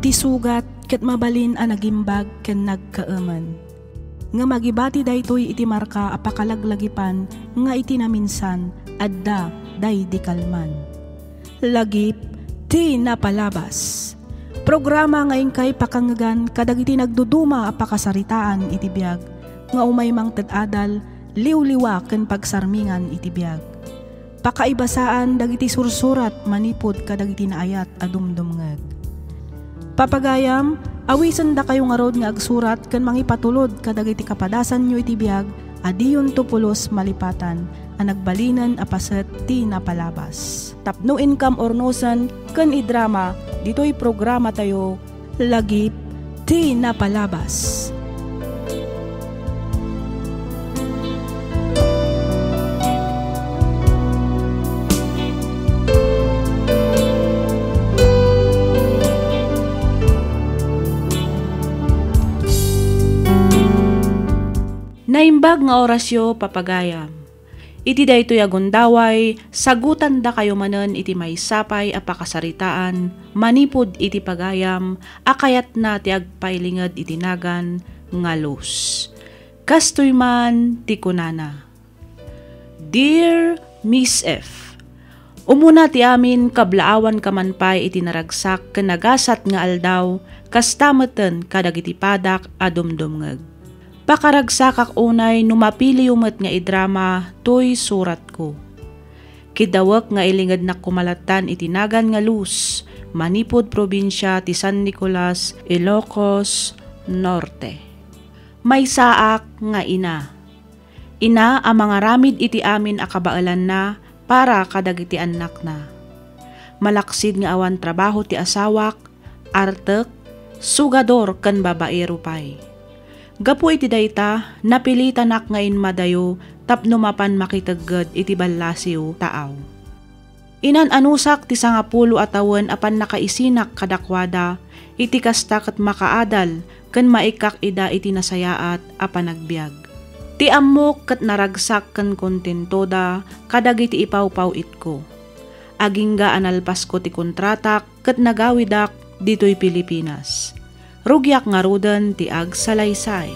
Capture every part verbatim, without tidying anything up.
Ti sugat ket mabalin a nagimbag ken nagkaemen. Ngem agibati daytoy iti marka a pakalaglagipan nga iti naminsan, adda daydi kalman. Lagip ti napalabas. Programa nga inkay pakangngegan kadagiti nagduduma a pakasaritaan iti biag nga umay mangted adal, liwliwa ken pagsarmingan iti biag. Pakaibasaan dagiti sursurat manipud kadagiti naayat a dumdumngeg. Papagayam, awisendakayo ngarud nga agsurat ken mangipatulod kadagiti kapadasanyo iti biag a diyonto pulos malipatan a nagbalinen a paset ti napalabas. Tapno inkam urnosen ken idrama ditoy programatayo, Lagip ti Napalabas. Naimbag nga orasyo, papagayam. Iti daytoy a gundaway, sagutandakayo manen iti maysa pay a pakasaritaan manipud iti pagayam a kayatna ti agpailinged iti nagan nga luz. Kastoy man ti kunana, Dear Miss F, umuna ti amin, kablaawanka man pay iti naragsak ken nagasat nga aldaw, kasta meten kadagiti padak a dumdumngeg. Pakaragsakak unay no mapiliyo met nga idrama toy suratko. Kiddawek nga ilingednak koma lattan iti nagan nga luz manipud probinsia ti San Nicolas, Ilocos Norte. Maysaak nga ina. Ina a mangaramid iti amin a kabaelanna para kadagiti annakna. Malaksid nga awan trabaho ti asawak, artek, sugador ken babaero pay. Gapu iti dayta, napilitanak nga inmadayo tapno mapan makitegged iti ballasiw taaw. Inan-anusak ti sangapulo a tawen a pannakaisinak kadakuada, iti kasta ket makaadal ken maikkak ida iti nasayaat a panagbiag. Ti ammok ket naragsak ken kontentoda kadagiti ipawpaw-itko. Agingga a nalpasko ti kontratak ket nagawidak ditoy Pilipinas. Rugiak ngaruden ti agsalaysay.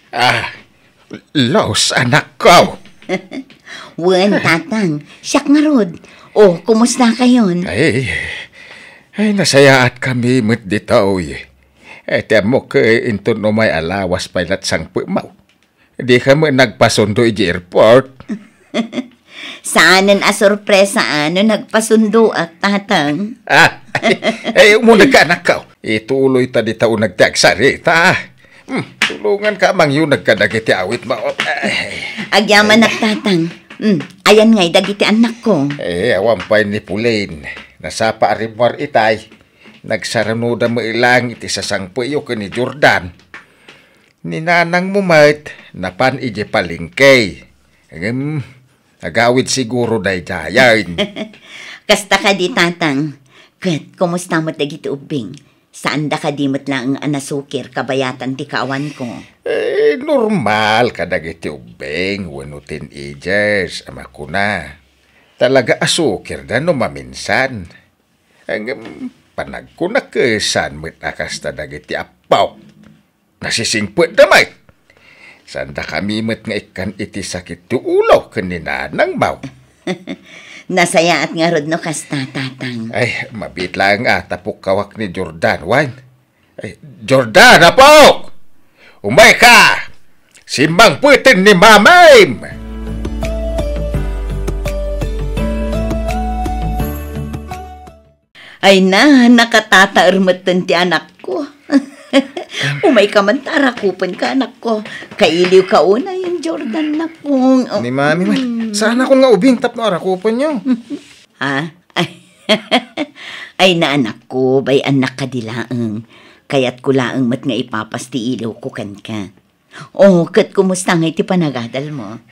Ah, Luz, anakko. Wen, Tatang. Siak ngarud. O, kumustakayon? Ay, ay, nasayaatkami met ditoy. Ay, ti ammok, eh, inton umay a lawas pay lat sangpetmo. Dika met nagpasundo iti airport. Saanen a sorpresa no nagpasundoak, Tatang. Ah, ay, ay, umunegka, anakko. Ituloyta dita uneg ti agsarita. Hmm, tulonganka a mangyuneg kadagiti awitmo. Ay. Agyamanak, Tatang. Hmm, ayan ngay dagiti annakko. Eh, awan pay ni Pauline. Nasapa a rimmuar itay. Nagsarunoda met lang iti sasangpetyo ken ni Jordan. Ni nanangmo met, napan idiay palengke. Ngem, agawid siguro daydiayen. Kasta kadi, Tatang. Ket, kumusta met dagiti ubbing? Saanda kadi met laeng a nasukir kabayatan ti kaawanko? Eh, normal kadagiti ubbing wenno teenagers a makuna. Talaga a sukirda no maminsan. Ngem, panagkunak, saan met a kasta dagiti appok. Nasisingpetda met. Saandakami met nga ikkan iti sakit ti ulo ken ni nanangmo. Nasayaat ngarud no kasta, Tatang. Ay, mabiit laeng a ta pukkawak ni Jordan, wen. Ay, Jordan, apok! Umayka! Simmangpeten ni mamam! Ay na, nakatataer metten ti anakko. Umayka man ta arakupenka, anakko. Kailiwka unay, Jordan, nakong. Ni Mami, man. Mm. Saan ako nga ubing tapno arakupenyo? Ha? Ay, Ay, naanakko, bay-annak kadi laeng. Kayatko laeng met nga ipapas ti iliwko kenka. O, ket kumusta ngay ti panagadalmo?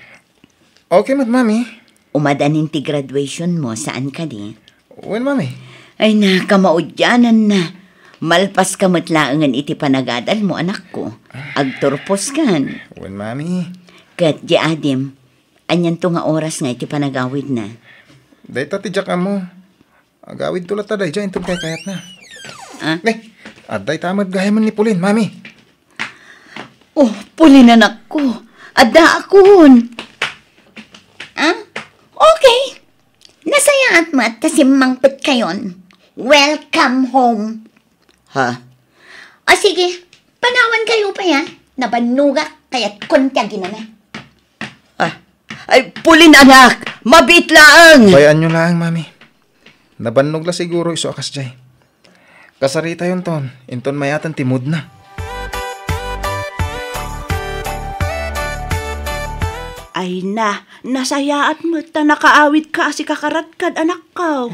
Okay met, Mami. Umadanin ti graduationmo, saan kadi? Wen, Mami. Ay, nakamaudiananna. Malpaska met laengen iti panagadalmo, anakko. Agturposkan. Wen, Mami. Ket di adim, anianto nga oras ngay ti panagawidna? Dayta ti diak ammo. Agawidto latta daydiay inton kaykayatna. Ah? Ne, adda ita met gayamen ni Pauline, Mami. Oh, Pauline, anakko. Addaakon. Ah? Okay. Nasayaat met ta simmangpetkayon. Welcome home. Ha? O sige, panawankayo pay, ha? Nabannogak, kayatkon ti aginana. Ah. Ay, Pauline, anak! Mabiit laeng! Bay-anyo laeng, Mami. Nabannog la siguro isu a kasdiay. Kasaritayonton, inton mayaten ti moodna. Ay na, nasayaat met ta nakaawidka a sikakaradkad, anakko.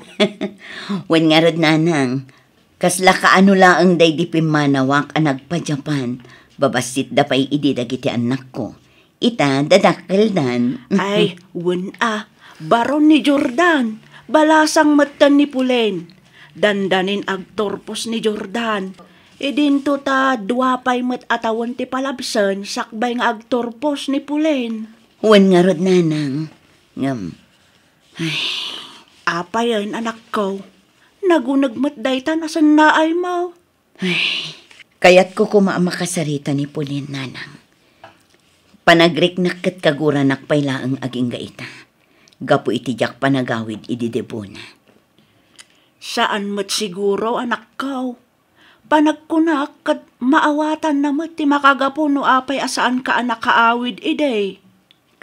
Wen ngarud, nanang, kasla kaano laeng daydi pimmanawak a nagpadiapan, babassitda pay idi dagiti annakko. Ita, dadakkeldan. Ay, wen a, baro ni Jordan, balasang metten ni Pauline. Dandanin agturpos ni Jordan. Idinto ta dua pay met a tawen ti palabsen sakbay nga agturpos ni Pauline. Wen ngarud, nanang, ngem, ay. Apayen, anakko? Naguneg met daytan a sennaaymo. Ay, kayatko koma a makasarita ni Pauline, nanang. Panagriknak ket kaguranak pay laeng agingga ita, gapu iti diak panagawid idi debona. Saan met siguro, anakko. Panagkunak ket maawatanna met ti makagapu no apay a saanka a nakaawid idi.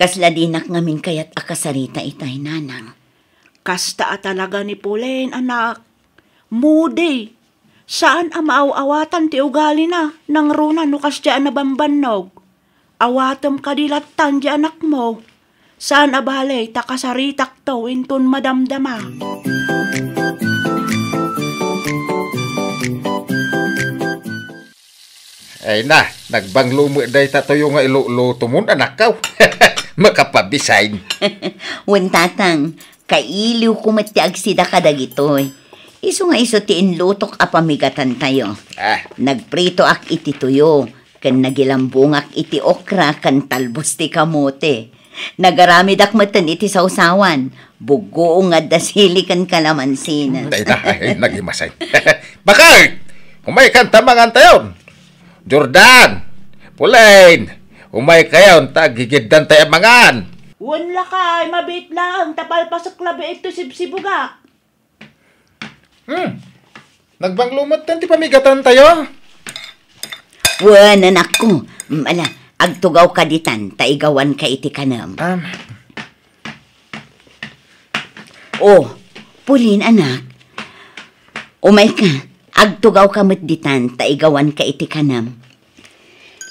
Kasla dinak ngamin kayat a kasarita itay, nanang. Kasta a talaga ni Pauline, anak. Moody. Saan a maaw-awatan ti ugalina, nangruna no kasdiay a nabambannog. Awatem kadi lattan di anakmo. Saan a bale ta kasaritakto inton madamdama. Ay na, nagbanglo met dayta tuyo nga ilulutomon, anakko. Makapabisain. Wen, tatang, kailiwko met ti agsida kadagitoy. Isu nga isu ti inlutok a pamigatantayo. Ah. Nagpritoak iti tuyo, ken nagilambongak iti okra ken talbos ti kamote. Nagaramidak metten iti sawsawan, buggoong nga adda sili ken kalamansi. Dayta, ay, nagimasay. Bakit? Umaykan ta mangantayon. Jordan, Pauline, umaykayon ta agigiddantay a mangan. Wen lakay, mabiit laeng ta palpasek labi iti sibsibugak. Hmm. Nagbanglo metten ti pamigatantayo. Wen, anakko. Mm, ala, agtugawka ditan ta igawanka iti kanem. Um. Oh, Pauline, anak. Umayka, agtugawka met ditan ta igawanka iti kanem.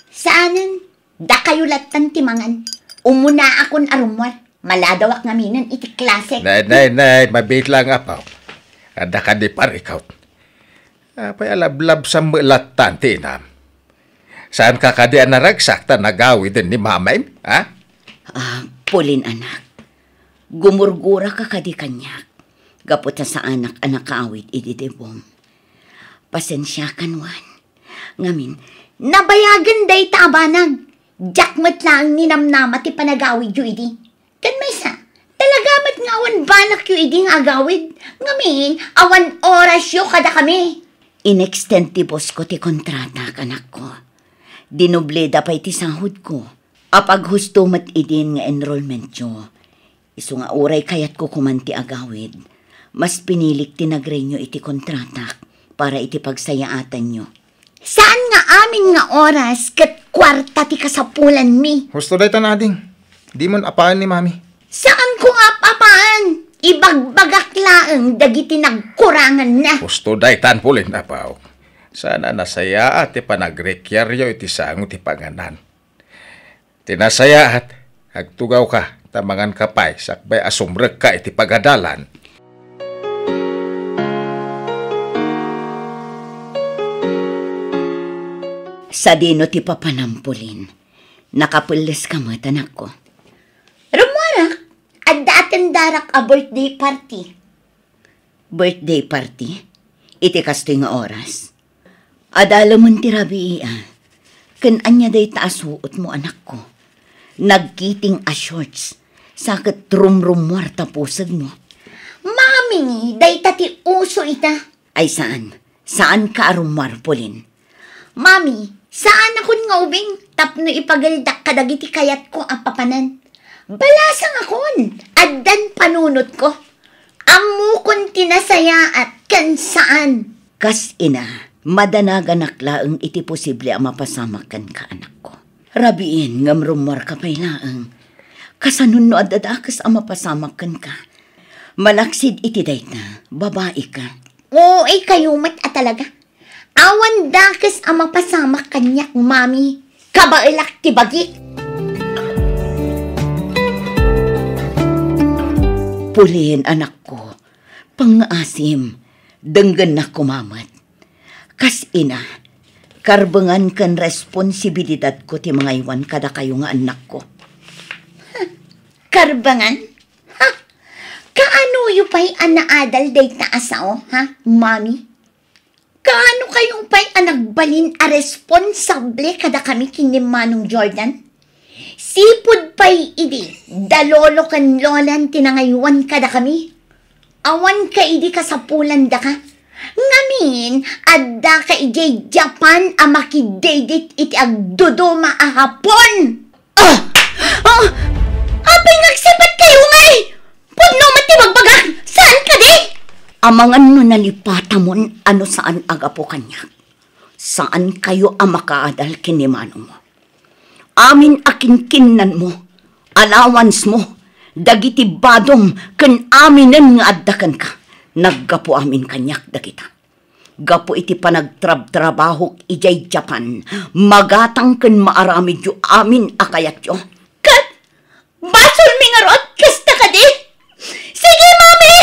Saanen, dakayo lattan ti mangan. Umunaakon a rummuar. Maladawak ngaminen iti klase. Nay, nay, nay, mabiit laeng, apo. Adda kadi parikut. Apay a lablabsam met lattan ti inam? Saanka kadi a naragsak ta nagawiden ni mamaem, ha? Ah, Pauline, anak. Gumurguraka kadi kaniak. Gapu ta saanak a nakaawid idi debom. Pasensiakan, wen. Ngamin, nabayagen dayta a banag. Diak met laeng ninamnama ti panagawidyo idi. Ken maysa, talaga met nga awan banakyo idi nga agawid. Ngamin, awan orasyo kadakami. Inextend ti boss ko ti kontratak, anakko. Dinobleda pay ti sahod ko. Apaghusto met idin nga enrollmentyo. Isu nga uray kayatko koman ti agawid, mas pinilik ti nagrenyo iti kontratak para iti pagsayaatanyo. Saan nga amin nga oras ket kuarta ti kasapulanmi? Husto daytan, ading. Dimon apaen ni Mami. Saanko nga ap-apaen. Ibagbagak laeng dagiti nagkuranganna. Husto daytan, Pauline, apo. Saan a nasayaat ti panagrekiaryo iti sango ti panganan. Ti nasayaat, agtugawka, ta manganka pay, sakbay a sumrekka iti pagadalan. Sadino ti papanam, Pauline? Nakapelles ka met, anakko. Rummuarak, adda atendarak a birthday party. Birthday party? Iti kastoy nga oras? Adalemen ti rabii, a. Ken ania dayta a suotmo, anakko? Nagkiting a shorts, sa ket rumrummuar ta pusegmo. Mami, dayta ti uso ita. Ay, saan. Saanka a rummuar, Pauline. Mami, saanakon nga ubing tapno ipageldak kadagiti kayatko a papanan. Balasangakon, addan panunotko. Ammokon ti nasayaat ken saan. Kas ina, madanaganak laeng iti posible a mapasamak kenka, anakko. Rabiin, ngem rummuarka pay laeng. Kasanon no adda dakes a mapasamak kenka? Malaksid iti dayta, babaika. Uy, kayo met a talaga. Awan dakes a mapasamak kaniak, Mami. Kabaelak ti bagik. Pauline, anakko, pangngaasim, denggennak koma met. Kas ina, karbengan ken responsibilidadko ti mangaywan kadakayo nga annakko. Karbengan? Ha? Kaanoyo pay a naadal dayta a sao, ha, Mami? Kaano kayo pay a nagbalin a responsable kadakami ken ni Manong Jordan? Sipud pay idi da lolo ken lolan ti nangaywan kadakami. Awan ka idi kasapulandaka. Ngamin, adda ka idiay Japan a makideydit iti agduduma a Hapon. Ah! Ah! Apay nga agsipat kayo, ngay? Pudno met ti bagbagak! Saan kadi? Amangan no nalipatamon a no saan a gapu kaniak. Saan kayo a makaadal ken ni manongmo. Amin a kinkinnanmo, allowance mo, dagiti badom ken aminen nga adda kenka, naggapu amin kaniak dagita. Gapu iti panagtrabtrabahok idiay Japan, magatang ken maaramidyo amin a kayatyo. Ket basolmi ngarud, kasta kadi? Sige, Mami!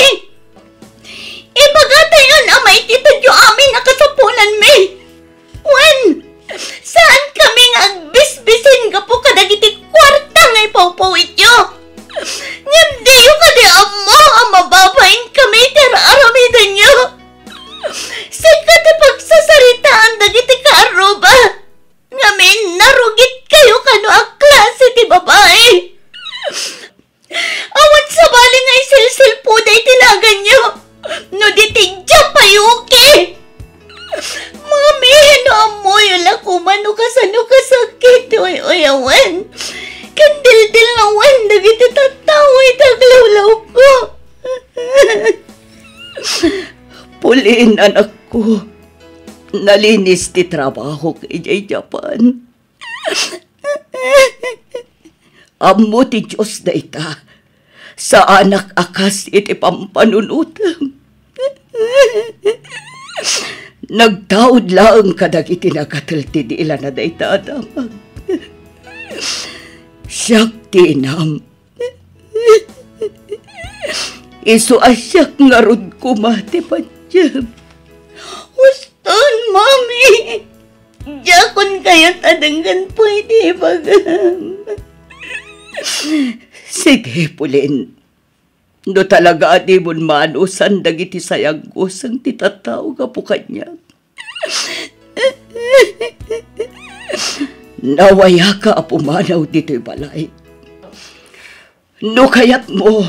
Ibagatayon a maitedyo amin a kasapulanmi. Wen, saan kami nga agbisbisin gapu kadagiti kuarta nga ipawpawityo. Ngem diyo kadi ammo a mababain kami iti ar-aramidenyo? Sika ti pagsasaritaan dagiti kaarruba. Ngamin, narugit kayo kano a klase ti babai. Awan sabali nga isilsilpuda iti naganyo. No di ti Japayuki. Mami, no ammoyo la koma no kasano kasakit ti uy-uyawen ken dildilnawen dagiti tattao iti aglawlawko. Pauline, anakko, nalinis ti trabahok idiay Japan. Ammo ti Dios dayta. Saanak a kas iti pampanunotem. Nagtaud laeng kadagiti nagatel ti dilana dayta a damag. Siak ti inam. Isu a siak ngarud koma ti patiem. Uston, Mami! Diakon kayat a denggen pay ti ibagam. Sige, Pauline. No talaga a dimon maanusan dagiti sayanguseng ti tattao gapu kaniak, nawayaka a pumanaw ditoy balay. No kayatmo,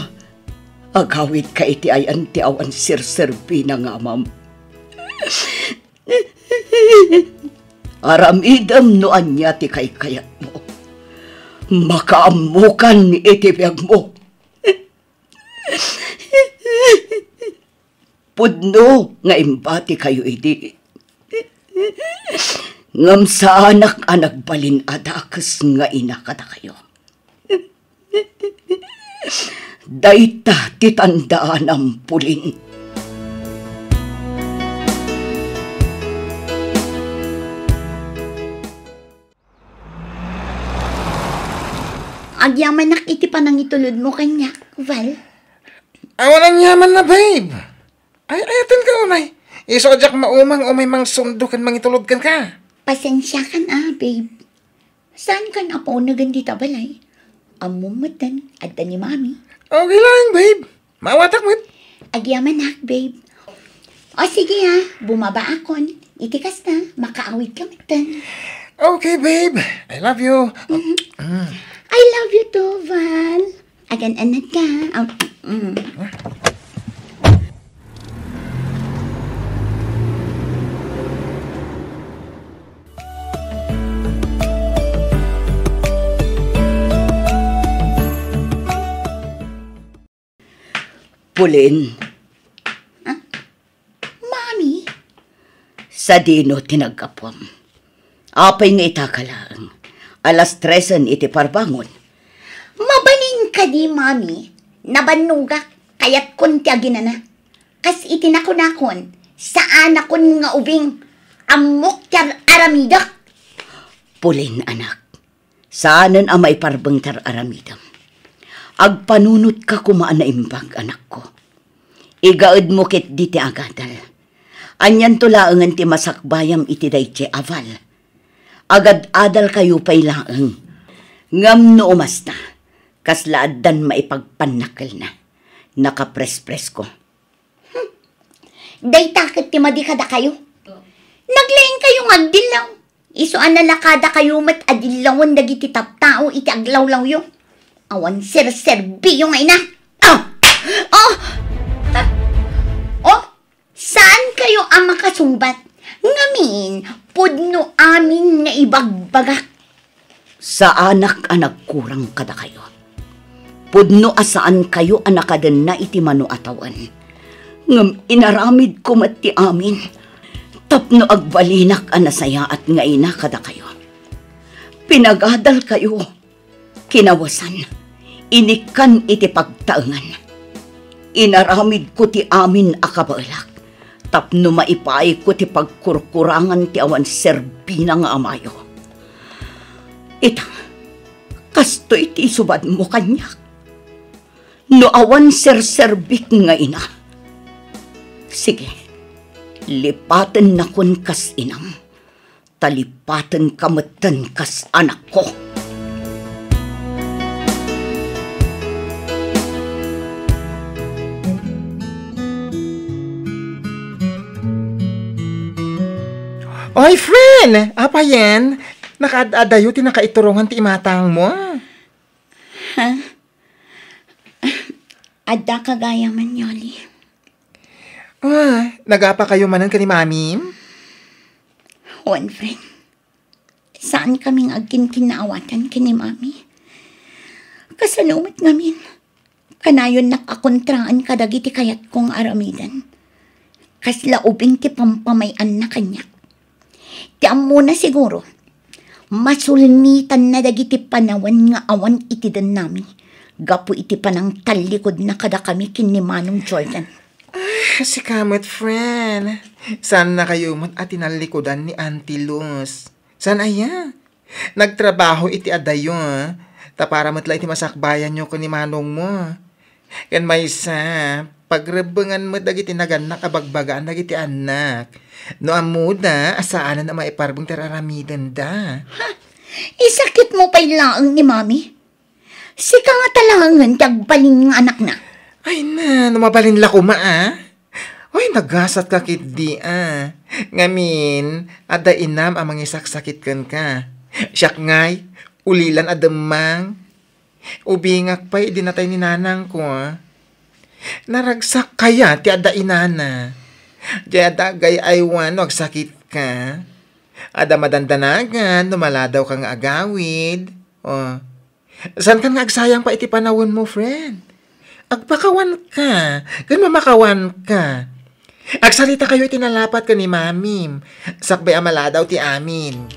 agawidka iti ayan ti awan serserbina nga amam. Aramidem no ania ti kaykayatmo. Makaammokan iti biagmo. Pudno nga imbatikayo idi. Ngem saanak a nagbalin a dakes nga ina kadakayo. Dayta ti tandaanam, Pauline. Agyamanak iti panangitulodmo kaniak, Val. Awan aniamanna, babe. Ay, ayatenka unay. Isu a diak maumang umay mangsundo ken mangitulod kenka. Pasensiakan a, babe. Saankan a paunegen dita balay? Ammom metten, adda ni Mami. Okay lang, babe. Maawatak met. Agyamanak, babe. O sige a, bumabaakon. Iti kasta, makaawidka metten. Okay, babe. I love you. Mhm. Mm. I love you too, Val. Agan-anad ka. Am, mm. Pauline. Ah? Mami? Sadino ti naggapuam? Apay nga ita ka laeng? Alas tresen iti parbangon. Mabalin kadi, Mami? Nabannogak, kayatkon ti aginana. Kas iti nakunakon, saanakon nga ubing, ammok ti ar-, aramidek. Pauline, anak, saanen a maiparbeng ti ar-aramidem. Agpanunotka koma a naimbag, anakko. Igaedmo ketdi ti agadal. Anianto laengen ti masakbayam iti daytoy a Val? Agad-adalkayo pay laeng. Ngem no umasta, kasla addan maipagpannakkelna. Nakaprespresko. Hmm. Dayta ket ti madi kadakayo. Naglaingkayo nga agdillaw. Isu a nalakadakayo met a dillawen dagiti tattao iti aglawlawyo. Awan serserbiyo nga ina. Oh! Oh! Ah! Oh! Saankayo a makasungbat? Ngamin, pudno amin nga ibagbagak. Saanak a nagkurang kadakayo. Pudno a saankayo a nakadenna iti mano a tawen. Ngem inaramidko met ti amin tapno agbalinak a nasayaat nga ina kadakayo. Pinagadalkayo, kinawesan, inikkan iti pagtaengan. Inaramidko ti amin a kabaelak tapno maipaayko ti pagkurkurangan ti awan serbina nga amayo. Ita, kastoy ti isubadmo kaniak. No awan serserbik nga ina, sige, lipatennakon kas inam, ta lipatenka metten kas anakko. Oy, friend! Apayen, nakaad-adayo ti nakaiturongan ti imatangmo. Ha? Adda kagayaman, Yoli. Ah, nagapakayo manen ken ni Mamim? Wen, friend. Saan kami nga agkinkinnaawatan ken ni Mami. Kasano met ngamin? Kanayonnak a kontraan kadagiti kayatko nga aramiden. Kasla ubing ti pampamay-anna kaniak. Ti ammona siguro, masulnitanna dagiti panawen nga awan iti dennami gapu iti panangtallikudna kadakami ken ni Manong Jordan. Ah, sika met, friend. Saannakayo met a tinallikudan ni Auntie Luz. Saan aya? Nagtrabaho iti adayo, ta para met la iti masakbayanyo ken ni manongmo. Ken maysa, pagrebbengan met dagiti nagannak a bagbagaan dagiti annak. No ammoda a saanen a maiparbeng ti ar-aramidenda. Ha? Isakitmo pay laeng ni Mami? Sika nga talaengen ti agbalin nga anakna. Ay na, no mabalin la koma, a? Oy, nagasatka ketdi, a. Ngamin, adda inam a mangisaksakit kenka. Siak ngay, ulilan a demmang. Ubingak pay idi natay ni nanangko, a. Naragsak kaya ti adda inana. Diay adda agay-aywan no agsakitka. Adda madandanagan no maladawka nga agawid. O, saankan nga agsayang pay iti panawenmo, friend. Agpakawanka, ken mamakawanka. Agsaritakayo iti nalapat ken ni Mamim, sakbay a maladaw ti amin.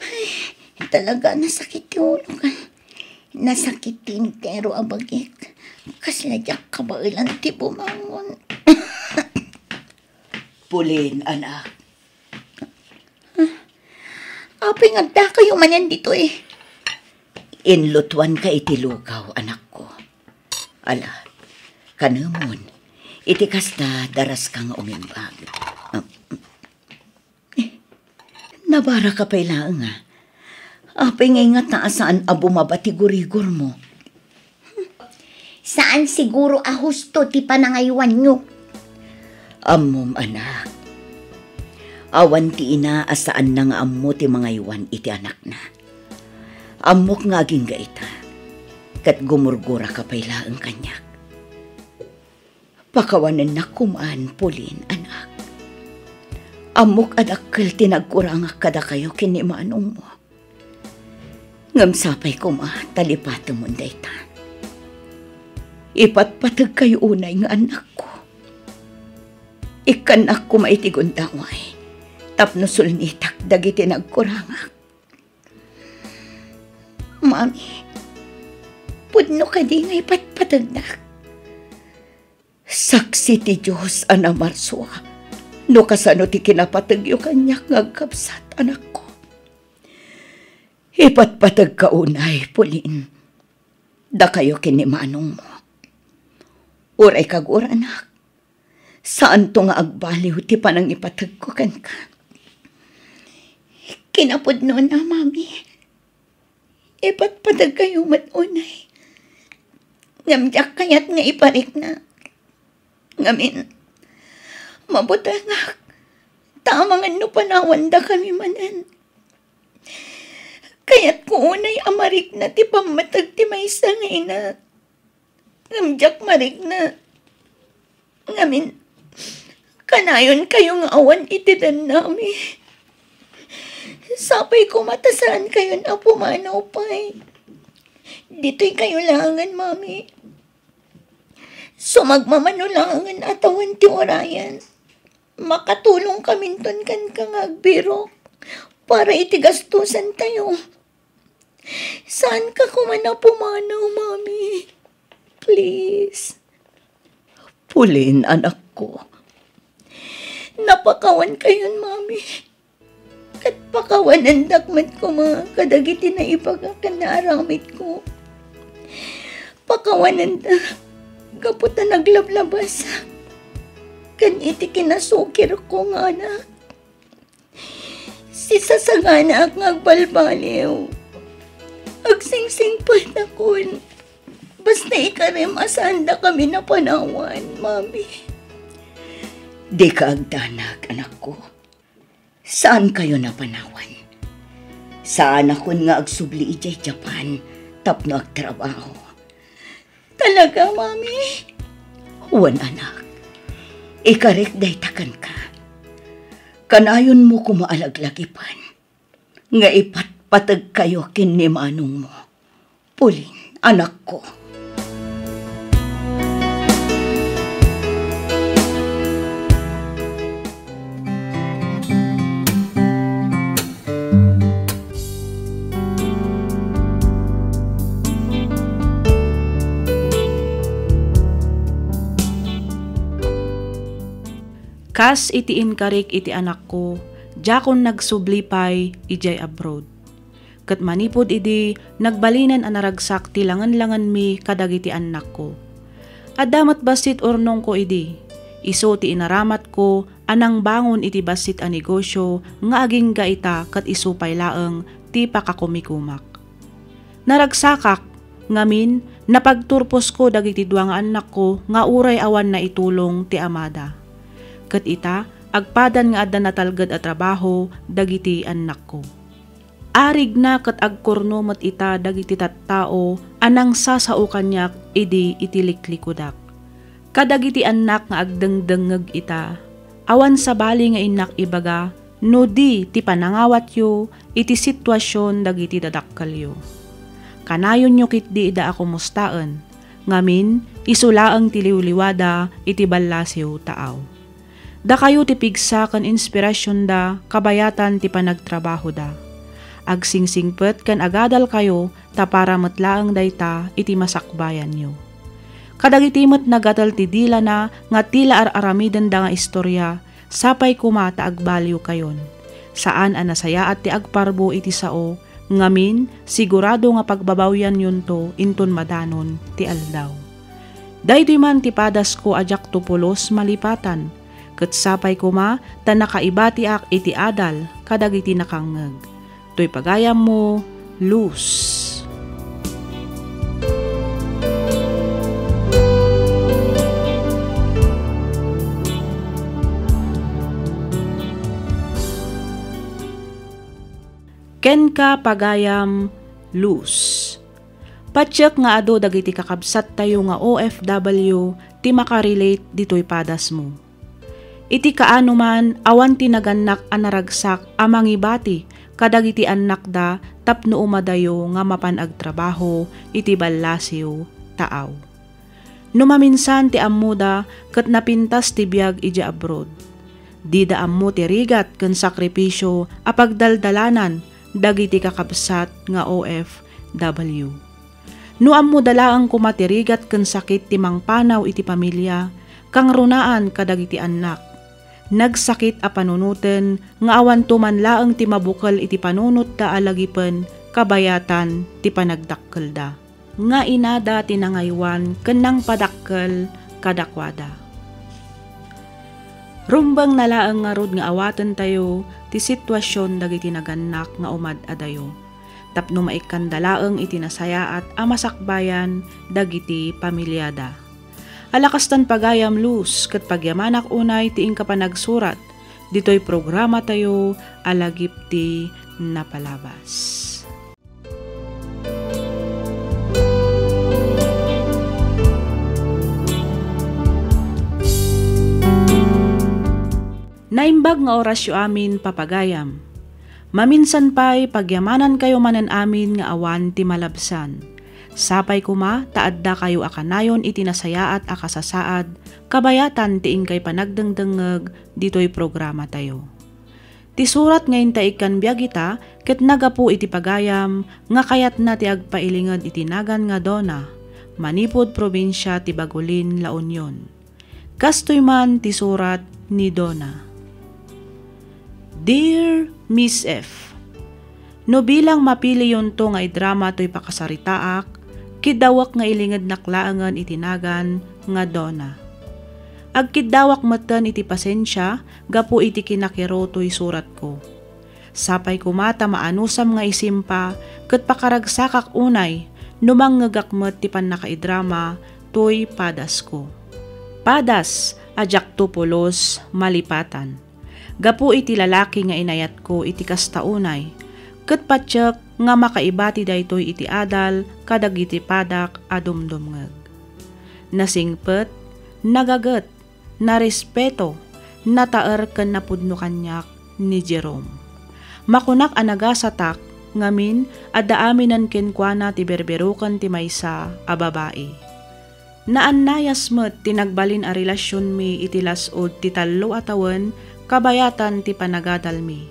Ay, talaga, nasakit ti ulok, a. Nasakit ti entero a bagik. Kasla diak kabaelan ti bumangon. Pauline, anak. Ah, apay nga addakayo manen ditoy? Inlutoanka iti lugaw, anakko. Ala, kanemon, iti kasta, daraska nga umimbag. Ah, eh, nabaraka pay laeng, a. Apay ngay ngata a saan a bumaba ti gurigurmo? Saan siguro a husto ti panangaywanyo. Ammom, anak. Awan ti ina a saanna nga ammo ti mangaywan iti anakna. Ammok nga agingga ita, ket gumurguraka pay laeng kaniak. Pakawanennak koman, Pauline, anak. Ammok a dakkel ti nagkurangak kadakayo ken ni manongmo. Ngem sapay koma ta lipatemon dayta. Ipatpategkayo unay nga annakko. Ikkannak koma iti gundaway tapno sulnitak dagiti nagkurangak. Mami, pudno kadi nga ipatpategnak? Saksi ti Dios a namarsua no kasano ti kinapategyo kaniak nga agkabsat, anakko. Ipatpategka unay, Pauline, dakayo ken ni manongmo. Uray kaguranak, saanto nga agbaliw ti panangipategko kenka. Kinapudnona, Mami. Ipatpategkayo met unay. Ngem diak kayat nga iparikna. Ngamin, mabutengak ta amangan no panawandakami manen. Kayatko unay a marikna ti pammateg ti maysa nga ina. Ngem diak marikna. Ngamin, kanayonkayo nga awan iti dennami. Sapay koma ta saankayon a pumanaw pay. Ditoykayo laengen, Mami. Sumagmamano laengen a tawen ti urayan. Makatulongkaminton kenka nga agbirok para iti gastusantayo. Saanka koma a pumanaw, Mami. Please. Pauline, anakko. Napakawankayon, Mami. Ket pakawanendak met koma kadagiti naibaga ken naaramidko. Pakawanendak gapu ta naglablabasak ken iti kinasukirko nga anak. Sisasanganaak nga agbalbaliw. Agsingsingpetakon. Basta ikarem a saandakami a panawan, Mami. Dika agdanag, anakko. Saankayo a panawan. Saanakon nga agsubli idiay Japan tapno agtrabaho. Talaga, Mami? Wen, anak. Ikarek dayta kenka. Kanayonmo koma a laglagipen nga ipatpategkayo ken ni manongmo. Pauline, anakko. Kas iti inkarik iti anakko, diakon nagsubli pay idiay abroad. Ket manipud idi, nagbalinen a naragsak ti langenlangenmi kadagiti annakko. Adda met bassit urnongko idi. Isu ti inaramatko a nangbangon iti bassit a negosio nga agingga ita ket isu pay laeng ti pakakumikumak. Naragsakak, ngamin, napagturposko dagiti dua nga annakko nga uray awan naitulong ti amada. Ket ita, agpadan nga adda natalged a trabaho dagiti annakko. Arigna ket agkurno met ita dagiti tattao a nangsasao kaniak idi iti liklikudak. Kadagiti annak nga agdengdengngeg ita, awan sabali nga innak ibaga no di ti panangawatyo iti situasion dagiti dadakkelyo. Kanayonyo ketdi ida a kumustaen, ngamin, isu laeng ti liwliwada iti ballasiw taaw. Dakayo ti pigsa ken inspirasionda kabayatan ti panagtrabahoda. Agsingsingpet ken agadalkayo ta para met laeng dayta iti masakbayanyo. Kadagiti met nagatel ti dilana nga ti la ar-aramidenda nga istorya, sapay koma ta agbaliwkayon. Saan a nasayaat ti agparbo iti sao, ngamin, sigurado nga pagbabawianyonto inton madanon ti aldaw. Daytoy man ti padasko a diakto pulos malipatan, ket sapay koma ta nakaibatiak iti adal kadagiti nakangngeg. Toy pagayammo, Luz. Kenka, pagayam, Luz. Patiek nga adu dagiti kakabsattayo nga O F W ti makarelate ditoy padasmo. Iti kaano man, awan ti nagannak a naragsak a mangibati kadagiti annakda tapno umadayo nga mapan agtrabaho iti ballasiw, taaw. No maminsan ti ammoda ket napintas ti biag idiay abroad. Dida ammo ti rigat ken sakripisio a pagdaldalanan dagiti kakabsat nga O F W. No ammoda laeng koma ti rigat ken sakit ti mangpanaw iti pamilia, kangrunaan kadagiti annak. Nagsakit a panunoten nga awanto man laeng ti mabukel iti panunotda a lagipen kabayatan ti panagdakkelda. Nga inada ti nangaywan ken nangpadakkel kadakuada. Rumbengna laeng ngarud nga awatentayo ti situasion dagiti nagannak nga umad-adayo, tapno maikkanda laeng iti nasayaat a masakbayan dagiti pamiliada. Ala kastan, pagayam, Luz, ket pagyamanak unay ti inka panagsurat ditoy programatayo a lagip ti napalabas. Naimbag nga orasyo amin, papagayam. Maminsan pay, pagyamanankayo manen amin nga awan ti malabsan. Sapay koma ta addakayo a kanayon iti nasayaat a kasasaad, kabayatan ti inkay panagdengdengngeg ditoy programatayo. Ti surat nga inta ikkan biag ita ket nagapu iti pagayam nga kayatna ti agpailinged iti nagan nga Donna, manipud probinsia ti Bagulin, La Union. Kastoy man ti surat ni Donna. Dear Miss F, no bilang mapiliyonto nga idrama toy pakasaritaak, kiddawek nga ilingednak laengen iti nagan nga Donna. Agkiddawak metten iti pasensia gapu iti kinakiro toy suratko. Sapay koma ta maanusam nga isimpa ket pakaragsakak unay no mangngegak met ti pannakaidrama toy padasko. Padas a diakto pulos malipatan. Gapu iti lalaki nga inayatko iti kasta unay, ket patiek nga makaibati daytoy iti adal kadagiti padak a dumdumngeg. Nasingpet, nagaget, narespeto, nataer ken napudno kaniak ni Jerome. Makunak a nagasatak, ngamin, adda aminen kenkuana ti berberoken ti maysa a babai. Naannayas met ti nagbalin a relasionmi iti las-ud ti tallo a tawen kabayatan ti panagadalmi.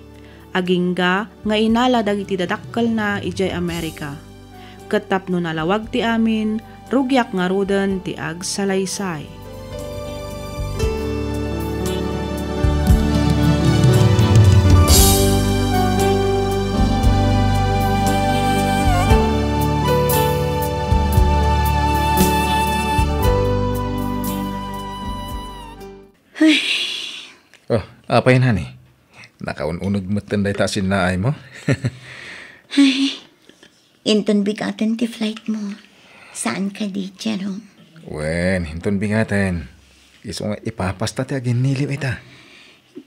Agingga nga inala dagiti dadakkelna idiay Amerika. Ket tapno nalawag ti amin, rugiak ngaruden ti agsalaysay. Ay. Oh, apay, honey? Nakaun-uneg metten dayta a sinnaaymo? Ay, inton bigaten ti flight mo. Saan kadi, Jerome? Wen, inton bigaten. Isu nga ipapasta ti aginniliw ita.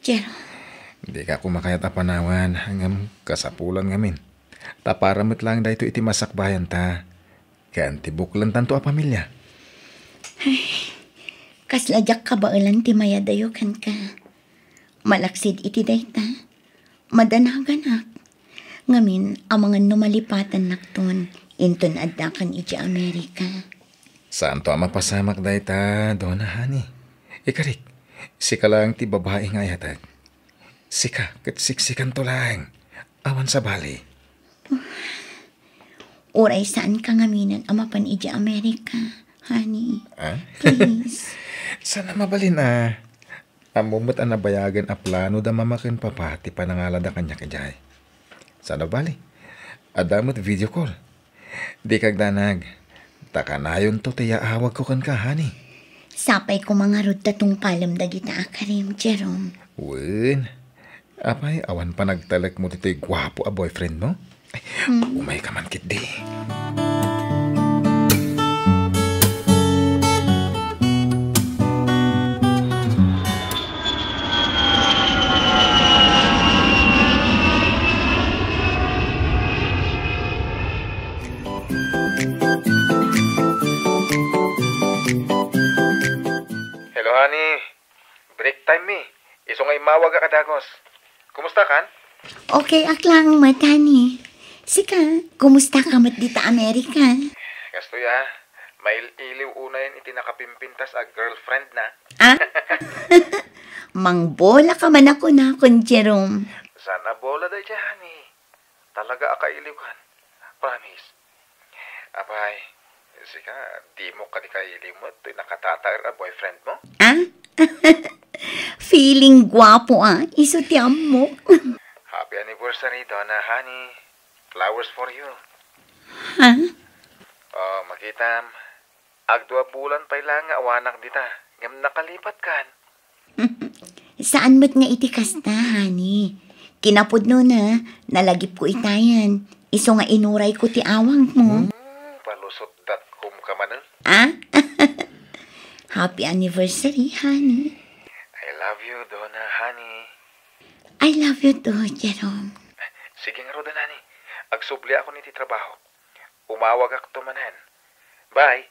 Jerome. Dika koma kayat a panawan, ngem kasapulan ngamin. Ta para met laeng daytoy iti masakbayanta. Ken ti buklentanto a pamilia. Ay, kasla diak kabaelan ti mayadayo kenka. Malaksid iti dayta, madanaganak. Ngamin, amangan no malipatannakton inton addakan idiay Amerika. Saanto a mapasamak dayta, Donna, honey. Ikarik, sika laeng ti babai nga ayatek. Sika ket siksikanto laeng. Awan sabali. Uray saanka ngaminen a mapan idiay Amerika, honey. Ah? Please. Saan a mabalin a? Ammom met a nabayagen a plano da mama ken papa ti panangalada kaniak idiay. Saan a bali? Adda met video call. Dika agdanag. Ta kanayonto ti yaawagko kenka, honey. Sapay koma ngarud ta tungpalem dagita a karim, Jerome. Wen, apay, awan panagtalekmo ditoy guapo a boyfriendmo? Ay, hmm, umayka man ketdi. Hello, honey. Break time mi. Isu nga immawag a kadagos. Kumusta kan? Okay ak lang met, honey. Sika, kumusta ka met dita Amerika? Kastoy a, mail-iliw unayen iti nakapimpintas a girlfriend na. Ah? Mangbola ka man a kunakon, Jerome. Saan a bola daydiay, honey? Talaga a kailiw kan. Promise. Apay, sika, dimo kadi kailiw met toy nakatataer a boyfriendmo? Ah? Feeling guapo, ah. Isu ti ammok. Happy anniversary, Donna, honey. Flowers for you. Ha? Oh, makitam. Agdua bulan pay laeng nga awanak dita, ngem nakalipat kan. Saan met nga iti kasta, honey. Kinapudnona, nalagipko itayan. Isu nga inurayko ti awangmo. Hmm, palusot dot com ka manen. Ah? Happy anniversary, honey. I love you, Donna, honey. I love you too, Jerome. Sige ngaruden, honey. Agsubli ako iti trabaho. Umawagakto manen. Bye.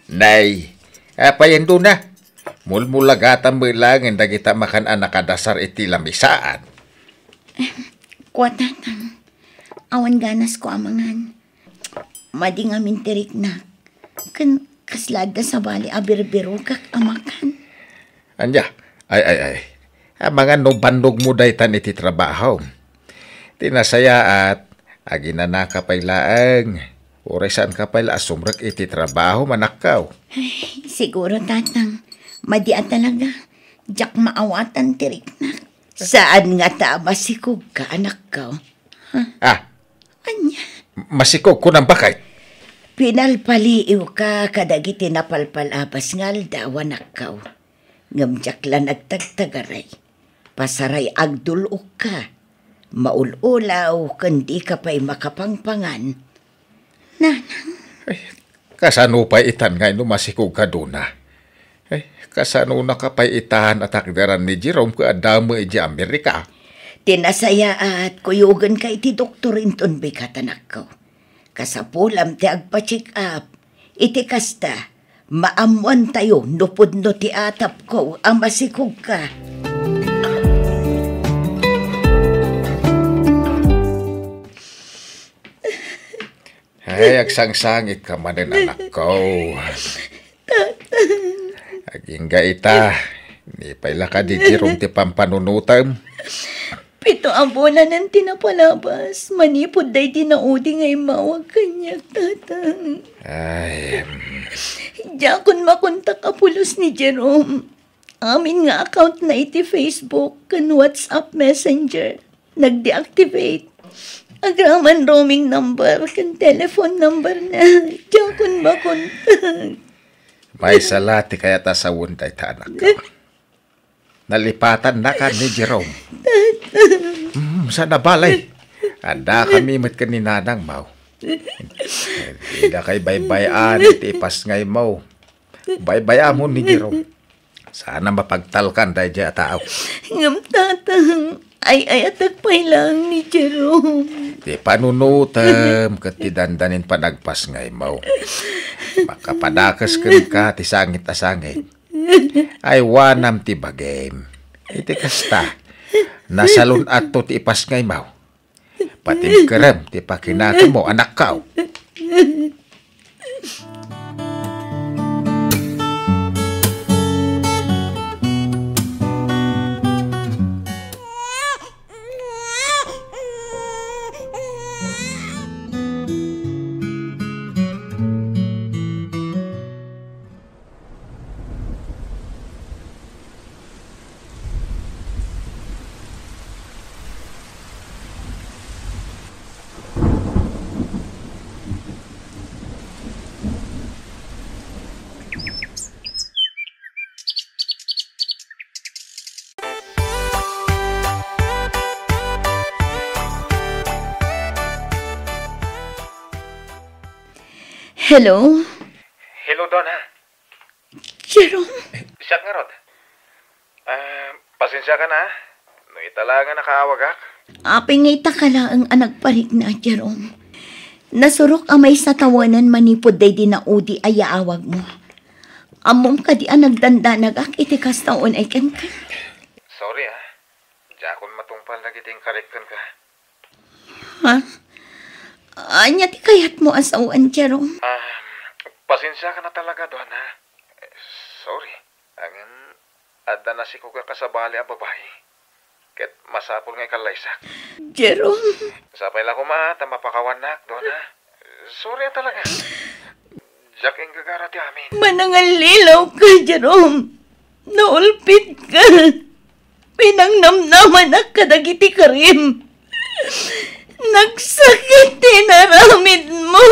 Nay, apayen, Donna? Mulmulagatan met laengen dagita makan a nakadasar iti lamisaan. Kua, Tatang. Awan ganasko a mangan. Madi ngamin ti riknak. Ken kasla adda sabali a birbirokak a makan. Ania? Ay, ay, ay. Amangan no bannogmo daytan iti trabaho. Ti nasayaat, aginanaka pay laeng. Uray saanka pay la a sumrek iti trabaho, anakko. Ay, siguro, Tatang. Madi a talaga. Diak maawatan ti riknak. Saan ngata a masikogka, anakko? Ha? Ah. Ania? Masikog, kunam, baket? Pinalpaliiwka kadagiti napalpal-abas nga aldaw, anakko. Ngem diak la nagtagtagaray. Pasaray agdul-okka. Maul-ulaw ken dika pay makapangpangan. Nanang. Ay, kasano pay itan nga no masikogka, Donna? Ay, kasanonaka pay itan a takderan ni Jerome ket adda met idiay Amerika? Ti nasayaat, kuyogenka iti doktor inton bigat, anakko. Kasapulam ti agpa-check up. Iti kasta, maammoantayo no pudno ti atapko a masikogka. Ay, agsangsangitka manen, anakko. Agingga ita, ni pay la kadi Jerome ti pampanunotem. Pito a bulanen ti napalabas, manipud daydi naudi nga immawag kaniak, Tatang. Ay, em. Diakon makontak a pulos ni Jerome. Amin nga account na iti Facebook ken WhatsApp Messenger, nag-deactivate. Agraman roaming number ken telephone number na. Diakon makontak. Maysa la ti kayat a sawen dayta, anakko. Nalipatannaka ni Jerome. Mm, saan a bale. Addakami met ken ni nanangmo. Didakay baybay-an iti ipasngaymo. Baybay-amon ni Jerome. Saan a mapagtalkan daydiay a tao. Ngem, Tatang, ay-ayatek pay laeng ni Jerome. Ti panunotem ket ti dandanin panagpasngaymo. Makapadakes kenka ti sangit a sangit. Aywanam ti bagim. Iti kasta, nasalun-atto ti ipasngaymo. Patimkerem ti pakinaganmo, anakko. Hello? Hello, Donna. Jerome? Eh, siak ngarud. Ah, pasensiakan, ha? No ita la nga nakaawagak. Apay nga ita ka laeng a nagparikna, Jerome? Nasurok a maysa tawenan manipud daydi naudi a yaawagmo. Ammom kadi a nagdandanagak iti kasta unay kenka? Sorry, ha? Diakon matungpal dagiti inkarik kenka. Ha? Ania ti kayatmo a sawen, Jerome? Ah, pasensiakan a talaga, Donna. Eh, sorry. Ngem adda nasikogak a sabali a babai. Ket masapul nga ikallaysak. Jerome. Sapay la koma ta mapakawannak, Donna. Sorry a talaga. Diak inggagara ti amin. Manangallilaw ka, Jerome. Naulpit ka. Pinangnamnamanak kadagiti karim. Nagsakit ti inaramidmo.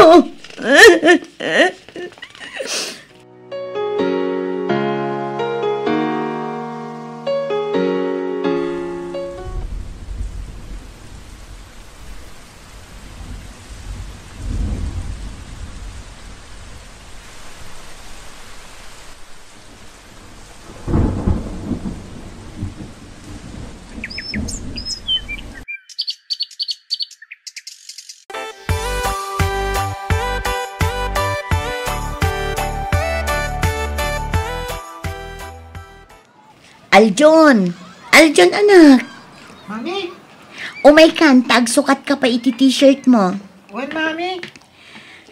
Aljon! Aljon, anak! Mami? Umaykan, ta agsukatka pay iti t-shirt mo. Wen, Mami?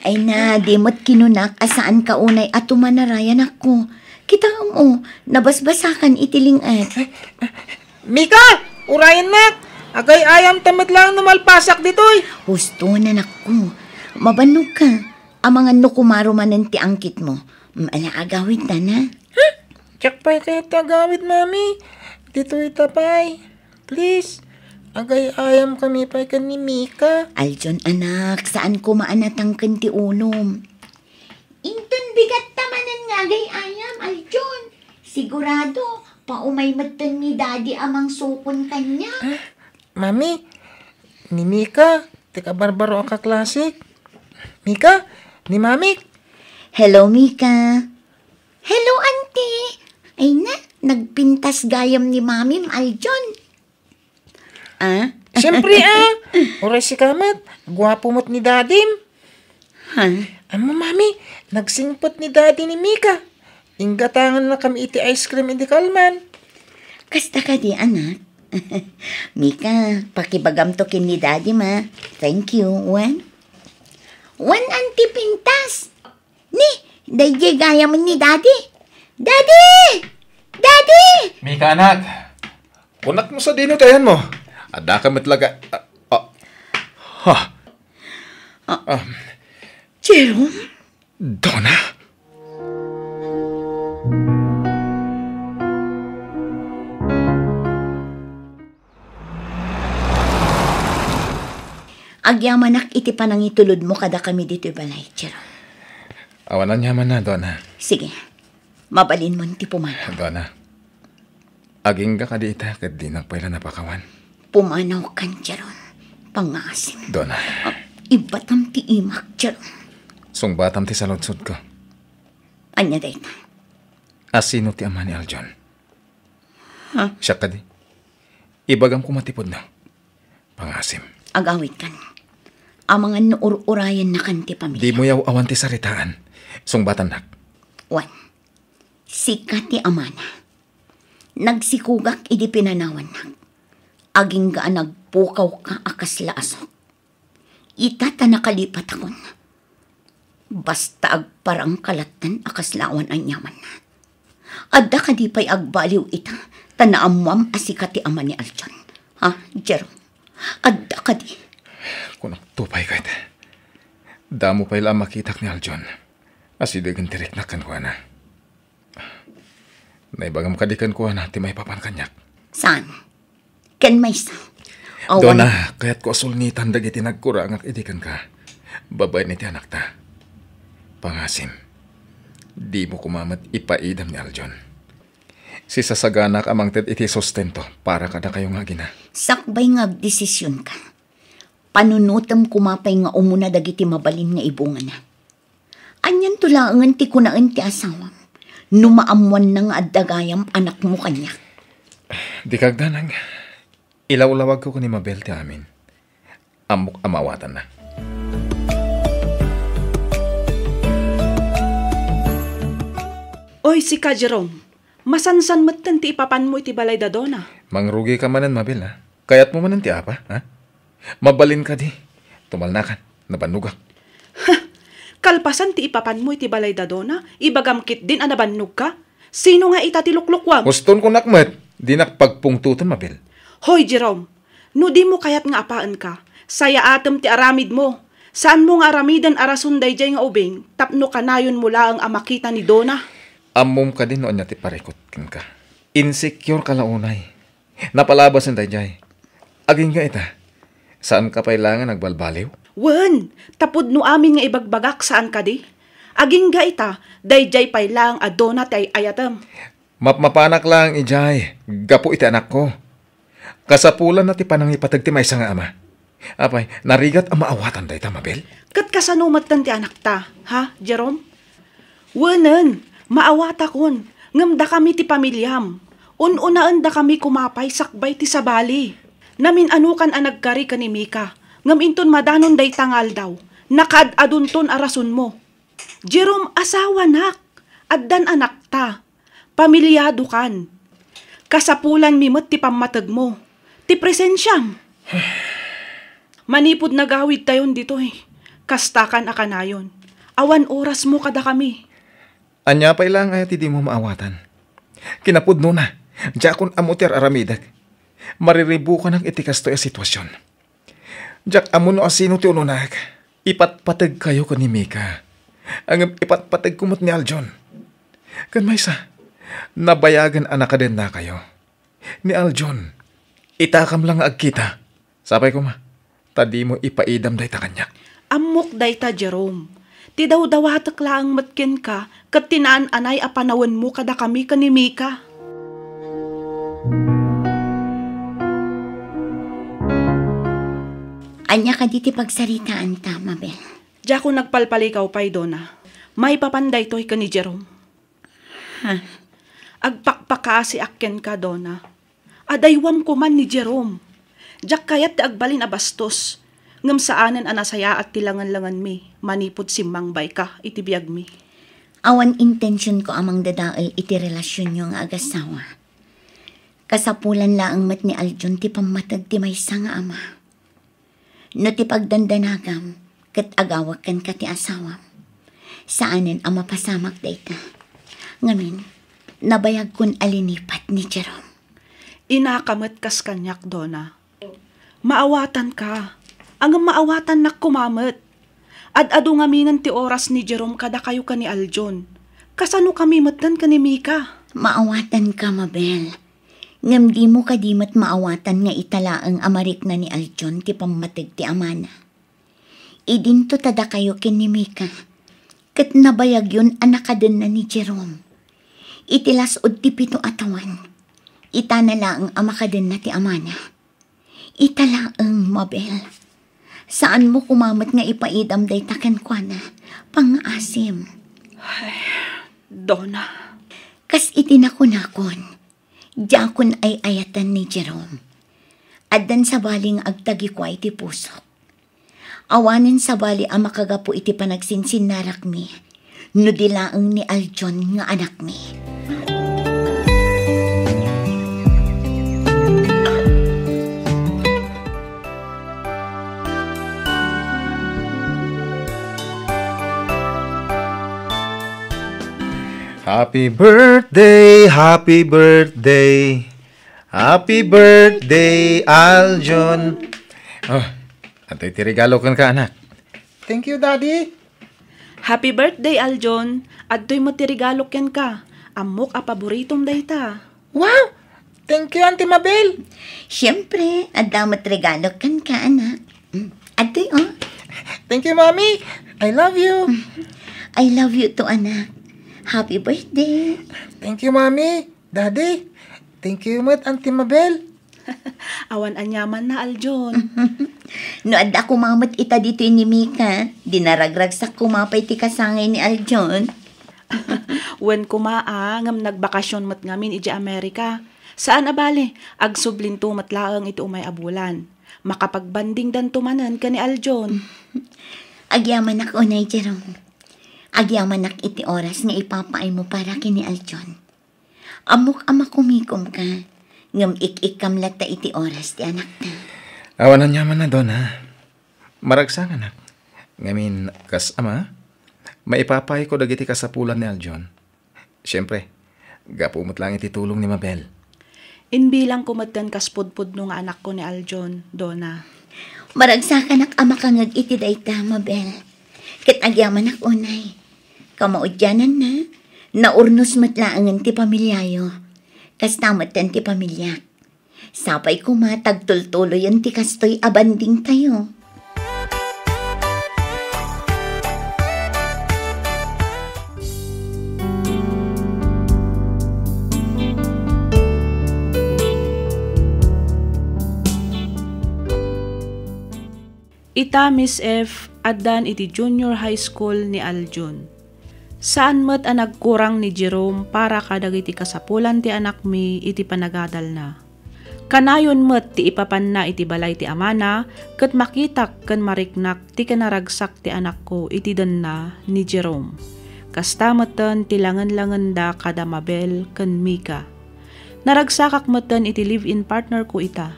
Ay na, di met kinunak a saanka unay a tumanarayan ako. Kitaem, o, nabasbasakan iti ling-et. Mika! Urayennak! Agay-ayamta met laeng no malpasak ditoy! Husto, anakko. Mabannogka. Amangan no kumaro manen ti angkitmo. Mm, ala, agawidta, a? Ha? Diak pay kayat ti agawid, Mami. Ditoyta pay. Please, agay-ayamkami pay ken ni Mika. Aljon, anak, saan koma a natangken ti ulom. Inton bigatta manen nga agay-ayam, Aljon. Sigurado, paumay metten ni Daddy a mangsukon kaniak. Ah, Mami, ni Mika, ti kabarbaro a kaklasik. Mika, ni Mamik. Hello, Mika. Hello, Auntie. Ay na, nagpintas gayam ni Mamim, Aljon. Ah? Siyempre, ah. Uray sika met, guapo met ni Dadim. Ha? Ammom, Mami, nagsingpet ni Daddy ni Mika. Inggatangannakami iti ice cream idi kalman. Kasta kadi, anak? Mika, pakibagamto ken ni Daddy, ma. Thank you. Wen? Wen, Auntie Pintas. Ni, daydiay gayam ni Daddy. Daddy! Daddy! Mika, anak. Kunakmo sadino ti ayanmo? Addaka met laga-, ah, ah. Ha? Ah. Ah. Jerome? Donna? Agyamanak iti panangitulodmo kadakami ditoy balay, Jerome. Awan aniamanna, Donna. Sige. Mabalinmon ti pumanaw. Donna, agingga kadi ita ket dinak pay la napakawan. Pumanawkan, Jerome. Pangngaasim. Donna. Ah, ibbatam ti imak, Jerome. Sungbatam ti saludsodko. Ania dayta? Asino ti ama ni Aljon? Ha? Siak kadi? Ibagam koma ti pudno. Pangngaasim. Agawidkan. Amangan no ur-urayennakan ti pamilya. Dimo yaw-awan ti saritaan. Sungbatannak. Wen, sika ti amana. Nagsikogak idi pinanawannak. Agingga a nagpukawka a kasla a sok. Ita ta nakalipatakon. Basta agparangka latten a kasla awan aniamanna. Adda kadi pay agbaliw ita ta naammuam a sika ti ama ni Aljon? Ha, Jerome? Adda kadi? Kunakto pay ket, damo pay la a makitak ni Aljon. Asidegen ti riknak kenkuana. Naibagam kadi kenkuana ti maipapan kaniak? Saan? Ken maysa. Awan. Donna, kayatko a sulngitan dagiti nagkurangak idi kenka, babaen iti anakta. Pangngaasim, dimo koma met ipaidam ni Aljon. Sisasaganak a mangted iti sustento para kadakayo nga agina. Sakbay nga agdesisionka, panunotem koma pay nga umuna dagiti mabalin nga ibungana. Anianto laengen ti kunaen ti asawam no maammoanna nga adda gayam anakmo kaniak? Dika agdanag. Ilawlawagko ken ni Mabel ti amin. Ammok a maawatanna. Oy, sika, Jerome. Masansan metten ti ipapanmo iti balay da Dona. Mangrugika manen, Mabel, ha? Kayatmo manen ti apa, ha? Mabalin kadi. Tumalnakan, nabannogak. Kalpasan ti ipapanmo iti balay da Dona, ibagam ketdin a nabannogka? Sino nga ita ti luklukkuam? Uston kunak met, dinak pagpungtoton, Mabel. Hoy, Jerome, no dimo kayat nga apaenka, sayaatem ti aramidmo. Saanmo nga aramiden a rason daydiay nga ubing tapno kanayonmo laeng a makita ni Dona. Ammom kadi no ania ti parikut kenka. Insecure ka la unay. Napalabasen daydiay. Agingga ita, saanka pay laeng a nagbalbaliw? Wen, tapud no amin nga ibagbagak, saan kadi? Agingga ita, daydiay pay laeng a Dona ti ay-ayatem. Mapmapanak laeng idiay gapu iti anakko. Kasapulanna ti panangipateg ti maysa nga ama. Apay, narigat a maawatan dayta, Mabel? Ket kasano metten ti anakta, ha, Jerome? Wenen, maawatakon, ngem dakami ti pamiliam. Un-unaendakami koma pay sakbay ti sabali. Namin-anokan a nagkari ken ni Mika, ngem inton madanon dayta nga aldaw, nakaad-adonton a rasonmo. Jerome, asawanak, addan anakta. Pamiliadokan. Kasapulanmi met ti pammategmo, ti presensiam. Manipud nagawidtayon ditoy, kastakan a kanayon. Awan orasmo kadakami. Ania pay laeng aya ti dimo maawatan? Kinapudnona, diakon ammo ti ar-aramidek. Mariribukanak iti kastoy a sitwasion. Diak ammo no asino ti ununak. Ipatpategkayo ken ni Mika. Ngem ipatpategko met ni Aljon. Ken maysa, nabayagen a nakadennakayo. Ni Aljon, itakam la nga agkita. Sapay koma, ta dimo ipaidam dayta kaniak. Ammok dayta, Jerome. Ti dawdawatek laeng met kenka ket ti naan-anay a panawenmo kadakami ken ni Mika. Ania kadi ti pagsaritaanta, Mabel? Diakon agpalpalikaw pay, Dona. Maipapan daytoy ken ni Jerome. Ha? Agpakpakaasiak kenka, Dona. Adaywam koman ni Jerome. Diak kayat ti agbalin a bastos, ngem saanen a nasayaat ti langenlangenmi manipud simmangbayka iti biagmi. Awan intensionko a mangdadael iti relasionyo nga agasawa. Kasapulan laeng met ni Aljon ti pammateg ti maysa nga ama. No ti pagdandanagam ket agawek kenka ti asawam, saanen a mapasamak dayta. Ngamin, nabayagkon a linipat ni Jerome. Inaka met kas kaniak, Dona. Maawatanka. Ngem maawatannak koma met. Ad-adu ngaminen ti oras ni Jerome kadakayo ken ni Aljon. Kasano kami metten ken ni Mika? Maawatanka, Mabel. Ngem dimo kadi met maawatan nga ita laeng a marikna ni Aljon ti pammateg ti amana? Idinto ta dakayo ken ni Mika, ket nabayagyon a nakadenna ni Jerome. Iti las-ud ti pito a tawen, itana laeng a makadenna ti amana. Ita laeng, Mabel. Saanmo koma met nga ipaidam dayta kenkuana. Pangngaasim. Ay, Dona. Kas iti nakunakon, diakon ay-ayatan ni Jerome. Addan sabali nga agtagikua iti pusok. Awanen sabali a makagapu iti panagsinsinnarakmi no di laeng ni Aljon nga anakmi. Happy birthday, happy birthday. Happy birthday, Aljon. Oh, adtoy ti regalo kenka, anak. Thank you, Daddy. Happy birthday, Aljon. Adtoy met ti regalo kenka. Ammok a paboritom dayta. Wow! Thank you, Auntie Mabel. Siyempre, adda met regalo kenka, anak. Mm, adtoy, oh. Thank you, Mommy. I love you. I love you too, anak. Happy birthday. Thank you, Mommy. Daddy, thank you met, Auntie Mabel. Awan aniamanna, Aljon. No adda koma met ita ditoy ni Mika, di naragragsak koma pay ti kasangay ni Aljon. Wen koma a, ngem nagbakasyon met ngamin idiay Amerika. Saan a bale, agsublinto met laeng iti umay a bulan. Makapagbandingdanto manen ken ni Aljon. Agyamanak unay, Jerome. Agyamanak iti oras nga ipapaaymo para ken ni Aljon. Ammok a makumikomka, ngem ik-ikkam latta iti oras ti anakta. Awan aniamanna, Dona. Maragsakannak. Ngamin, kas ama, maipapaayko dagiti kasapulan ni Aljon. Siempre, gapu met laeng iti tulong ni Mabel. Imbilangko metten kas pudpudno nga anakko ni Aljon, Dona. Maragsakanak a makangngeg iti dayta, Mabel. Ket agyamanak unay. Kamaudiananna, naurnos met laengen ti pamiliayo. Kasta metten ti pamiliak. Sapay koma ta agtultuloyen ti kastoy a bandingtayo. Ita, Miss F, addan iti junior high school ni Aljon. Saan met a nagkurang ni Jerome para kadagiti kasapulan ti anakmi iti panagadalna. Kanayon met ti ipapanna iti balay ti amana, ket makitak ken mariknak ti kinaragsak ti anakko iti denna ni Jerome. Kasta metten ti langenlangenda kada Mabel ken Mika. Naragsakak metten iti live-in partner ko ita.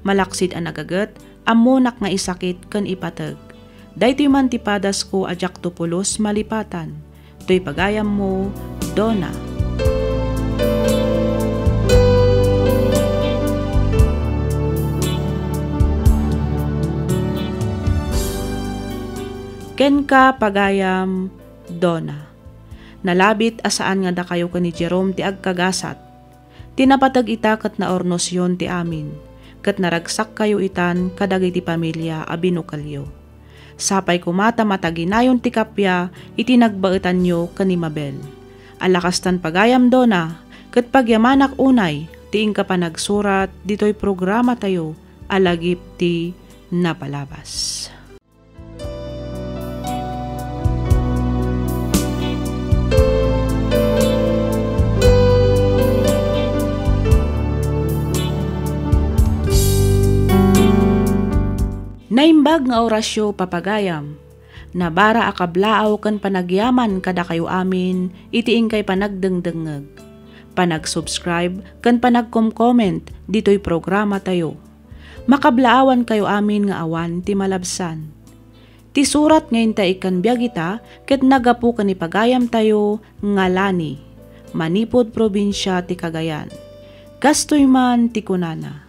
Malaksid a nagaget, ammonak nga isakit ken ipateg. Daytoy man ti padasko a diakto pulos malipatan. Toy pagayammo, Dona. Kenka, pagayam, Dona. Nalabit a saan nga dakayo ken ni Jerome ti agkagasat. Ti napateg ita ket naurnosyon ti amin, ket naragsakkayo itan kadagiti pamilia a binukelyo. Sapay koma ta mataginayon ti kappia iti nagbaetanyo ken ni Mabel. Ala kastan pagayam, Dona, ket pagyamanak unay ti inka panagsurat ditoy programatayo a Lagip ti Napalabas. Naimbag nga orasyo, papagayam. Nabara a kablaaw ken panagyaman kadakayo amin iti inkay panagdengdengngeg, panag-subscribe ken panagkom-comment ditoy programatayo. Makablaawankayo amin nga awan ti malabsan. Ti surat nga intay ikkan biag ita ket naggapu ken ni pagayamtayo nga Lani, manipud probinsia ti Cagayan. Kastoy man ti kunana,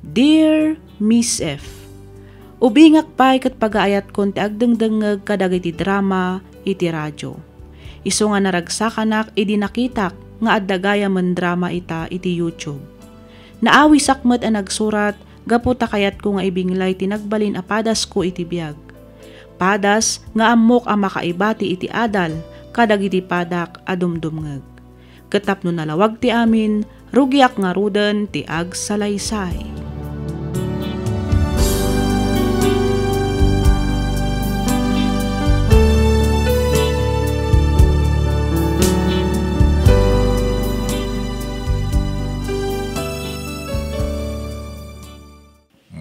"Dear Miss F, ubingak pay ket pagaayatkon ti agdengdengngeg kadagiti drama iti radio. Isu nga naragsakanak idi nakitak nga adda gayamen drama ita iti YouTube. Naawisak met a nagsurat gapu ta kayatko nga ibinglay ti nagbalin a padasko iti biag. Padas nga ammok a makaibati iti adal kadagiti padak a dumdumngeg. Ket tapno nalawag ti amin, rugiak ngaruden ti agsalaysay."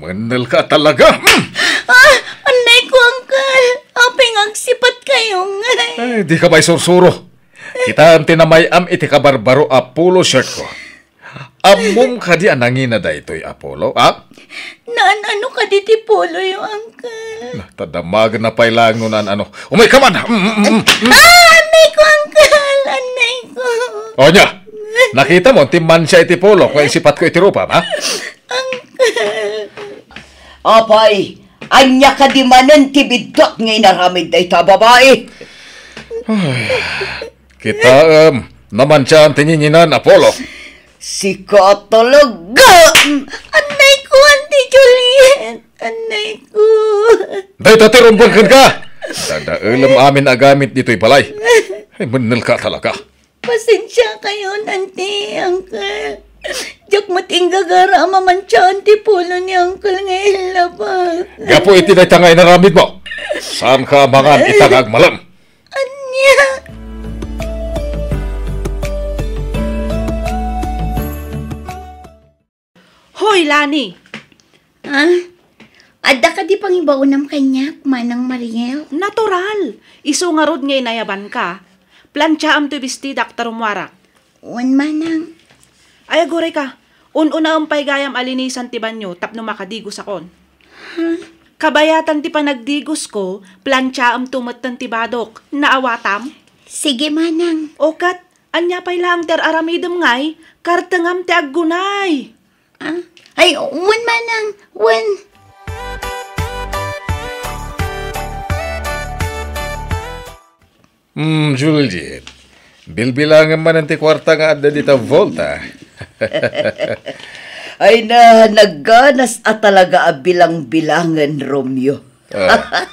Mennel ka talaga! Ah, annay ko, Uncle. Apay nga agsipat kayo, ngay? Ay, di ka maisursuro. Kita ti namay-am iti kabarbaro a polo shirt ko. Ammom kadi a nangina daytoy a polo, ha? Naan-ano kadi ti polo yo, Uncle? Na, tadamagen na pay lang no naan-ano. Umay ka man! Mm, mm, mm, mm. Ah, annay ko, Uncle! Annay ko! O, nya? Nakita mo, ti mansia iti polo, kung isipat ko iti rupa, ha? Uncle! Apay, ania kadi manen ti biddut nga inaramid dayta a babai? Ay, kita, em, namansiaan ti nginginan a polo. Sika talaga! Annay ko, Auntie Juliet! Annay ko! Dayta ti rumbeng kenka! Dadaelem amin a gamit ditoy balay. Ay, mennel ka talaga. Pasensia kayo, Auntie, Uncle. Diak met inggagara a mamantiaan ti pulo ni Uncle nga illabas. Gapu iti dayta nga inaramidmo, saanka a mangan ita nga agmalem. Ania? Hoy, Lani! Ah? Adda kadi pangibaonam kaniak, Manang Mariel? Natural! Isu ngarud nga inayabanka. Plantiaam toy bestidak ta rummuarak. Wen, Manang. Ay, aguray ka. Un-unaem pay gayam a linisan ti banio tapno makadigosakon. Huh? Kabayatan ti panagdigosko, plantiaemto metten ti badok. Naawatam? Sige, Manang. O ket, ania pay laeng ti ar-aramidem ngay? Kartengam ti aggunay. Ah? Ay, wen, Manang. Wen. Hmm, Juliet. Bilbilangem manen ti kuarta nga adda dita vault, a. Ay na, nagganas a talaga a bilangbilangen, Romeo. Ah.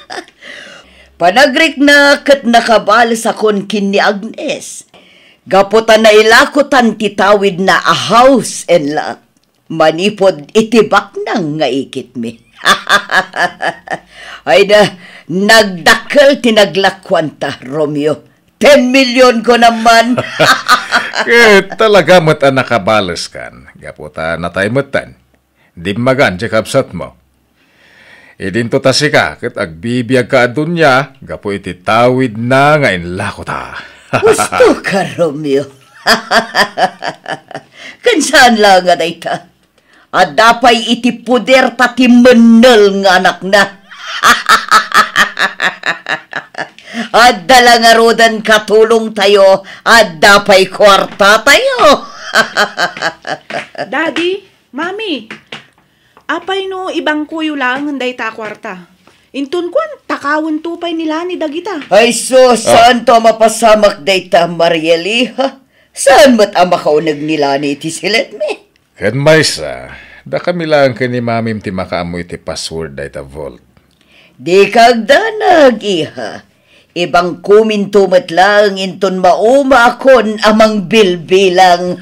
Panagrikna ket nakabalesakon ken ni Agnes. Gapu ta nailakotan ti tawidna a house and lot. Manipud iti baknang nga ikitmi. Ay na, nagdakkel ti naglakuanta, Romeo. Ten million ko naman. Ket talaga met a nakabaleskan, gapu ta natay metten. Dimmagan ti kabsatmo. Idinto ta sika ket agbibiagka a dunia gapu iti tawidna nga inlakota. Husto ka, Romeo. Ken saan la nga dayta. Adda pay iti puder ta ti mennel nga anakna. Adda la ngaruden katulongtayo, adda pay kuartatayo. Daddy, Mami, apay no ibangkoyo laengen dayta a kuarta? Inton kuan, takawento pay ni Lani dagita. Ay sus, ah, saanto a mapasamak dayta, Mariel, iha? Saan met a makauneg ni Lani iti siletmi? Ken maysa, dakami laeng ken ni Mamim ti makaammo iti password dayta vault. Dika agdanag, iha. Ibangkominto met laeng inton maumaakon a mangbilbilang.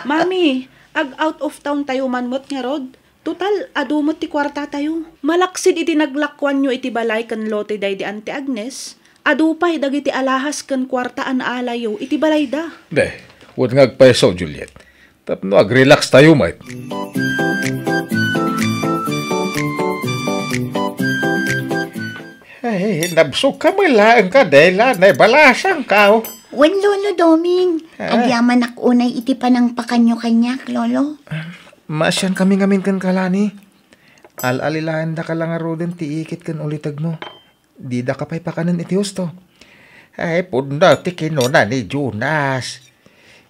Mami, ag-out of town tayo man met ngarud. Total, adu met ti kuartatayo. Malaksid iti naglakuanyo iti balay ken lote daydi Auntie Agnes, adu pay dagiti alahas ken kuarta a naalayyo iti balayda. De, wen nga agpayso, Juliet. Tapno agrelax tayo met. Ay, nabsog ka met laeng ka, Dela, naibalasangka. Wen, Lolo Doming, ah, agyamanak unay iti panangpakanyo kaniak, Lolo. Maasian kami ngamin ken ka, Lani. Al-alilaendaka la ngaruden ti ikit ken ulitegmo. Didaka pay pakanen iti husto. Ay, pudno ti kinuna ni Jonas.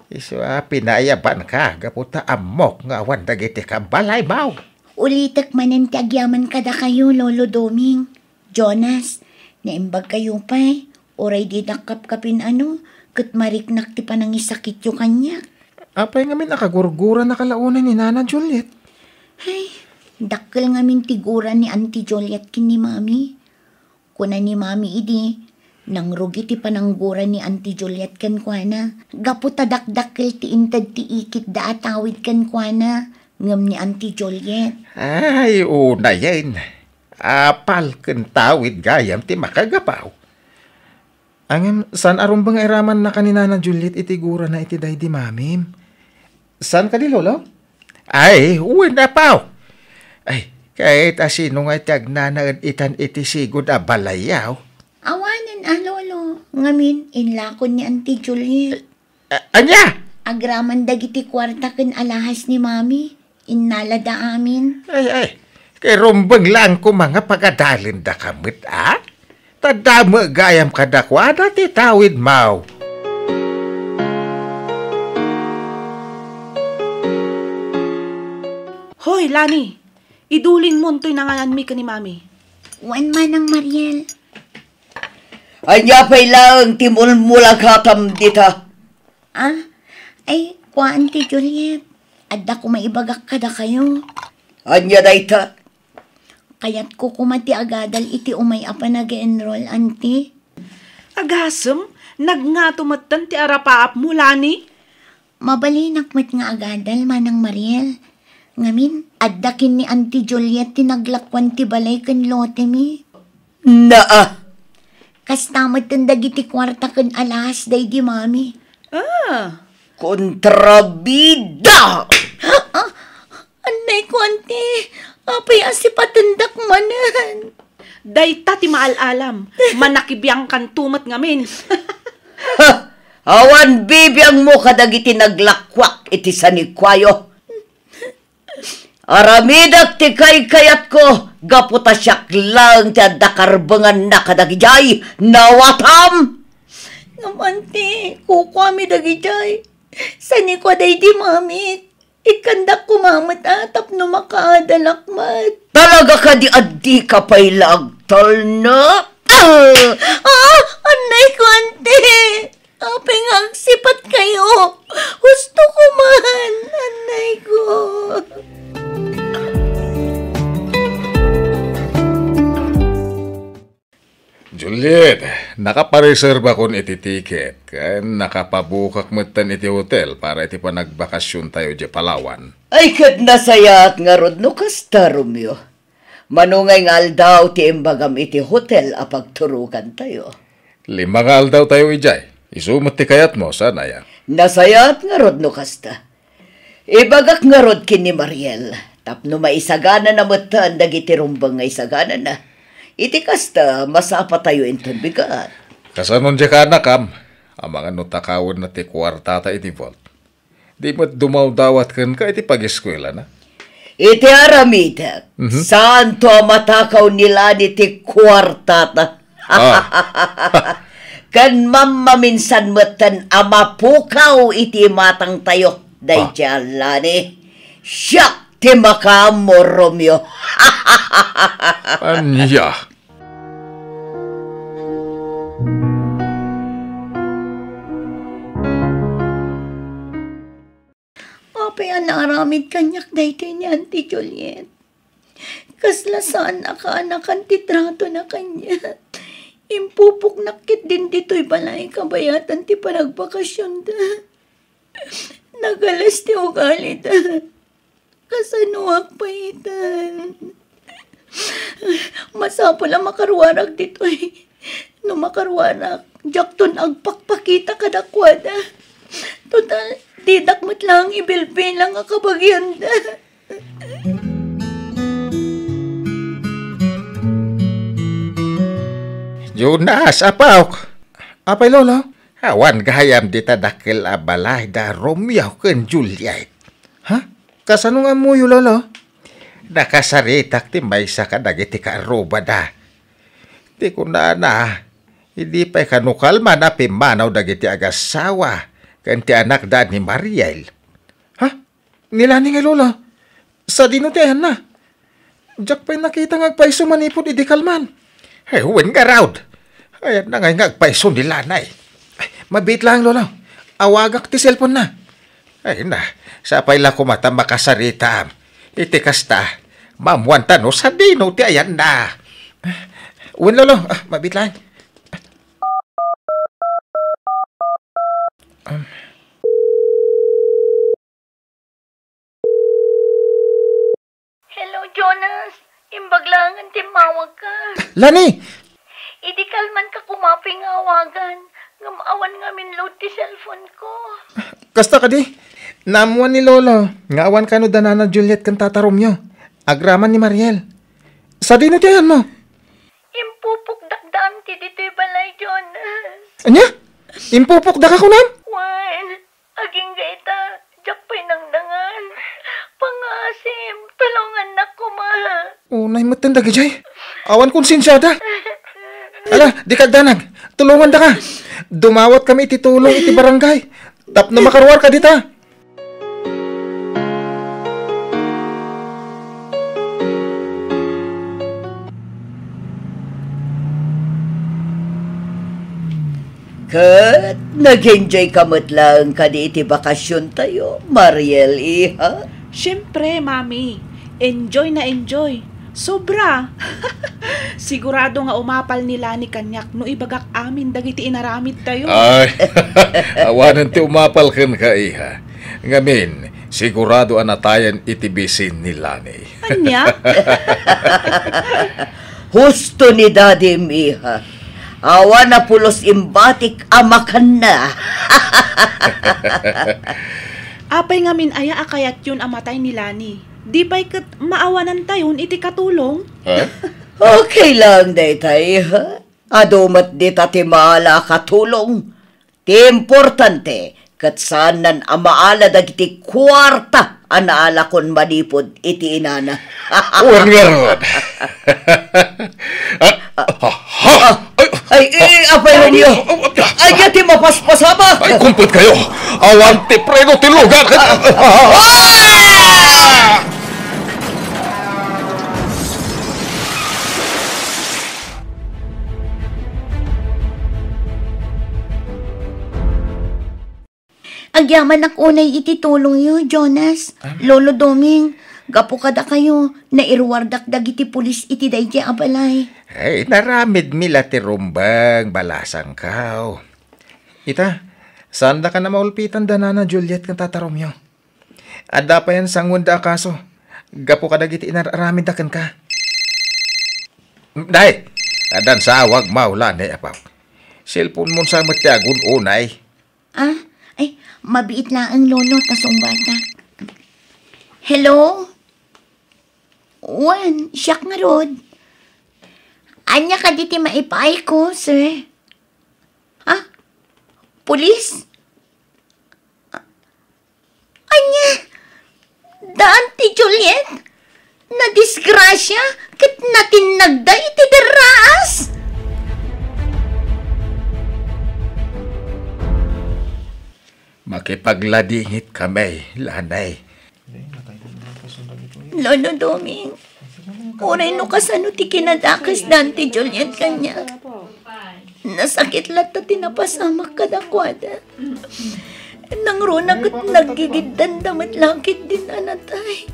Isu a pinayabanka gapu ta ammok nga awan dagiti kabalaymo. Ulitek manen ti agyaman kadakayo, Lolo Doming. Jonas, naimbagkayo pay, uray didak kapkapin-ano, ket mariknak ti panangisakityo kaniak. Apay ngamin a kagurguranaka la unay ni Nana Juliet? Ay, dakkel ngamin ti gura ni Auntie Juliet ken ni Mami. Kuna ni Mami idi, nangrugi ti pananggura ni Auntie Juliet kenkuana, gapu ta dakdakkel ti inted ti ikitda a tawid kenkuana, ngem ni Auntie Juliet. Ay, unayen. Apal ken tawid gayam ti makagapu. Ngem, saan a rumbeng nga iramannaka ni Nana Juliet iti gurana iti daydi Mamim? Saan kadi, Lolo? Ay, wen, Apo. Ay, ket asino nga ti agnanaed itan iti sigud a balayyo? Awanen a, Lolo. Ngamin, inlakon ni Auntie Juliet. A-, ania? Agraman dagiti kuarta ken alahas ni Mami. Innalada amin. Ay, ay. Kay rumbeng laeng koma nga pagadalendaka met, a? Ta damo gayam kadakuada ti tawidmo. Hoy, Lani! Idulinmon toy nangananmi ken ni Mami. Wen, Manang Mariel. Ania pay laeng ti mulmulagatam dita? Ah, ay, kua, Auntie Juliet. Adda koma ibagak kadakayo. Ania dayta? Kayatko koma ti agadal iti umay a panag-enroll, Auntie. Agasem, nagngato metten ti arapaapmo, Lani. Mabalinak met nga agadal, Manang Mariel. Ngamin, adda ken ni Auntie Juliet ti naglakuan ti balay ken lotemi. Naa! Kasta met dagiti kuarta ken alahas daydi Mami. Ah. Kontrabida! Ah, annay ko, Auntie. Apay a sipatendak manen? Dayta ti maal-alam. Manakibiangkanto met ngamin. Ha! Awan bibiangmo kadagiti naglakuak iti sanikuayo. Aramidek ti kaykayatko, gapu ta siak laeng ti adda karbenganna kadagidiay. Nawatam! Ngem, Auntie, kukuami dagidiay. Sanikua daydi Mamik. Ikkandak koma met a tapno makaadalak met. Talaga kadi a dika pay la agtalna? Ah! Ah! Annay ko, Auntie! Apay nga agsipatkayo? Husto ko man, annay ko. Juliet, nakapareserbakon iti tiket, ken nakapabukak metten iti hotel para iti panagbakasiontayo idiay Palawan. Ay, ket nasayaat ngarud no kasta, Romeo. Mano ngay nga aldaw ti imbagam iti hotel a pagturokantayo? Lima nga aldawtayo idiay. Isu met ti kayatmo, saan aya? Nasayaat ngarud no kasta. Ibagak ngarud ken ni Mariel, tapno maisaganana metten dagiti rumbeng nga isaganana. Iti kasta, masapatayo inton bigat. Kasano diay kaanakam? Amangan no takawenna ti kuartata iti vault. Di met dumawdawat kenka iti pageskuelana? Iti aramidek, mhm, saanto a matakaw ni Lani ti kuartata. Ah. Ken mammaminsan metten a mapukaw iti imatangtayo daydiay a Lani. Siak ti makaammo, Romeo. Ania? Apay a naaramid kaniak daytoy ni Auntie Juliet? Kasla saan a kaanakan ti tratona kaniak. Impupoknak ketdin ditoy balay kabayatan ti panagbakasionda. Nagalas ti ugalida. Kasanoak pay itan? Masapul a makaruarak ditoy. No makaruarak, diakton agpakpakita kadakuada. Total, didak met laeng ibilbilang a kabagianda. Jonas, apok! Apay, Lolo? Awan gayam dita dakkel a balay da Romeo ken Juliet. Ha? Kasano nga ammoyo, Lolo? Nakasaritak ti maysa kadagiti kaarrubada. Ti kunana, idi pay kano kalman a pimmanaw dagiti agassawa ken ti anakda ni Mariel. Ha? Ni Lani ngay, Lolo? Sadino ti ayanna? Diak pay nakita nga agpayso manipud idi kalman. Ay, wen ngarud. Ayanna ngay nga agpayso ni Lani. Ay, mabiit laeng, Lolo. Awagak ti cellphone-na. Ay na, sapay la koma ta makasaritam. Iti kasta, maammuanta no sadino ti ayanna. Wen, Lolo, ah, mabiit laeng. Hello, Jonas. Imbag laengen ti immawagka. Lani! Idi kalmanka koma pay nga awagan, ngem awan ngamin load ti cellphone-ko. Kasta kadi, naammuan ni Lolo nga awan kano da Nana Juliet ken Tata Romeo. Agraman ni Mariel. Sadino ti ayanmo? Impupokdak da Auntie ditoy balay, Jonas. Ania? Impupokdaka kunam? Wen, agingga ita, diak pay nangdangan. Pangaasim, tulongannak koma. Unay metten dagidiay. Awan konsensiada. Ala, dika agdanag. Tulongandaka. Dumawatkami iti tulong iti barangay tapno makaruarka dita. Ket nag-enjoy ka met laeng kadi iti bakasiontayo, Mariel, iha? Siempre, Mami. Enjoy na enjoy. Sobra! Sigurado nga umapal ni Lani kaniak no ibagak amin dagiti inaramidtayo. Ay, awanen ti umapal kenka, iha. Ngamin, sigurado a natayen iti bisin ni Lani. Ania? Husto ni Daddy, iha. Awan a pulos imbatik a makanna. Apay ngamin aya a kayatyon a matay ni Lani? Di pay ket maawanantayon iti katulong? Ha? Okay lang dayta, iha. Adu met dita ti maala a katulong. Ti importante, ket saannan a maala dagiti kuarta a naalakon manipud iti inana. Wen ngarud. Ah, ah, ah, ay, Ay, eh, apay Romeo. Ay, aya ti mapaspasamak. Ay, kumpet kayo. Awan ti preno ti lugar. Ah! Agyamanak unay iti tulongyo, Jonas. Ah. Lolo Doming, gapu kadakayo, nairuardak dagiti pulis iti daydiay a balay. Ay, inaramidmi la ti rumbeng, balasangko. Ita, saandaka a maulpitan da Nana Juliet ken Tata Romeo? Adda payen sangoenda a kaso gapu kadagiti inar-aramidda kenka. Day, addan sawag maula ni apaw. Cellphone-mon sa met ti agun-unay. Ah, ay, mabiit laeng, Lolo, ta sungbatak. Hello? Wen, siak ngarud. Ania kadi ti maipaayko, sir? Ah? Pulis? Ania? Daan ti Juliet? Nadisgrasia ket natinnagda iti derraas? Makipagladingit kami, Lanay. Lolo Doming, uray no kasano ti kinadakes daan ti Juliet kaniak. Nasakit latta ti napasamak kadakuada. Nangruna ket naggigiddanda met la ketdin a natay.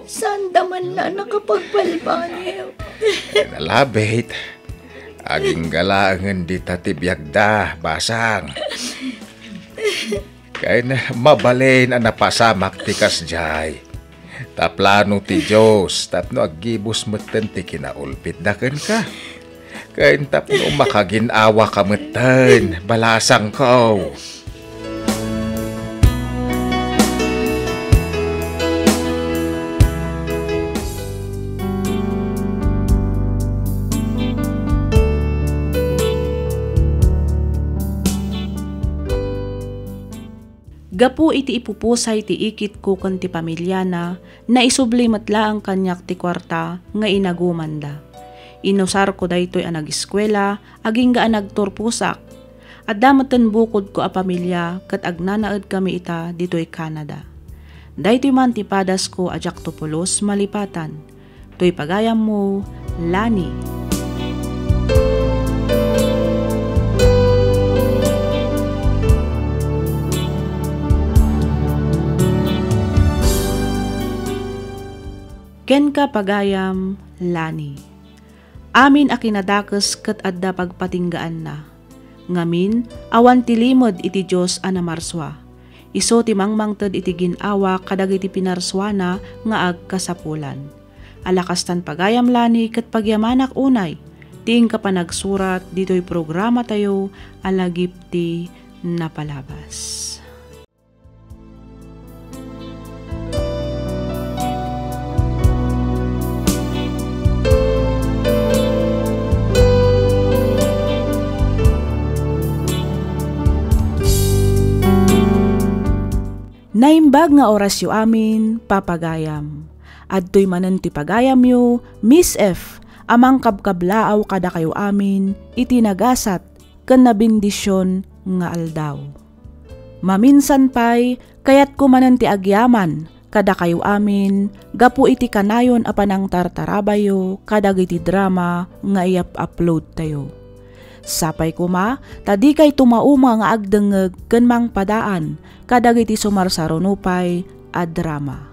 Saanda man la nakapagbalbaliw. Nalabit. Agingga laengen dita ti biagda, basang. Ken mabalin a napasamak ti kasdiay. Ta plano ti Dios tapno aggibus metten ti kinaulpitda kenka. Ken tapno makagin-awaka metten, balasangko. Gapu iti ipupusay ti ikitko ken ti pamiliana, naisubli met laeng kaniak ti kuarta nga inagumanda. Inusarko daytoy a nageskuela agingga a nagturposak. Adda metten bukodko a pamilia ket agnanaedkami ita ditoy Canada. Daytoy man ti padasko a diakto pulos malipatan. Toy pagayammo, Lani. Kenka, pagayam, Lani. Amin a kinadakes ket adda pagpatinggaanna. Ngamin, awan ti limed iti Dios a namarsua. Isu ti mangmangted iti gin-awa kadagiti pinarsuana nga agkasapulan. Alakastan pagayam, Lani, ket pagyamanak unay ti inka panagsurat ditoy programatayo a Lagip ti Napalabas. Naimbag nga orasyo amin, papagayam. Adtoy manen ti pagayamyo, Miss F, a mangkabkablaaw kadakayo amin iti nagasat ken nabendision nga aldaw. Maminsan pay, kayatko manen ti agyaman kadakayo amin gapu iti kanayon a panangtartarabayyo kadagiti drama nga iyap-uploadtayo. Sapay koma ta dikay tumauma nga agdengngeg ken mangpadaan kadagiti sumarsaruno pay a drama.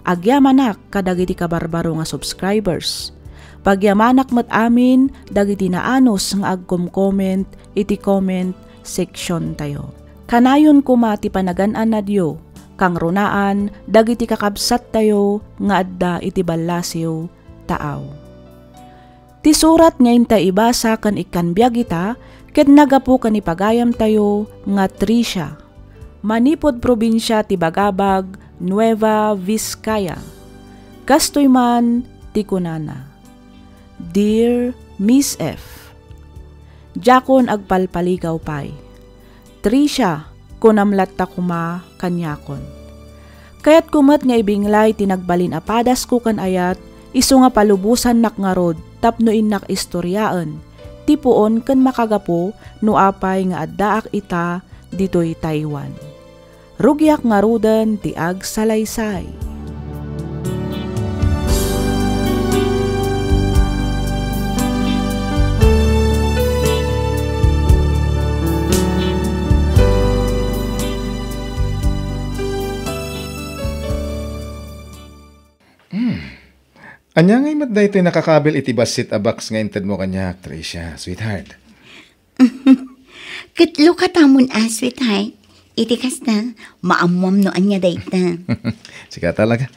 Agyamanak kadagiti kabarbaro nga subscribers. Pagyamanak met amin dagiti naanus nga agcom-comment iti comment section tayo. Kanayon koma ti panagan-anadyo, kangrunaan dagiti kakabsattayo nga adda iti ballasiw, taaw. Ti surat nga inta ibasa ken ikkan biag ita ket naggapu ken ipagayamtayo nga Tricia, manipud probinsia ti Bagabag, Nueva Vizcaya. Kastoy man ti kunana, "Dear Miss F, diakon agpalpaligaw pay. Tricia, kunam latta koma kaniakon. Kayatko met nga ibinglay ti nagbalin a padasko ken ayat, isu nga palubosannak ngarud tapno innak istoriaen ti puon ken makagapu no apay nga addaak ita ditoy Taiwan. Rugiak ngaruden ti agsalaysay." Hmm. Ania ngay met daytoy nakakabil iti bassit a box nga intedmo kaniak, Tricia, sweetheart? Ket lukatamon a, sweetheart. Iti kasta, maammoam no ania dayta. Sika talaga.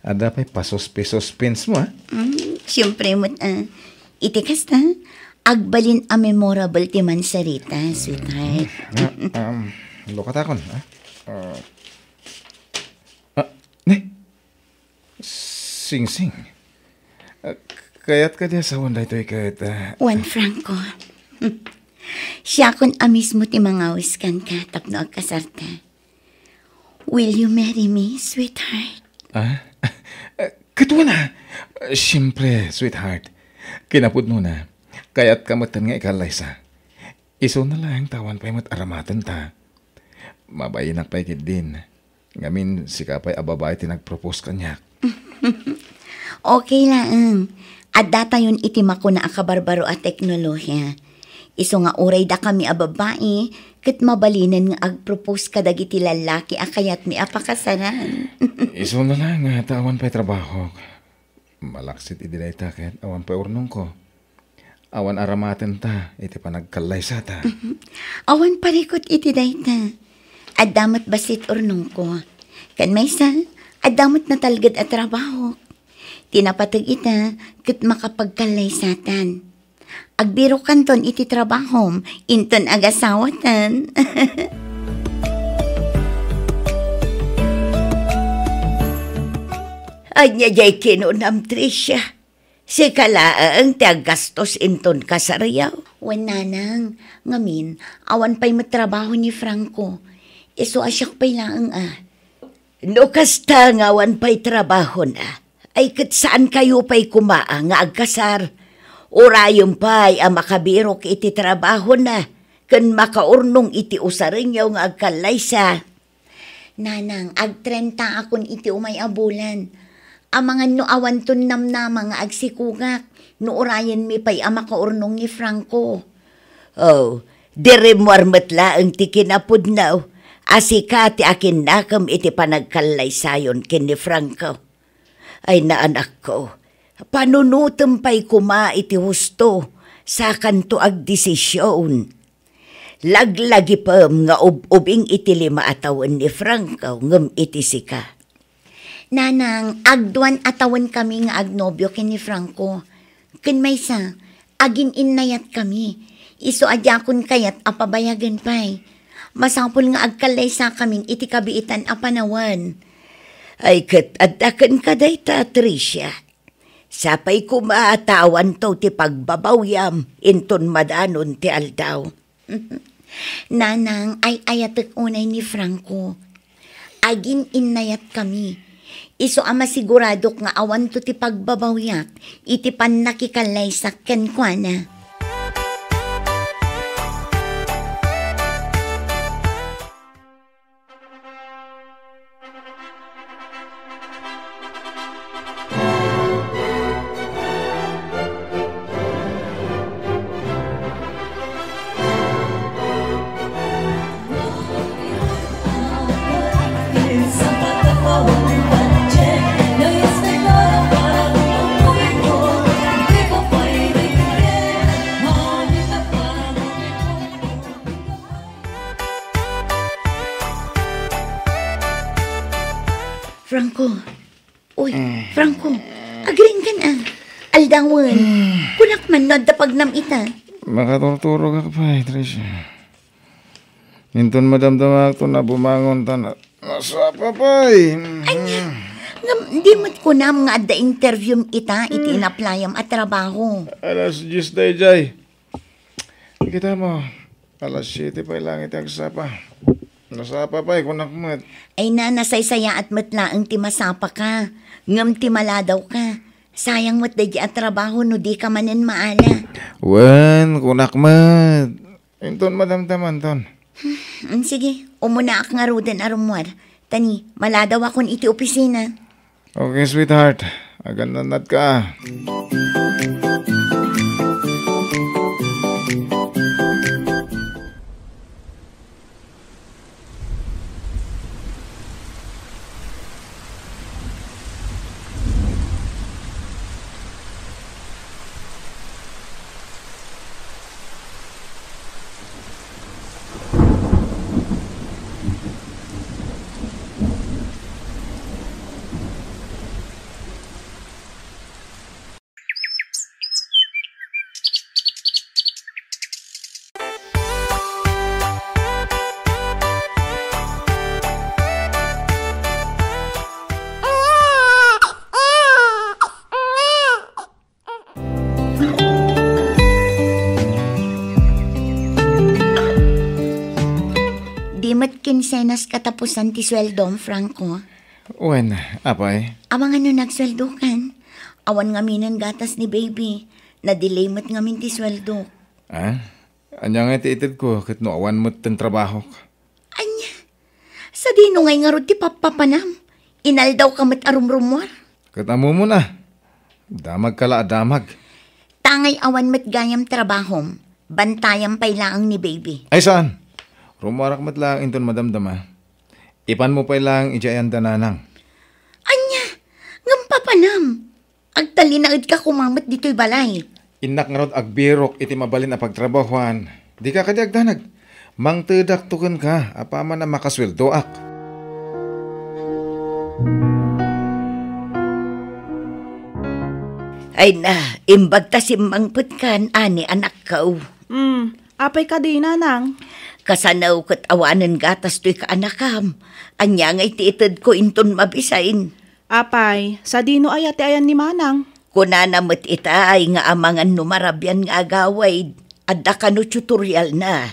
Adda pay pasuspi-suspensemo, a. Mm, siempre met, a. Iti kasta, agbalin a memorable ti mansarita, sweetheart. Ah, um, lukatakon, a. Ah, ah, ne? Singsing. Ah, kayat kadi a sawen daytoy ket, ah, Juan Franco. Siakon a mismo ti mangawis kenka tapno agkasarta. Will you marry me, sweetheart? Ah? Ah, ket wen a. Siempre, sweetheart. Kinapudnona, kayatka metten nga ikallaysa. Isuna laeng ta awan pay met aramatenta. Mabainak pay ketdin. Ngamin, sika pay a babai ti nagpropose kaniak. Okay laeng. Addatayon iti makuna a kabarbaro a teknolohia. Isu nga uray dakami a babai, ket mabalinen nga agpropose kadagiti lallaki a kayatmi a pakasaran. Isuna laeng ta awan pay trabahok. Malaksid idi dayta ket awan pay urnongko. Awan aramatenta iti panagkallaysata. Awan parikut iti dayta. Adda met bassit urnongko. Ken maysa, adda met natalged a trabahok. Ti napateg ita ket makapagkallaysatan. Agbirokanton iti trabahom, inton agasawatan. Ania diay kinunam, Tricia? Sika laeng ti aggastos inton kasaryo? Wen, nanang, ngamin, awan pay met trabaho ni Franco. Isu a siak pay laeng a. No kasta nga awan pay trabahona, ay ket saankayo pay koma nga agkasar. Urayen pay a makabirok iti trabahona ken makaurnong iti usarenyo nga agkallaysa. Nanang, agtrentaakon iti umay a bulan. Amangan no awanton namnama nga agsikogak, no urayenmi pay a makaurnong ni Franco. Oh, di rimmuar met laeng ti kinapudno a sika ti akinnakem iti panagkallaysayon ken ni Franco. Ay, naanakko, panunotem pay koma iti husto, sakanto agdesision. Laglagipem nga ub-ubing iti lima a tawen ni Franco ngem iti sika. Nanang, agduan a tawenkami nga agnobio ken ni Franco. Ken maysa, agin-innayatkami. Isu a diakon kayat a pabayagen pay. Masapul nga agkallaysakamin iti kabiitan a panawen. Ay, ket adda kenka dayta, Tricia. Sapay koma ta awanto ti pagbabawyam inton madanon ti aldaw. Nanang, ay-ayatek unay ni Franco. Agin-innayatkami. Isu a masiguradok nga awanto ti pagbabawyak iti pannakikallaysak kenkuana. Franco. Uy, Franco. Agriingkan a. Aldawen. Kunak man no adda pagnam ita. Makaturturogak pay, Tricia. Inton madamdamaak to na bumangon ta na-, nasapa pay. Ania? Ngem di met kunam nga adda interview ita iti inaplayam a trabaho. Alas dies daydiay. Kita mo, alas siete pay laeng iti agsapa. Nasapa pay, kunak met. Ay na, nasaysayaat met laeng ti masapaka, ngem ti maladawka. Sayang met daydi a trabaho no dika manen maala. Wen, kunak met. Inton madamdamanton. Hmm, sige, umunaak ngaruden a rummuar. Tani, maladawakon iti opisina. Okay, sweetheart. Agannadka. Di met kinsenas katapusan ti sueldom, Franco. Wen, apay? Amangan no nagsueldokan. Awan ngaminen gatas ni baby. Na-delay met ngamin ti sueldo. Ah? Ania ngay ti itedko ket no awan met ten trabahok? Ania? Sadino ngay ngarud ti pappapanam? Inaldawka met a rumrummuar? Ket ammomon a. Damagka la a damag. Ta ngay awan met gayam trabahom, bantayam pay laeng ni baby. Ay saan. Rummuarak met laeng inton madamdama. Ipanmo pay laeng idiay ayan da nanang. Ania? Ngem papanam? Agtalinaedka koma met ditoy balay. Innak ngarud agbirok iti mabalin a pagtrabahoan. Dika kadi agdanag. Mangtedakto kenka apaman a makasueldoak. Ay na, imbag ta simmangpetkan, ani, anakko. Hmm, apay kadi, nanang? Kasano ket awanen gatas toy kaanakam? Ania ngay ti itedko inton mabisin? Apay, sadino aya ti ayan ni manang? Kunana met ita ay nga amangan no marabian nga agawid, adda kano tutorial na.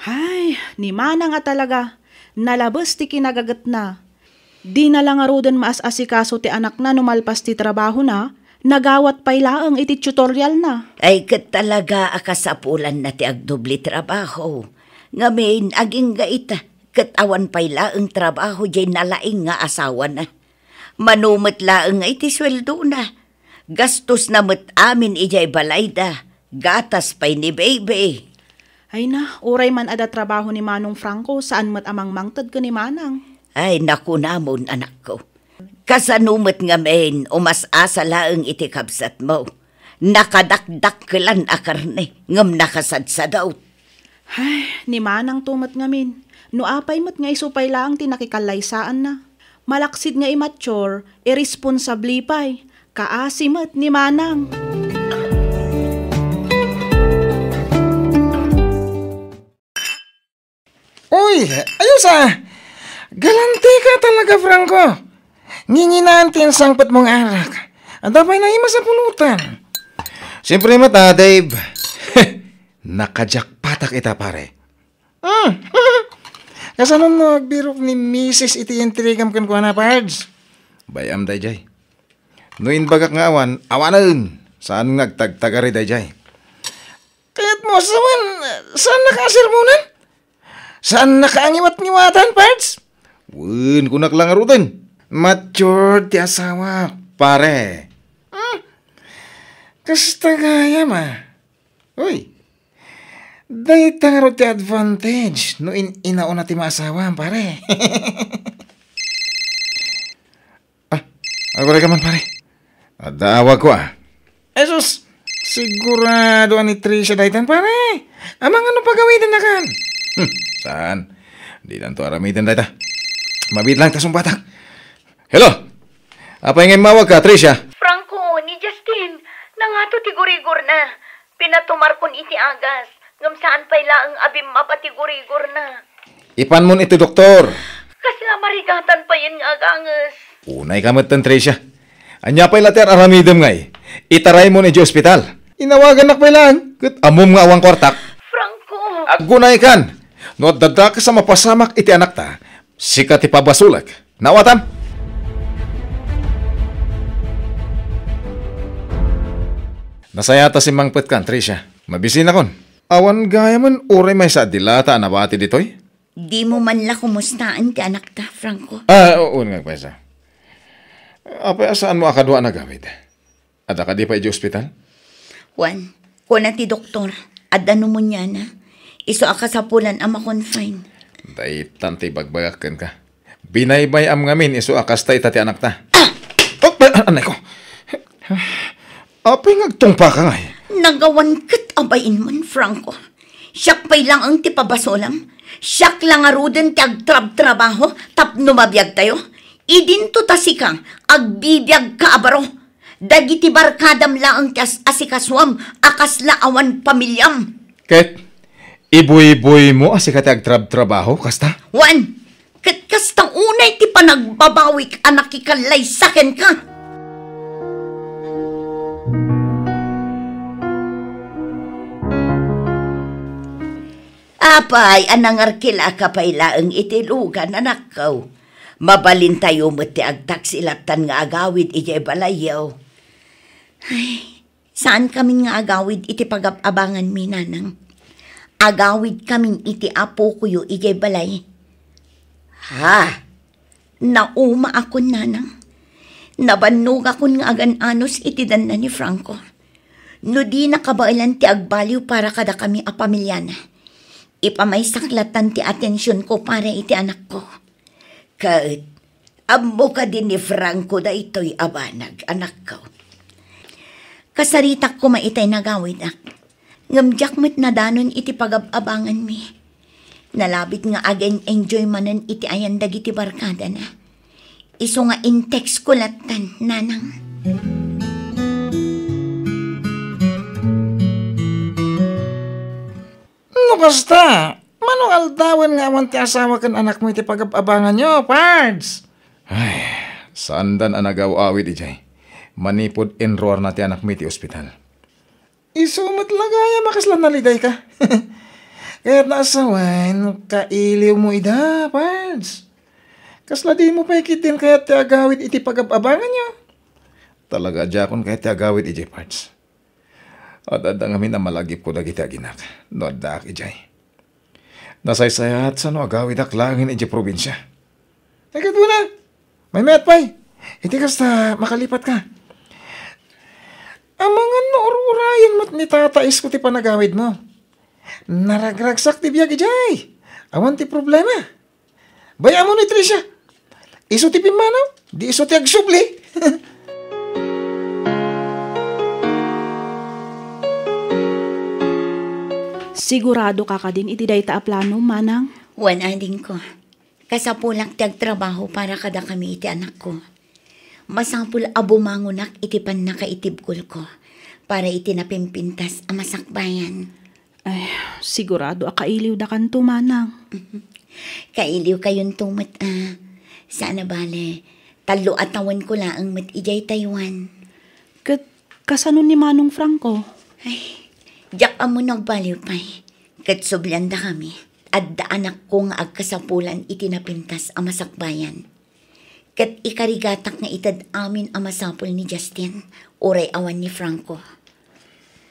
Hay, ni manang a talaga, nalabes ti kinagagetna. Dina la ngaruden maas-asikaso ti anakna no malpas ti trabahona, nagawat pay laeng iti tutorial na. Ay ket talaga a kasapulanna ti agdubli trabaho. Ngamin, agingga ita, ket awan pay laeng trabaho diay nalaing nga asawana. Mano met laeng nga iti sueldona. Gastosna met amin idiay balayda. Gatas pay ni baby. Ay na, uray man adda trabaho ni Manong Franco, saan met a mangmangted ken ni Manang. Ay, nakunamon, anakko. Kasano met ngamin, umas-asa laeng iti kabsatmo. Nakadakdakkelan a karne, ngem nakasadsadot. Ay, ni Manang to met ngamin. No apay met nga isu pay laeng ti nakikallaysaanna. Malaksid nga immature, irresponsable pay. Kaasi met ni Manang. Uy, ayos a. Galantika talaga, Franco. Nginginaan ti insangpetmo nga arak. Adda pay naimas a pulutan. Siyempre met a, Dave. Nakajakpatak ita, pare. Hmm. Kasano no agbirok ni misis iti intrigam kenkuana, Pards? Bay-am daydiay. No imbagak nga awan, awanen. Saan nga agtagtagari daydiay? Kayatmo a sawen, saannaka a sermonan? Saannaka a ngiwat-ngiwatan, Pards? Wen, kunak la ngaruden. Matured ti asawak, pare. Hmm. Kasta gayam a. Uy, dayta ngarud ti advantage no in-inauna ti maasawam, pare. Ah, aguray ka man, pare. Adda awagko, ah. Jesus, sigurado a ni Tricia daytan, pare. Amangan no pagawidennakan. Hmm, saan? Dinanto aramiden dayta. Mabiit lang ta sungbatak. Hello! Apay nga immawagka, Tricia? Franco, ni Justin, nangato ti gurigorna. Pinatumarkon iti agas, ngem saan pay laeng a bimmaba ti gurigorna. Ipanmon iti doktor. Kasla marigatan payen nga aganges. Unayka metten, Tricia. Ania pay la ti ar-aramidem ngay? Itaraymon idiay ospital. Inawagannak pay laeng, ket ammom nga awan kuartak. Franco! Aggunaykan! No adda dakes a mapasamak iti anakta, sika ti pabasolek. Nawatam? Nasayaat a simmangpetkan, Tricia. Mabisinakon. Awan gayamen uray maysa a dilata a nabati ditoy? Dimo man la kumustaen ti anakta, Franco? Ah, oo, nga agpaysa. Apay a saanmo a kadua a nagawid? Adda kadi pay idiay ospital? Wen, kuna ti doktor, adda pneumonia-na. Isu a kasapulan a ma-confine. Daytan ti ibagbagak kenka. Binaybay-am ngamin isu a kasta ita ti anakta. Ah! Oh, ah, anay ko. Apay nga agtungpaka ngay? Nagawan ket a bainmon, Franco. Siak pay laeng ti pabasolam. Siak la ngaruden ti agtrabtrabaho tapno mabiagtayo. Idinto ta sika, agbibiagka a baro. Dagiti barkadam laeng ti as-, asikasuam a kasla awan pamiliam. Ket ibuybuymo a sika ti agtrabtrabaho, kasta? Wen, ket kasta unay ti panagbabawik a nakikallaysa kenka. Apay a nangarkilaka pay laeng iti lugan, anakko? Mabalintayo met ti agtaksi lattan nga agawid idiay balayyo. Ay, saankamin nga agawid iti pagab-abanganmi, nanang. Agawidkamin iti apokoyo idiay balay. Ha? Naumaakon, nanang. Nabannogakon nga agan-anos iti danna ni Franco. No dina kabaelan ti agbaliw para kadakami a pamiliana, ipamaysak lattan ti atensionko para iti anakko. Ket, ammo kadi ni Franco daytoy a banag, anakko? Kasaritak koma itay nagawidak. Ngem diak met nadanon iti pagab-abanganmi. Nalabit nga agen-enjoy manen iti ayan dagiti barkadana. Isu nga in-text ko lattan, nanang. No kasta, mano nga aldawen nga awan ti asawa ken anakmo iti pagab-abanganyo, Pards? Ay, saandan a nagaw-awid idiay. Manipud inruarna ti anakmi iti ospital. Isu met la gayam a kasla nalidayka. Kayatna a sawen, kailiwmo ida, Pards. Kasla dimo pay ketdin kayat ti agawid iti pagab-abanganyo? Talaga a diakon kayat ti agawid idiay, Pards. Adda-adda ngamin a malagipko dagiti aginak no addaak idiay. Nasaysayaat sano agawidak laengen idiay probinsia. Ay, kadua na. Maymayat pay. Iti kasta, makalipatka. Amangan no ur-urayen met ni Tata Isko ti panagawidmo. Naragragsak ti biag idiay. Awan ti problema. Bay-am ni Tricia. Isu ti pimmanaw, di isu ti agsubli. Sigurado ka kadin iti dayta a plano, manang? Wen, adingko. Kasapulak ti agtrabaho para kadakami iti anakko. Masapul a bumangonak iti pannakaitibkolko para iti napimpintas a masakbayan. Ay, sigurado a kailiwdakanto, manang. Kailiwkayonto met a. Saan a bale, tallo a tawenko laeng met idiay Taiwan. Ket kasano ni Manong Franco? Ay, diak ammo no agbaliw pay. Ket subliandakami. Adda anakko nga agkasapulan iti napintas a masakbayan. Ket ikarigatak nga ited amin a masapul ni Justin, uray awan ni Franco.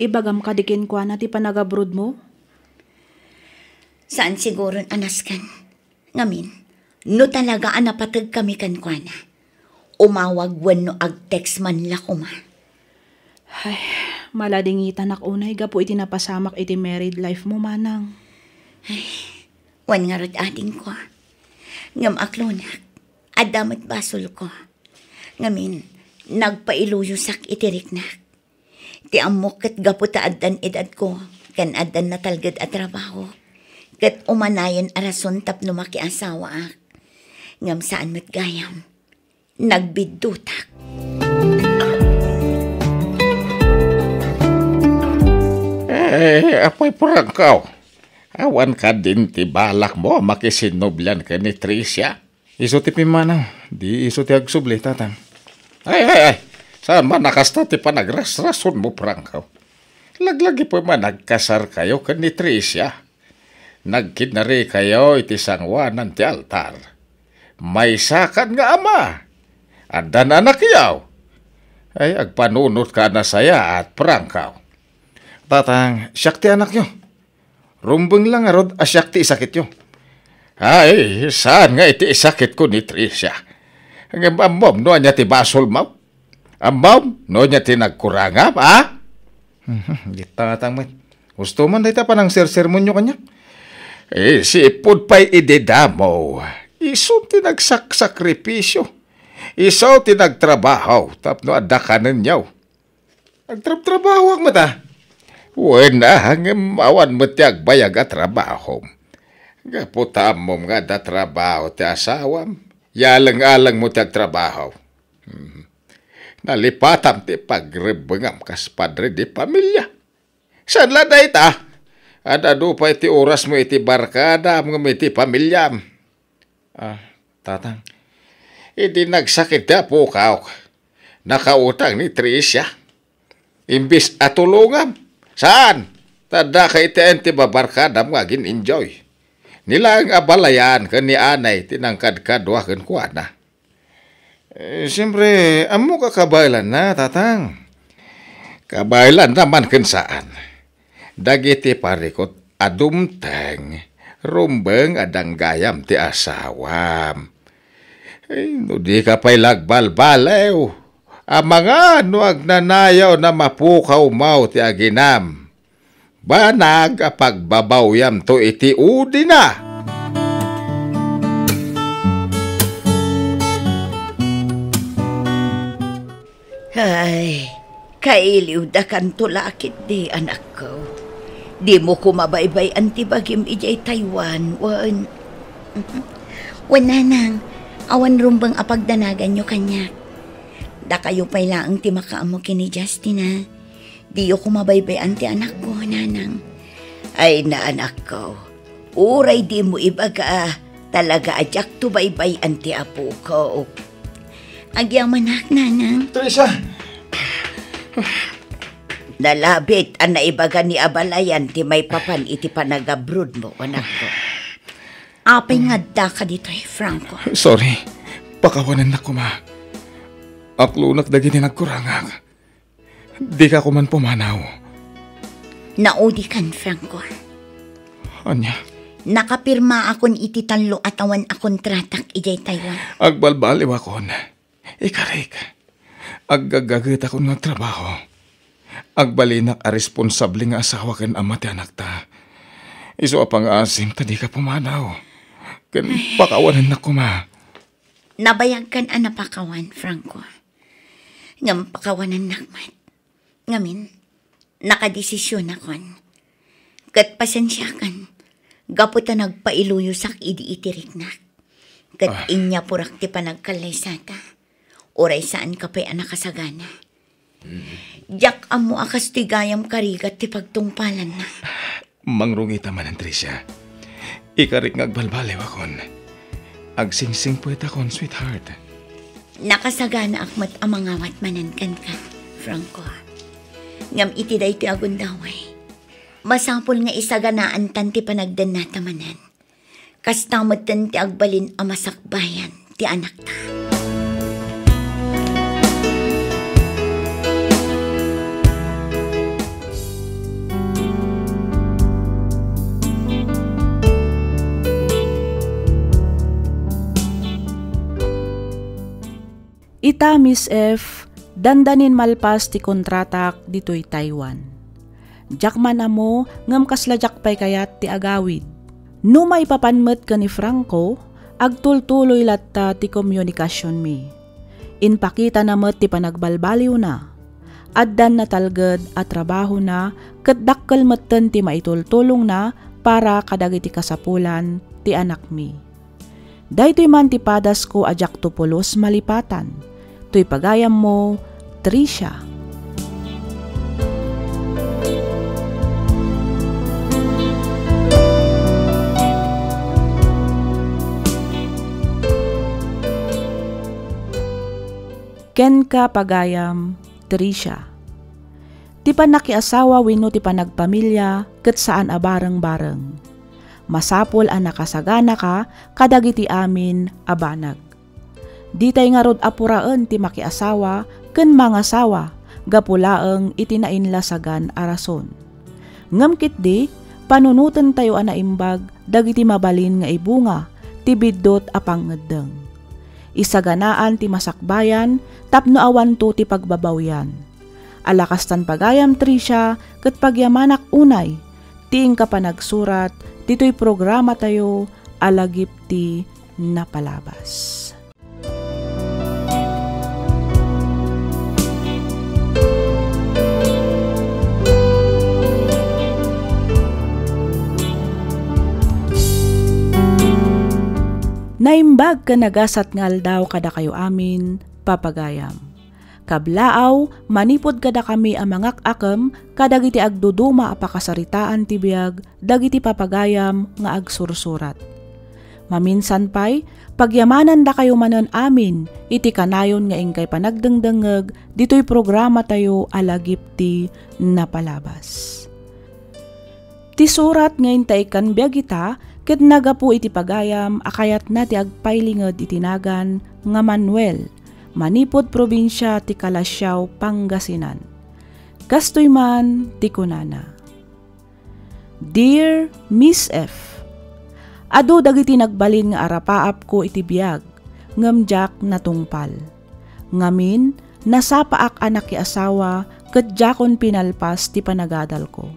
Ibagam kadi kenkuana ti panagabrodmo? Saan siguron a nasken. Ngamin, no talaga a napategkami kenkuana, umawag wenno ag-text man la koma. Ay, maladingitanak unay gapu iti napasamak iti married life mo, manang. Ay, wen ngarud, adingko. Ngem aklonak, adda met basolko. Ngamin, nagpailuyosak iti riknak. Ti ammok ket gapu ta addan edadko, ken addan natalged a trabaho, ket umanayen a rason tapno makiasawaak. Ngem saan met gayam. nagbiddutak. Eh, Apoy Franco, awan kadin ti balakmo a makisinnublian ken ni Tricia? Isu ti pimmanaw, di isu ti agsubli, Tatang. Ay, ay, ay, saan man a kasta ti panagrasrasonmo, Franco? Laglagipem a nagkasarkayo ken ni Tricia. Nagkinnarikayo iti sangoanan ti altar. Maysakan nga ama. Addan anakyo. Ay, agpanunotka a nasayaat, Franco. Tatang, siak ti anakyo. Rumbeng la ngarud a siak ti isakityo. Ay, saan nga iti isakitko ni Tricia? Ngem ammom no ania ti basolmo? Ammom no ania ti nagkurangam, a? Mhm, dita nga tangmet. Gusto man dayta panangsersermonyo kaniak. Eh, sipud pay idi damo. Isu ti nagsaksakripisyo. Isu ti nagtrabaho tapno adda kanenyo. Agtrabtrabahoak met a. Wen a, ngem awan met ti agbayag a trabaho. Gapu ta ammom nga adda trabaho ti asawam. Yaleng-alengmo ti agtrabaho. Hmm. Nalipatam ti pagrebbengam kas padre di pamilia. Saan la dayta? Ad-adu pay ti orasmo iti barkadam ngem iti pamiliam. Ah, Tatang. Idi nagsakit ti apok, nakautang ni Tricia. Imbis a tulongam, saan? Ta addaka iti ayan ti babarkadam nga agin-enjoy. Ni laeng a balayan ken ni anay ti nangkadkadua kenkuana. Eh, siempre, ammok a kabaelanna, Tatang. Kabaelanna man ken saan. Dagiti parikut a dumteng, rumbeng a danggayam ti asawam. Ay, no dika pay la agbalbaliw, amangan no agnanayaw a mapukawmaw ti aginam. Banag a pagbabawyamto iti udina. Ay, kailiwdakanto la ketdi, anakko. Dimo koma baybay-an ti bagim idiay Taiwan, wen. Wen, nanang, awan rumbeng a pagdanaganyo kaniak. Dakayo pay laeng ti makaammo ken ni Justina. Diyo koma baybay-an ti anakko, nanang. Ay, anakko. Uray dimo ibaga, talaga a diakto baybay-an ti apok. Agyamanak, nanang. Teresa! Nalabit a naibaga ni abalayan ti maipapan iti panagabrodmo, anakko. Apay nga addaka ditoy, Franco? Sorry. Pakawanennak koma. Aklonak dagiti nagkurangak. Dika koman pumanaw. Naudikan, Franco. Ania? Nakapirmaakon iti tallo a tawen a kontratak idiay Taiwan. Agbalbaliwakon. Ikarik. Aggagagetakon nga agtrabaho. Agbalinak a responsable nga asawa ken ama ti anakta. Isu a pangaasim ta dika pumanaw. Ken pakawanennak koma. Nabayagkan a napakawan, Franco. Ngem pakawanennak met. Ngamin, nakadesisionakon. Ket pasensiakan, gapu ta nagpailuyosak idi iti riknak. Ket Ah. inyapurak ti panagkallaysata. Uray saanka pay a nakasagana. Mm. Diak ammo a kastoy gayam karigat ti pagtungpalanna. Mangrungita manen, Tricia. Ikarik nga agbalbaliwakon. Agsingsingpetakon, sweetheart. Nakasaganaak met a mangawat manen kenka, Franco. Ngem iti daytoy a gundaway, masapul nga isaganaantan ti panagdennata manen. Kasta metten ti agbalin a masakbayan ti anakta. Ita, Miss F, dandanin malpas ti kontratak ditoy Taiwan. Diak man ammo ngem kasla diak pay kayat ti agawid. No maipapan met ken ni Franco, agtultuloy latta ti komunikasionmi. Impakitana met ti panagbalbaliwna. Addan natalged a trabahona ket dakkel metten ti maitultulongna para kadagiti kasapulan ti anakmi. Daytoy man ti padasko a diakto pulos malipatan. Toy pagayammo, Tricia. Kenka, pagayam, Tricia. Ti pannakiasawa wenno ti panagpamilia ket saan a bareng-bareng. Masapul a nakasaganaka kadagiti amin a banag. Ditay ngarud a puraen ti makiasawa ken mangasawa gapu laeng iti nainlasagan a rason. Ngem ketdi, panunotentayo a naimbag dagiti mabalin nga ibunga ti biddut a pangngeddeng. Isaganaan ti masakbayan tapno awanto ti pagbabawian. Ala kastan pagayam, Tricia, ket pagyamanak unay ti inka panagsurat ditoy programatayo a Lagip ti Napalabas. Naimbag ken nagasat nga aldaw kadakayo amin, papagayam. Kablaaw, manipud kadakami a mangak-akem kadagiti agduduma a pakasaritaan ti biag dagiti papagayam nga agsursurat. Maminsan pay, pagyamanandakayo manen amin iti kanayon nga inkay panagdengdengngeg ditoy programatayo a Lagip ti Napalabas. Ti surat nga intaykkan biag ita ket nagapu iti pagayam a kayatna ti agpailinged iti nagan nga Manuel, manipud probinsia ti Calasiao, Pangasinan. Kastoy man ti kunana, "Dear Miss F, adu dagiti nagbalin nga arapaapko iti biag, ngem diak natungpal. Ngamin, nasapaak a nakiasawa ket diakon pinalpas ti panagadalko.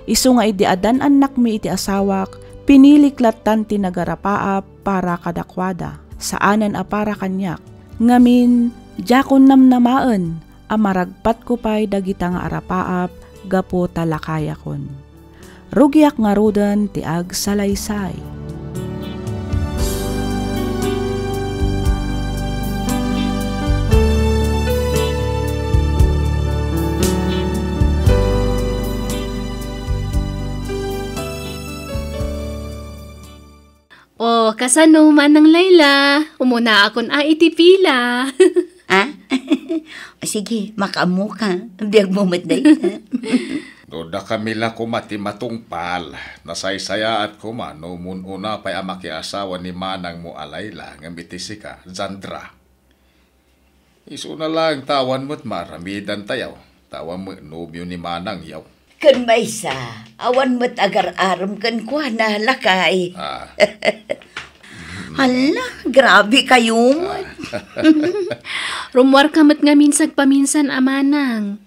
Isu nga idi addan annakmi iti asawak, pinilik lattan ti nagarapaap para kadakuada, saanen a para kaniak. Ngamin, diakon namnamaen a maragpatko pay dagita nga arapaap gapu ta lakayakon. Rugiak ngaruden ti agsalaysay." O, kasano, Manang Laila? Umunaakon a iti pila. Ah? O, sige, makaammoka. Biagmo met dayta. No dakami la koma ti matungpal, nasaysayaat koma no umun-una pay a makiasawa ni manangmo a Laila ngem iti sika, Zandra. Isuna laeng ta awan met maaramidantayo, ta awan met nobio ni manangyo. Ken maysa, awan met agar-arem kenkuana, lakay. Ah. Hala, grabe kayo met. Rummuarka met ngamin sagpaminsan a manang.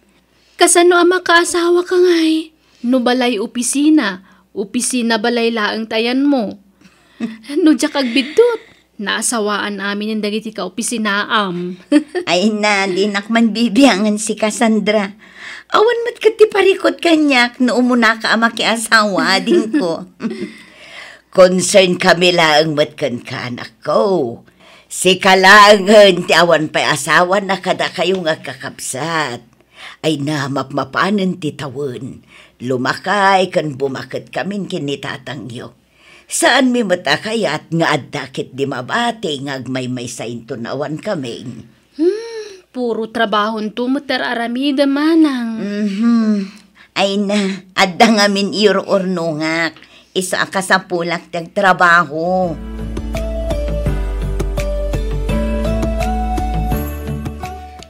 Kasano a makaasawaka ngay? No balay opisina, opisina balay laeng ti ayanmo. No diak agbiddut, naasawaan aminen dagiti kaopisinaam. Ay na, dinak man bibiangan si Cassandra. Awan met ket ti parikut kaniak no umunaka a makiasawa, adingko. Concern kami laeng met kenka, anakko. Sika laengen ti awan pay asawana kadakayo nga agkakabsat. Ay na, mapmapanen ti tawen, lumakay ken bumaketkamin ken ni tatangyo. Saanmi met a kayat nga adda ketdi mabati nga agmaymaysa inton awan kami. Hmm, puro trabahonto met ti ar-aramidem, manang. Mhm. Ay na, adda ngamin iur-urnongak. Isu a kasapulak ti agtrabaho.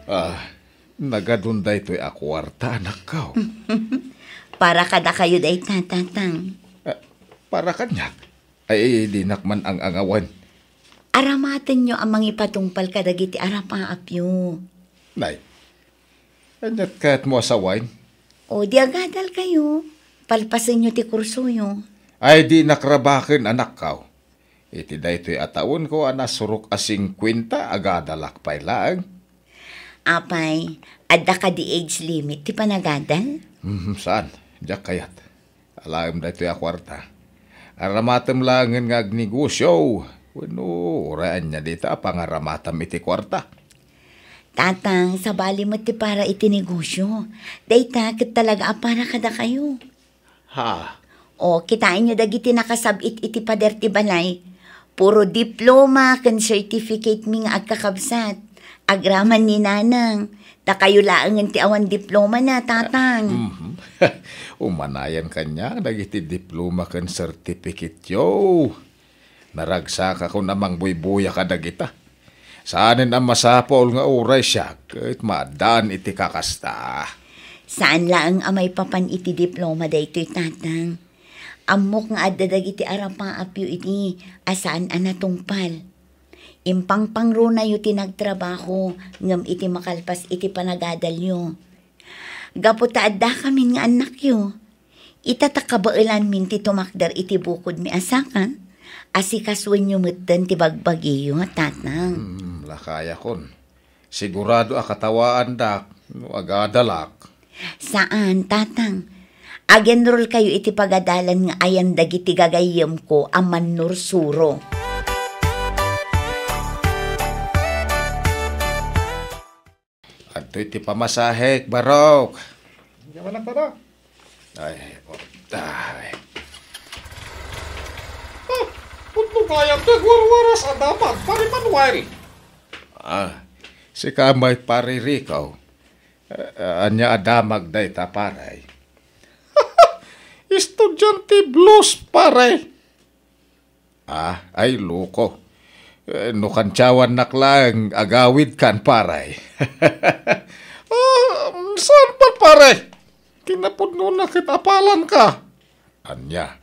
Ah, nagadun daytoy a kuarta, anakko. Para kadakayo dayta, tatang. Ah, para kaniak? Ay, dinak man ang-angawan. Aramatenyo a mangipatungpal kadagiti arapaapyo. Nay, aniat kayatmo a sawen? O, di agadalkayo. Palpasenyo ti kursoyo. Ay, dinak rabaken, anakko. Iti daytoy a tawenko a nasurok a singkuenta, agadalak pay laeng. Apay, adda kadi age limit ti panagadal? Hmm, saan. Diak kayat. Alaem daytoy a kuarta. Aramatem laengen nga agnegosio. Wenno, uray ania dita a pangaramatam iti kuarta? Tatang, sabali met ti para iti negosyo. Dayta ket talaga a para kadakayo. Ha? O, kitaenyo dagiti nakasab-it iti pader ti balay. Puro diploma ken certificate mi nga agkakabsat. Agraman ni Nanang. Dakayo laengen ti awan diplomana, Tatang. Mhm. Umanayan kaniak dagiti diploma ken certificate-yo. Naragsakakon a mangbuybuya kadagita. Saanen a masapul nga uray siak ket maaddaan iti kakasta. Saan laeng a maipapan iti diploma daytoy, Tatang. Ammok nga adda dagiti arapaapyo idi a saan a natungpal. Impangpangrunayo ti nagtrabaho ngem iti makalpas iti panagadalyo. Gapu ta addakamin nga annakyo, ita ta kabaelanmin ti tumakder iti bukodmi a sakan, asikasuenyo metten ti bagbagiyo, Tatang. Hmm, lakayakon. Sigurado a katawaandak no agadalak. Saan, Tatang. Ag-enroll kayo iti pagadalan nga ayan dagiti gagayyemko a mannursuro. Adtoy ti pamasahek, Barok. Diyan ka lang, Papa. Ay, putay. Ah, putno kayat ti agwarwaras a damag, Pare Manuel. Ah, sika met, Pare Rico. Ah, ania a damag dayta, pare? Estudiante blues, pare. Ah, ay, loko. Eh, no kantiawannak laeng, agawidkan, pare. Ah, saan pa, pare? Kinapudnona ket apalanka. Ania?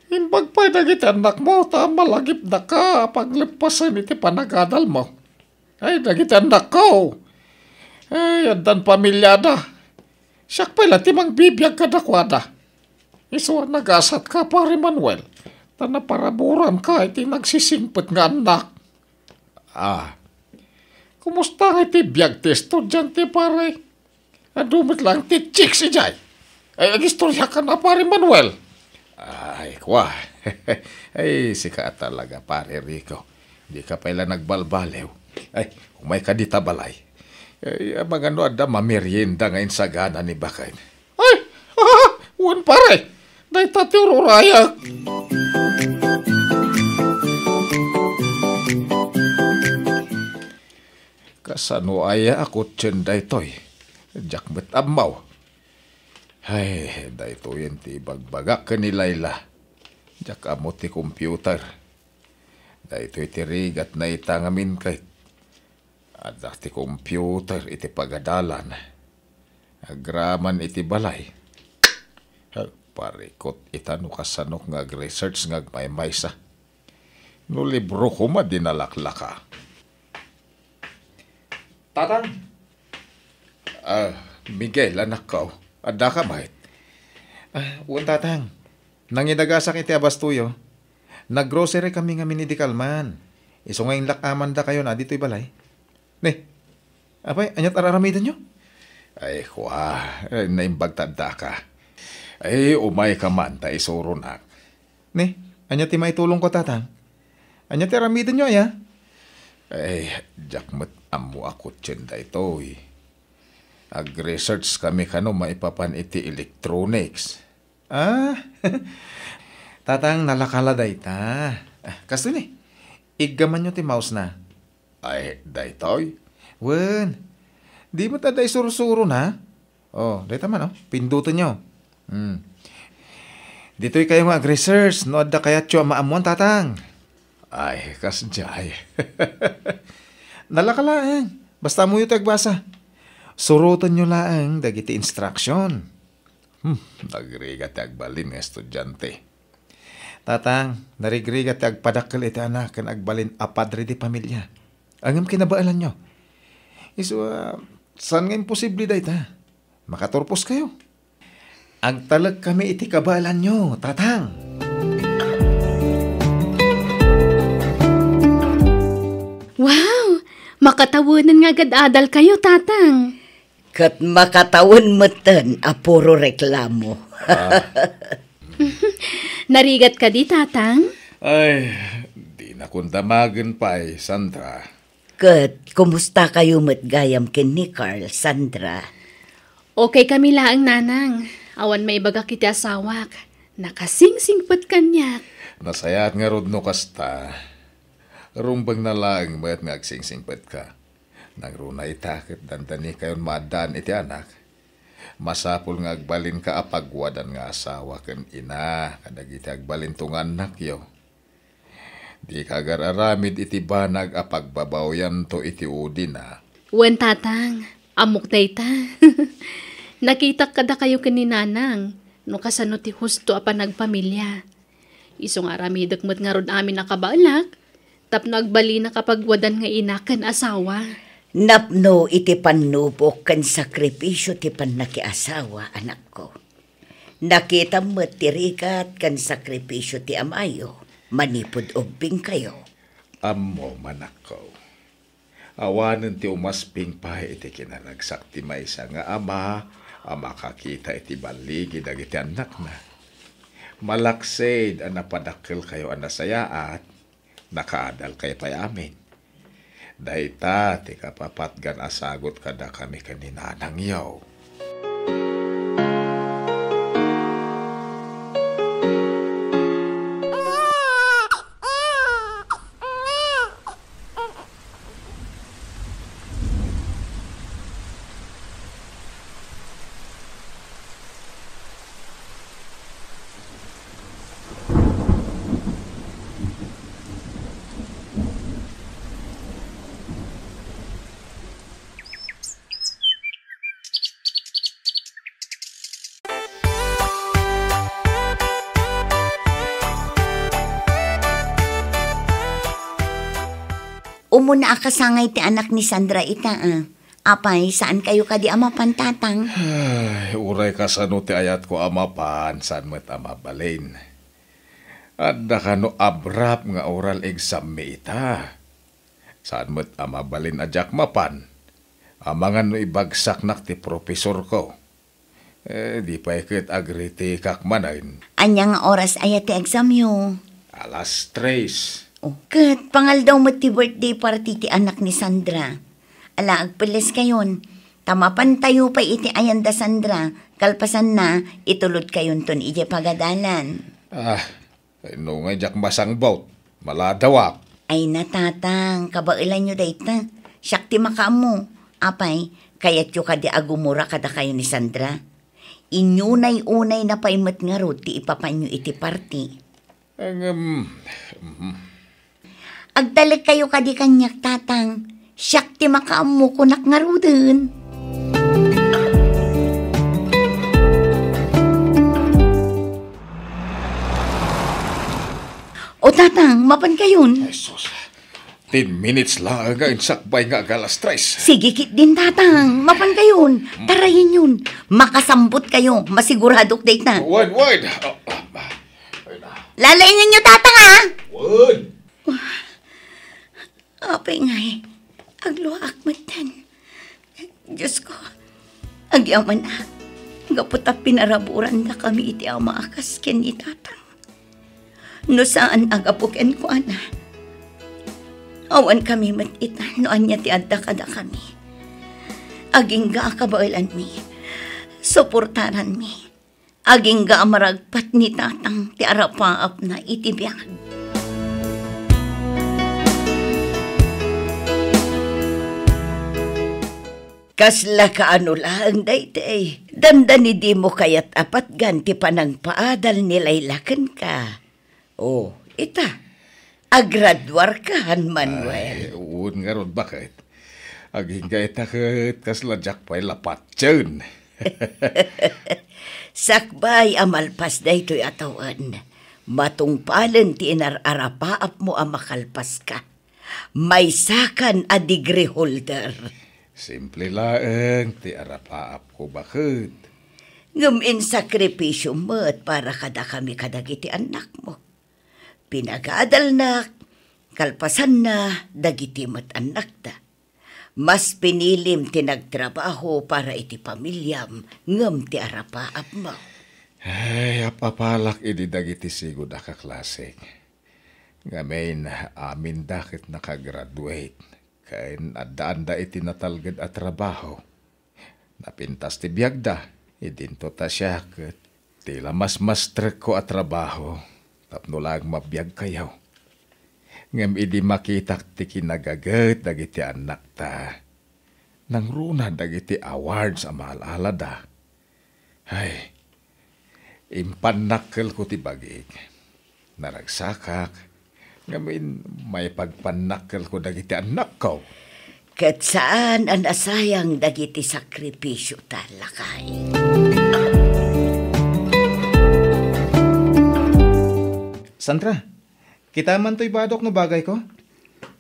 Imbag pay dagiti annakmo ta malagipdaka a pagleppasen iti panagadalmo. Ay, dagiti annakko. Ay, addan pamilyada. Siak pay la ti mangbibiag kadakuada. Isu a nagasatka, Pare Manuel, ta naparaburanka iti nagsisingpet nga annak. Ah, kumusta nga iti biag ti estudiante, pare? Adu met laeng ti chicks idiay. Ay, agistoriakan a, Pare Manuel. Ay, kua. Ay, sika talaga, Pare Rico. Dika pay la nagbalbaliw. Ay, umayka dita balay. Ay, amangan no adda mamerienda nga insagana ni baket. Ay, wen, pare. Dayta ti ururayak. Kasano aya a kotsien daytoy? Diak met ammo. Ay, daytoyen ti ibagbagak ken ni Laila. Diak ammo ti computer. Daytoy ti rigatna ita ngamin ket adda ti computer iti pagadalan. Agraman iti balay. Parikot ita no kasanok nga ag-research nga agmaymaysa. No libro koma di nalaklaka. Tatang! Ah, Miguel, anakko. Addaka met? Ah, wen, Tatang. Nangidagasak iti abastoyo. Nag-grocery kami ngamin idi kalman. Isu nga inlak-amandakayo na ditoy balay. Ne, apay, aniat ar-aramidenyo? Ay, kua, eh, naimbag ta addaka. Ay, umayka man ta isuronak. Ne, ania ti maitulongko, Tatang? Ania ti aramidenyo, aya? Ay, diak met ammo a kotsien daytoy. Ag-research kami kano maipapan iti electronics. Ah, Tatang, nalaka la dayta. Ah, kastoy ni, iggamanyo ti mouse na. Ay, daytoy? Wen, di met adda isursuro na? Oh, dayta man, oh. Pindutenyo. Hmm. Ditoy kayo nga ag-research no adda kayatyo a maammuan, Tatang. Ay, kasdiay. Nalaka laeng. Basta ammoyo ti agbasa. Surotenyo laeng dagiti instruction. Hmm, nagrigat ti agbalin nga estudiante. Tatang, narigrigat ti agpadakkel iti anak ken agbalin a padre di pamilia. Ngem kinabaelanyo. Isu a, saan nga imposible dayta? Makaturpos kayo. Agtalek kami iti kabaelanyo, Tatang. Wow! Makatawenan nga agad-adal kayo, Tatang. Ket makatawen metten a puro reklamo. Ah. Narigat kadi, Tatang? Ay, di Nakundamagen pay, Sandra. Ket kumustakayo met gayam ken ni Carl, Sandra? Okay kami laeng, Nanang. Awan maibagak iti asawak. Nakasingsingpet kaniak. Nasayaat ngarud no kasta. Rumbengna laeng met nga agsingsingpetka. Nangruna ita ket dandanikayon maaddaan iti anak. Masapul nga agbalinka a pagwadan nga asawa ken ina kadagiti agbalinto nga annakyo. Dika agar-aramid iti banag a pagbabaoyanto iti udina. Wen, Tatang, ammok dayta. Nakitak kadakayo ken ni Nanang, no kasano ti husto a panagpamilia. Isu nga aramidek met ngarud amin a kabaelak, tapno agbalinaka a pagwadan nga ina ken asawa. Napno iti pannubok ken sakripisio ti pannakiasawa, anakko. Nakitam met ti rigat ken sakripisio ti amayo manipud ubbingkayo. Ammom, anakko. Awanen ti umasping pay iti kinaragsak ti maysa nga ama a makakita iti balligi dagiti annakna. Malaksid a napadakkelkayo a nasayaat, nakaadalkayo pay amin. Dayta ti kapapatgan a sagut kadakami ken ni nanangyo. Umuna a kasangay ti anak ni Sandra ita, a. Apay, saankayo kadi a mapan, Tatang? Ay, uray kasano ti ayatko a mapan, saan met a mabalin. Adda kano abrap nga oral exam mi ita. Saan met a mabalin a diak mapan. Amangan no ibagsaknak ti profesorko. Eh, di pay ket agritikak manen. Ania nga oras aya ti examyo? Alas tres. Oh, ket pangaldaw met ti birthday party ti anak ni Sandra. Ala, agpelleskayon. Ta mapantayo pay iti ayan da Sandra, kalpasanna, itulodkayonton idiay pagadalan. Ah, no nga diak masangbot, maladawak. Ay na, Tatang, kabaelanyo dayta. Siak ti makaammo. Apay, kayatyo kadi a gumura kadakayo ni Sandra? Inyunay-unayna pay met ngarud ti ipapanyo iti party. Ngem, mhm. Agtalekkayo kadi kaniak, Tatang. Siak ti makaammo, kunak ngaruden. O, Tatang, mapankayon? Ay, sus. Ten minutes laeng nga insakbay nga ag-alas tres. Sige ketdin, Tatang. Mapankayon. Tarayenyon. Makasambotkayo. Masiguradok dayta. Wen, wen. Ah, ah, ah. Ay na. Lalainganyo, Tatang, a. Wen. Apay ngay, agluaak metten. Diosko, agyamanak, gapu ta pinaraburandakami iti ama a kas ken ni Tatang. No saan a gapu kenkuana, awankami met ita no ania ti adda kadakami. Agingga a kabaelanmi, suportaranmi. Agingga a maragpat ni Tatang ti arapaapna iti biag. Kasla kaano laeng daytoy, dandani dimo kayat a patgan ti panangpaadal ni Layla kenka. Oh, ita, agraduarkan, Manuel. Ay, wen ngarud, baket. Agingga ita ket kasla diak pay lapatien. Sakbay a malpas daytoy a tawen, matungpalen ti inar-arapaapmo a makalpaska. Maysakan a degree holder. Simple laeng ti arapaapko, baket. Ngem insakripisio met para kadakami kadagiti annakmo. Pinagadalnak, kalpasanna, dagiti met annakda. Mas pinilim ti nagtrabaho para iti pamiliam ngem ti arapaapmo. Ay, ap-apalak idi dagiti sigud a kaklasek. Ngamin, aminda ket nakagraduate ken addaanda iti natalged a trabaho. Napintas ti biagda, idinto ta siak ket ti la masmastrekko a trabaho tapno laeng mabiagkayo. Ngem idi makitak ti kinagaget dagiti annakta, nangruna dagiti awards a maal-alada. Ay, impannakkelko ti bagik. Naragsakak, ngamin maipagpannakkelko dagiti annakko. Ket saan a nasayang dagiti sakripisio ta, lakay. Sandra, kitaem man toy badok no bagayko?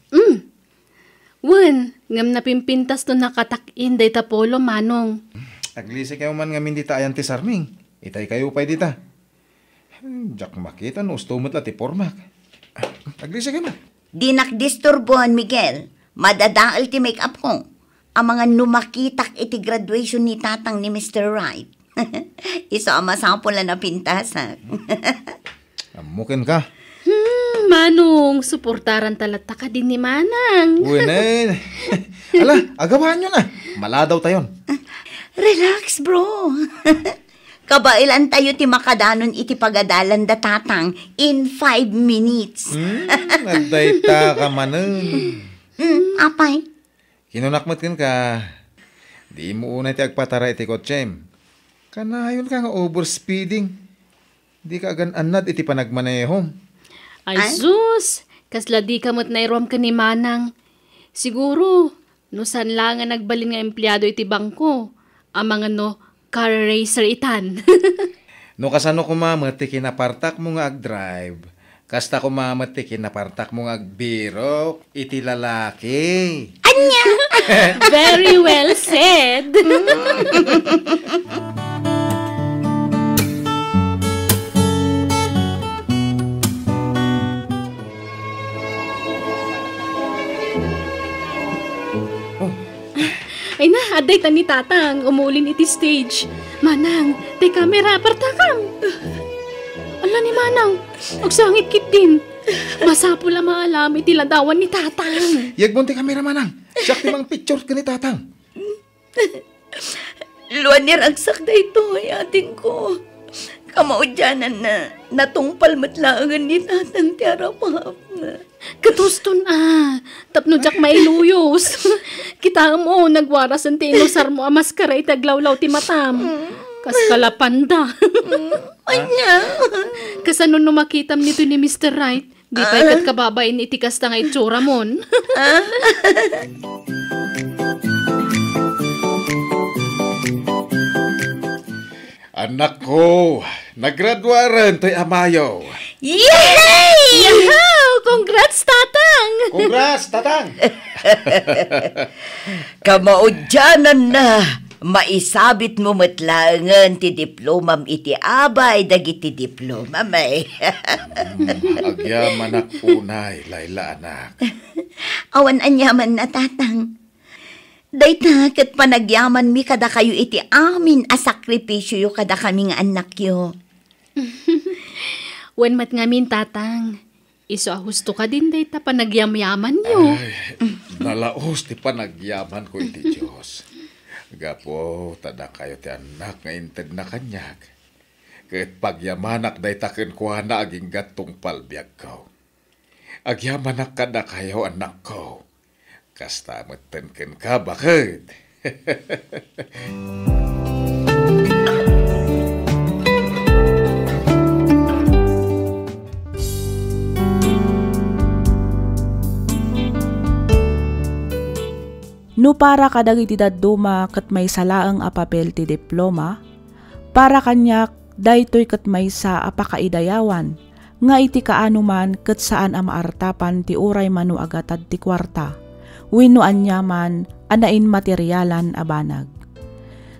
Mm. Wen, ngem napimpintas no nakatak-in dayta polo, Manong. Aglisikayo man ngamin dita ayan ti sarming. Itaykayo pay dita. Diak makita no usto met la ti pormak. Aglisikayo man. Dinak disturboan, Miguel. Madadael ti make-up ko. Amangan no makitak iti graduation ni Tatang ni Mister Wright. Isu a masapul a napintasak. Ammo kenka. Hmm, Manong, suportaran ta latta kadi ni Manang. Wen, eh. Ala, agawaanyo na. Maladaw tayon. Relax, bro. Kabaelan tayo ti makadanon iti pagadalan da Tatang in five minutes. Hmm, adda ita ka manen. Hmm, apay? Kinunak met kenka, dimo unay ti agpatara iti kotsem. Kanayonka nga overspeeding. Dika agan-annad iti panagmanehom. Ay, ay? Sus! Kasla dika met nairuam ken ni Manang. Siguro, no saan la nga nagbalin nga empleado iti bangko, amangan no car racer itan. No kasano koma met ti kinapartakmo nga agdrive, kasta koma met ti kinapartakmo nga agbirok iti lalaki. Ania? Very well said. Oh. Ay na, adda ita ni Tatang, umulin iti stage. Manang, ti kamera, partakam. Ala ni Manang, agsangit ketdin. Masapul a maalam iti ladawan ni Tatang. Yagbon ti kamera, Manang. Siak ti mangpicture ken ni Tatang. Luan ni ragsak daytoy, atingko. Kamaudiananna, natungpal met laengen ni Tatang ti arapapna. Ket uston a, tapno diak mailuyos. Kitaem, o, nagwarasen ti inusarmo a maskara iti aglawlaw ti matam. Kas kalapanda. Ania? Kasano no makitam nito ni Mister Wright? Di pay ket kababain iti kasta nga itsuramon. Annakko, nagraduaren toy amayo. Yay! Yahoo! Congrats, Tatang! Congrats, Tatang! Kamaudiananna, maisabitmo met laengen ti diplomam iti abay dagiti diplomam, ay. Hmm, agyamanak unay, Layla, anak. Awan aniamanna, Tatang. Dayta ket panagyamanmi kadakayo iti amin a sakripisioyo kadakami nga annakyo. Wen met ngamin, Tatang. Isu a husto kadin dayta panagyamyamanyo. Ay, nalaus ti panagyamanko iti Dios. Gapu ta dakayo ti annak nga intedna kaniak. Ket pagyamanak dayta kenkuana agingga tungpal biagko. Agyamanak kadakayo, annakko. Kasta metten kenka, baket. No para kadagiti dadduma ket maysa laeng a papel ti diploma, para kaniak, daytoy ket maysa a pakaidayawan nga iti kaano man ket saan a maartapan ti uray mano a gatad ti kuarta wenno aniaman a nainmaterialan a banag.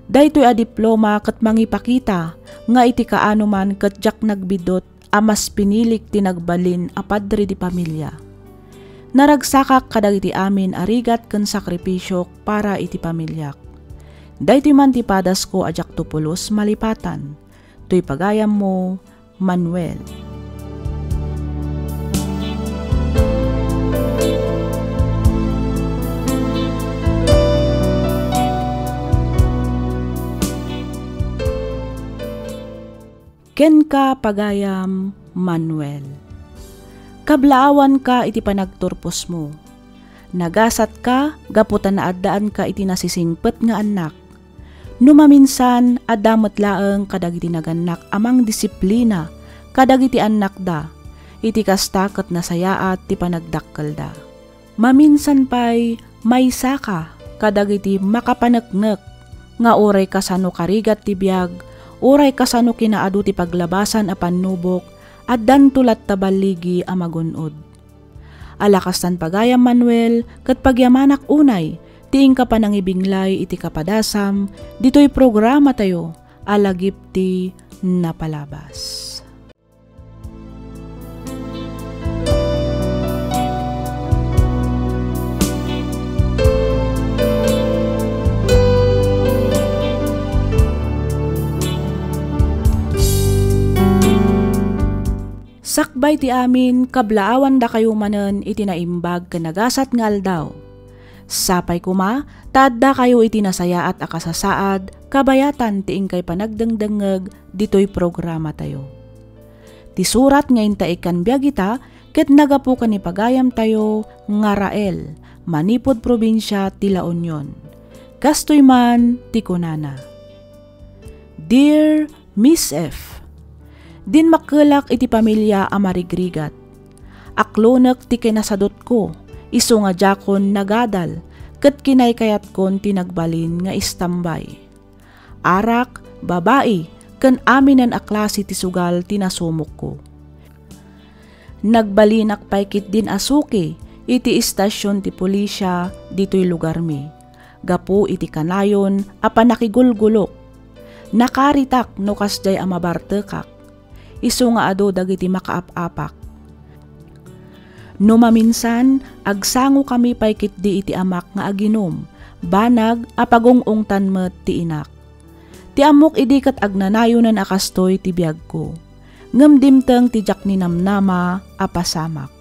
Daytoy a diploma ket mangipakita nga iti kaano man ket diak nagbiddut a mas pinilik ti nagbalin a padre di pamilia. Naragsakak kadagiti amin a rigat ken sakripisiok para iti pamiliak. Daytoy man ti padasko a diakto pulos malipatan. Toy pagayammo, Manuel. Kenka, pagayam Manuel. Kablaawanka iti panagturposmo. Nagasatka gapu ta naaddaanka iti nasisingpet nga annak. No maminsan, adda met laeng kadagiti nagannak a mangdisiplina kadagiti annakda. Iti kasta ket nasayaat ti panagdakkelda. Maminsan pay, maysaka kadagiti makapaneknek nga uray kasano karigat ti biag, uray kasano kinaadu ti paglabasan a pannubok, addanto latta balligi a magun-od. Ala kastan, pagayam Manuel, ket pagyamanak unay ti inka panangibinglay iti kapadasam ditoy programatayo a Lagip ti Napalabas. Sakbay ti amin, kablaawandakayo manen iti naimbag ken nagasat nga aldaw. Sapay koma ta addakayo iti nasayaat a kasasaad kabayatan ti inkay panagdengdengngeg ditoy programatayo. Ti surat nga intaikkan biag ita ket nagapu ken ni pagayamtayo nga Rael, manipud probinsia ti La Union. Kastoy man ti kunana, Dear Miss F, dinmakkelak iti pamilia a marigrigat. Aklonek ti kinasadutko, isu nga diakon nagadal, ket kinaykayatkon ti nagbalin nga istambay. Arak, babai, ken aminen a klase ti sugal ti nasumokko. Nagbalinak pay ketdin a suki iti istasion ti pulisia ditoy lugarmi, gapu iti kanayon a pannakigulgulok. Nakaritak no kasdiay a mabartekak, isu nga adu dagiti makaap-apak. No maminsan, agsangokami pay ketdi iti amak nga aginum, banag a pagung-ungtan met ti inak. Ti ammok idi ket agnanayonen a kastoy ti biagko. Ngem dimteng ti diak ninamnama a pasamak.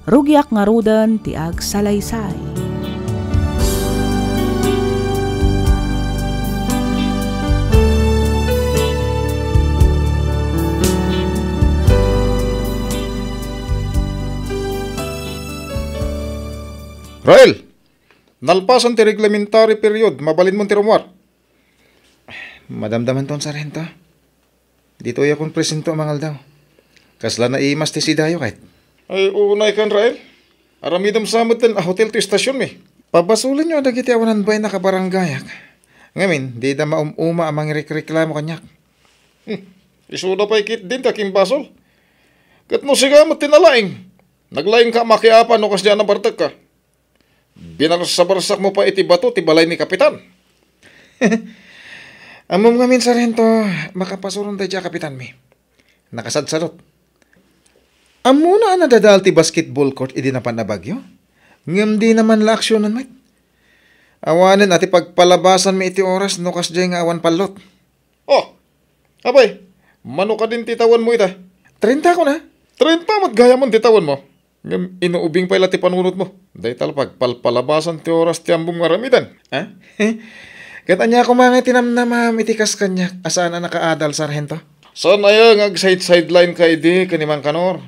Rugiak ngaruden ti agsalaysay. Rael, nalpasan ti reglementary period, mabalinmon ti rummuar. Madamdamanton, Sarhento. Ditoyakon presento a mangaldaw. Kasla naimas ti sidayo ket. Ay, unay kan, Rael. Aramidem sa metten a hotel ti istasionmi. Pabasolenyo dagiti awan bain a kabarangayak. Ngamin, dida maum-uma a mangrekreklamo kaniak. Hmm. Isuda pay ketdin ti akimbasol. Ket no sika met ti nalaing, naglaingka a makiapa no kasdiay a nabartekka. Binarsabarsakmo pay iti bato ti balay ni Kapitan. Ammom ngamin, Sarhento, makapasurong daydiay a kapitanmi. Nakasadsadot. Ammona a nadadael ti basketball court idi napan a bagyo? Ngem dina man la aksionen met. Awanen a ti pagpalabasanmi iti oras no kasdiay nga awan pallot. Oh, apay, mano kadin ti tawenmo ita? Trenta ko na. Trenta met gayam ti tawenmo. Ngem inuubing pay la ti panunotmo. Dayta la pagpalpalabasan ti oras ti ammom nga aramiden, ha? Ket ania koma nga itinamnamam iti kas kaniak a saan a nakaadal, Sarhento? Saan aya nga agsidesidelineka idi ken ni Mang Kanor?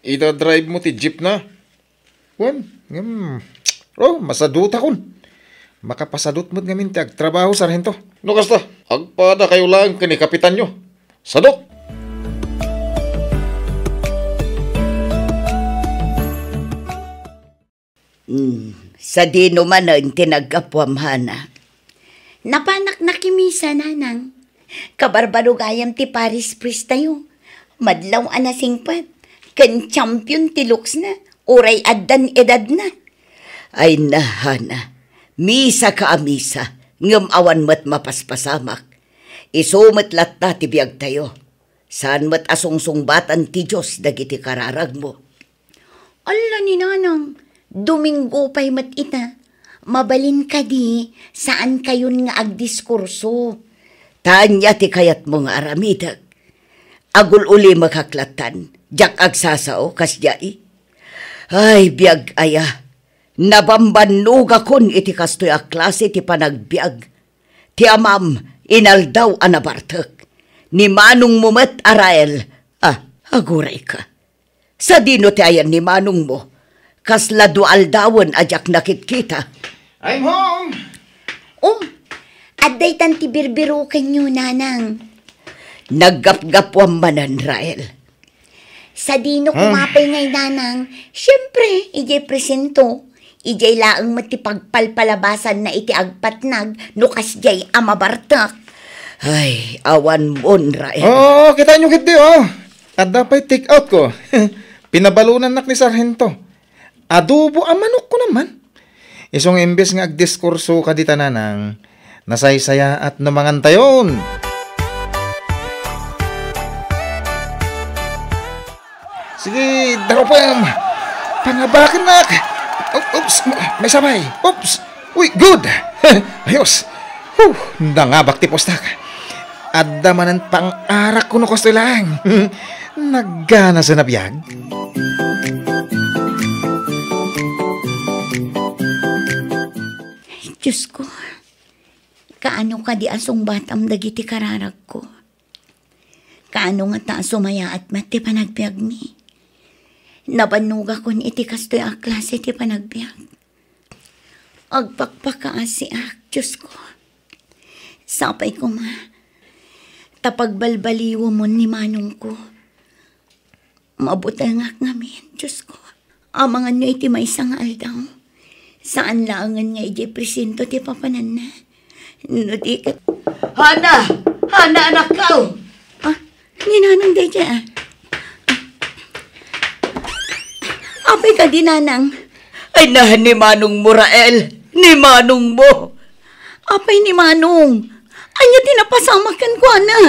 Ida drive mo ti jeep na. Wen, ngem, oh, masadutakon. Makapasadut met ngamin ti agtrabaho, Sarhento. No kasta, agpadakayo laeng ken ni kapitanyo. Sadok! Hmm, sadino manen ti naggapuam, Hana? Napanak nakimisa, Nanang. Kabarbaro gayam ti Paris Priest tayo. Madlaw a nasingpet, ken champion ti looks na, uray addan edad na. Ay na, Hana, misa ka a misa, ngem awan met mapaspasamak. Isu met latta ti biagtayo. Saan met a sungsungbatan ti Dios dagiti kararagmo. Alla ni Nanang, Domingo pay met ita. Mabalin kadi, saan kayon nga agdiskurso. Ta ania ti kayatmo nga aramidek? Agul-ulimekak lattan, diak agsasao, kasdiay. Ay, biag aya, nabambannogakon iti kastoy a klase ti panagbiag. Ti amam, inaldaw a nabartek. Ni manongmo met a Rael. Ah, agurayka. Sadino ti ayan ni manongmo? Kasla dua aldawen a diak nakitkita. I'm home! Oh, adda itan ti birbirukenyo, Nanang. Naggapgapuam manen, Rael. Sadino Hmm? kumapay ngay, Nanang? Siyempre, idiay presinto. Idiay laeng met ti pagpalpalabasanna iti agpatnag no kasdiay a mabartek. Ay, awan mon, Rael. Oo, kitaenyo ketdi, oh. Adda pay take out ko. Pinabalonannak ni Sarhento. Adobo a manok ko naman. Isu nga imbes nga agdiskurso ka dita, Nanang, nasaysayaat no mangantayon. Sige, darupem. Pangabakennak. O-, oops, may sabay. Oops. Uy, good. Ayos. Huh, nangabak ti puostak. Adda manen pang-arak kuno kastoy laeng. Nagganasen a biag. Diyos ko, kaano kadi a sungbatam dagiti kararagko? Kaano ngata a sumayaat met ti panagbiagmi? Nabannogakon iti kastoy a klase ti panagbiag. Agpakpakaasiak, Diyos ko. Sapay koma, ta pagbalbaliwemon ni manongko. Mabutengak ngamin, Diyos ko. Amangan no iti maysa nga aldaw. Saan laengen nga idiay presinto ti papananna. No di ket Hana! Hana, anakko! Ah, ni Nanang daydiay, ah. Apay kadi, Nanang? Ay, na, ni manongmo, Rael. Ni manongmo. Apay ni Manong? Ania ti napasamak kenkuana?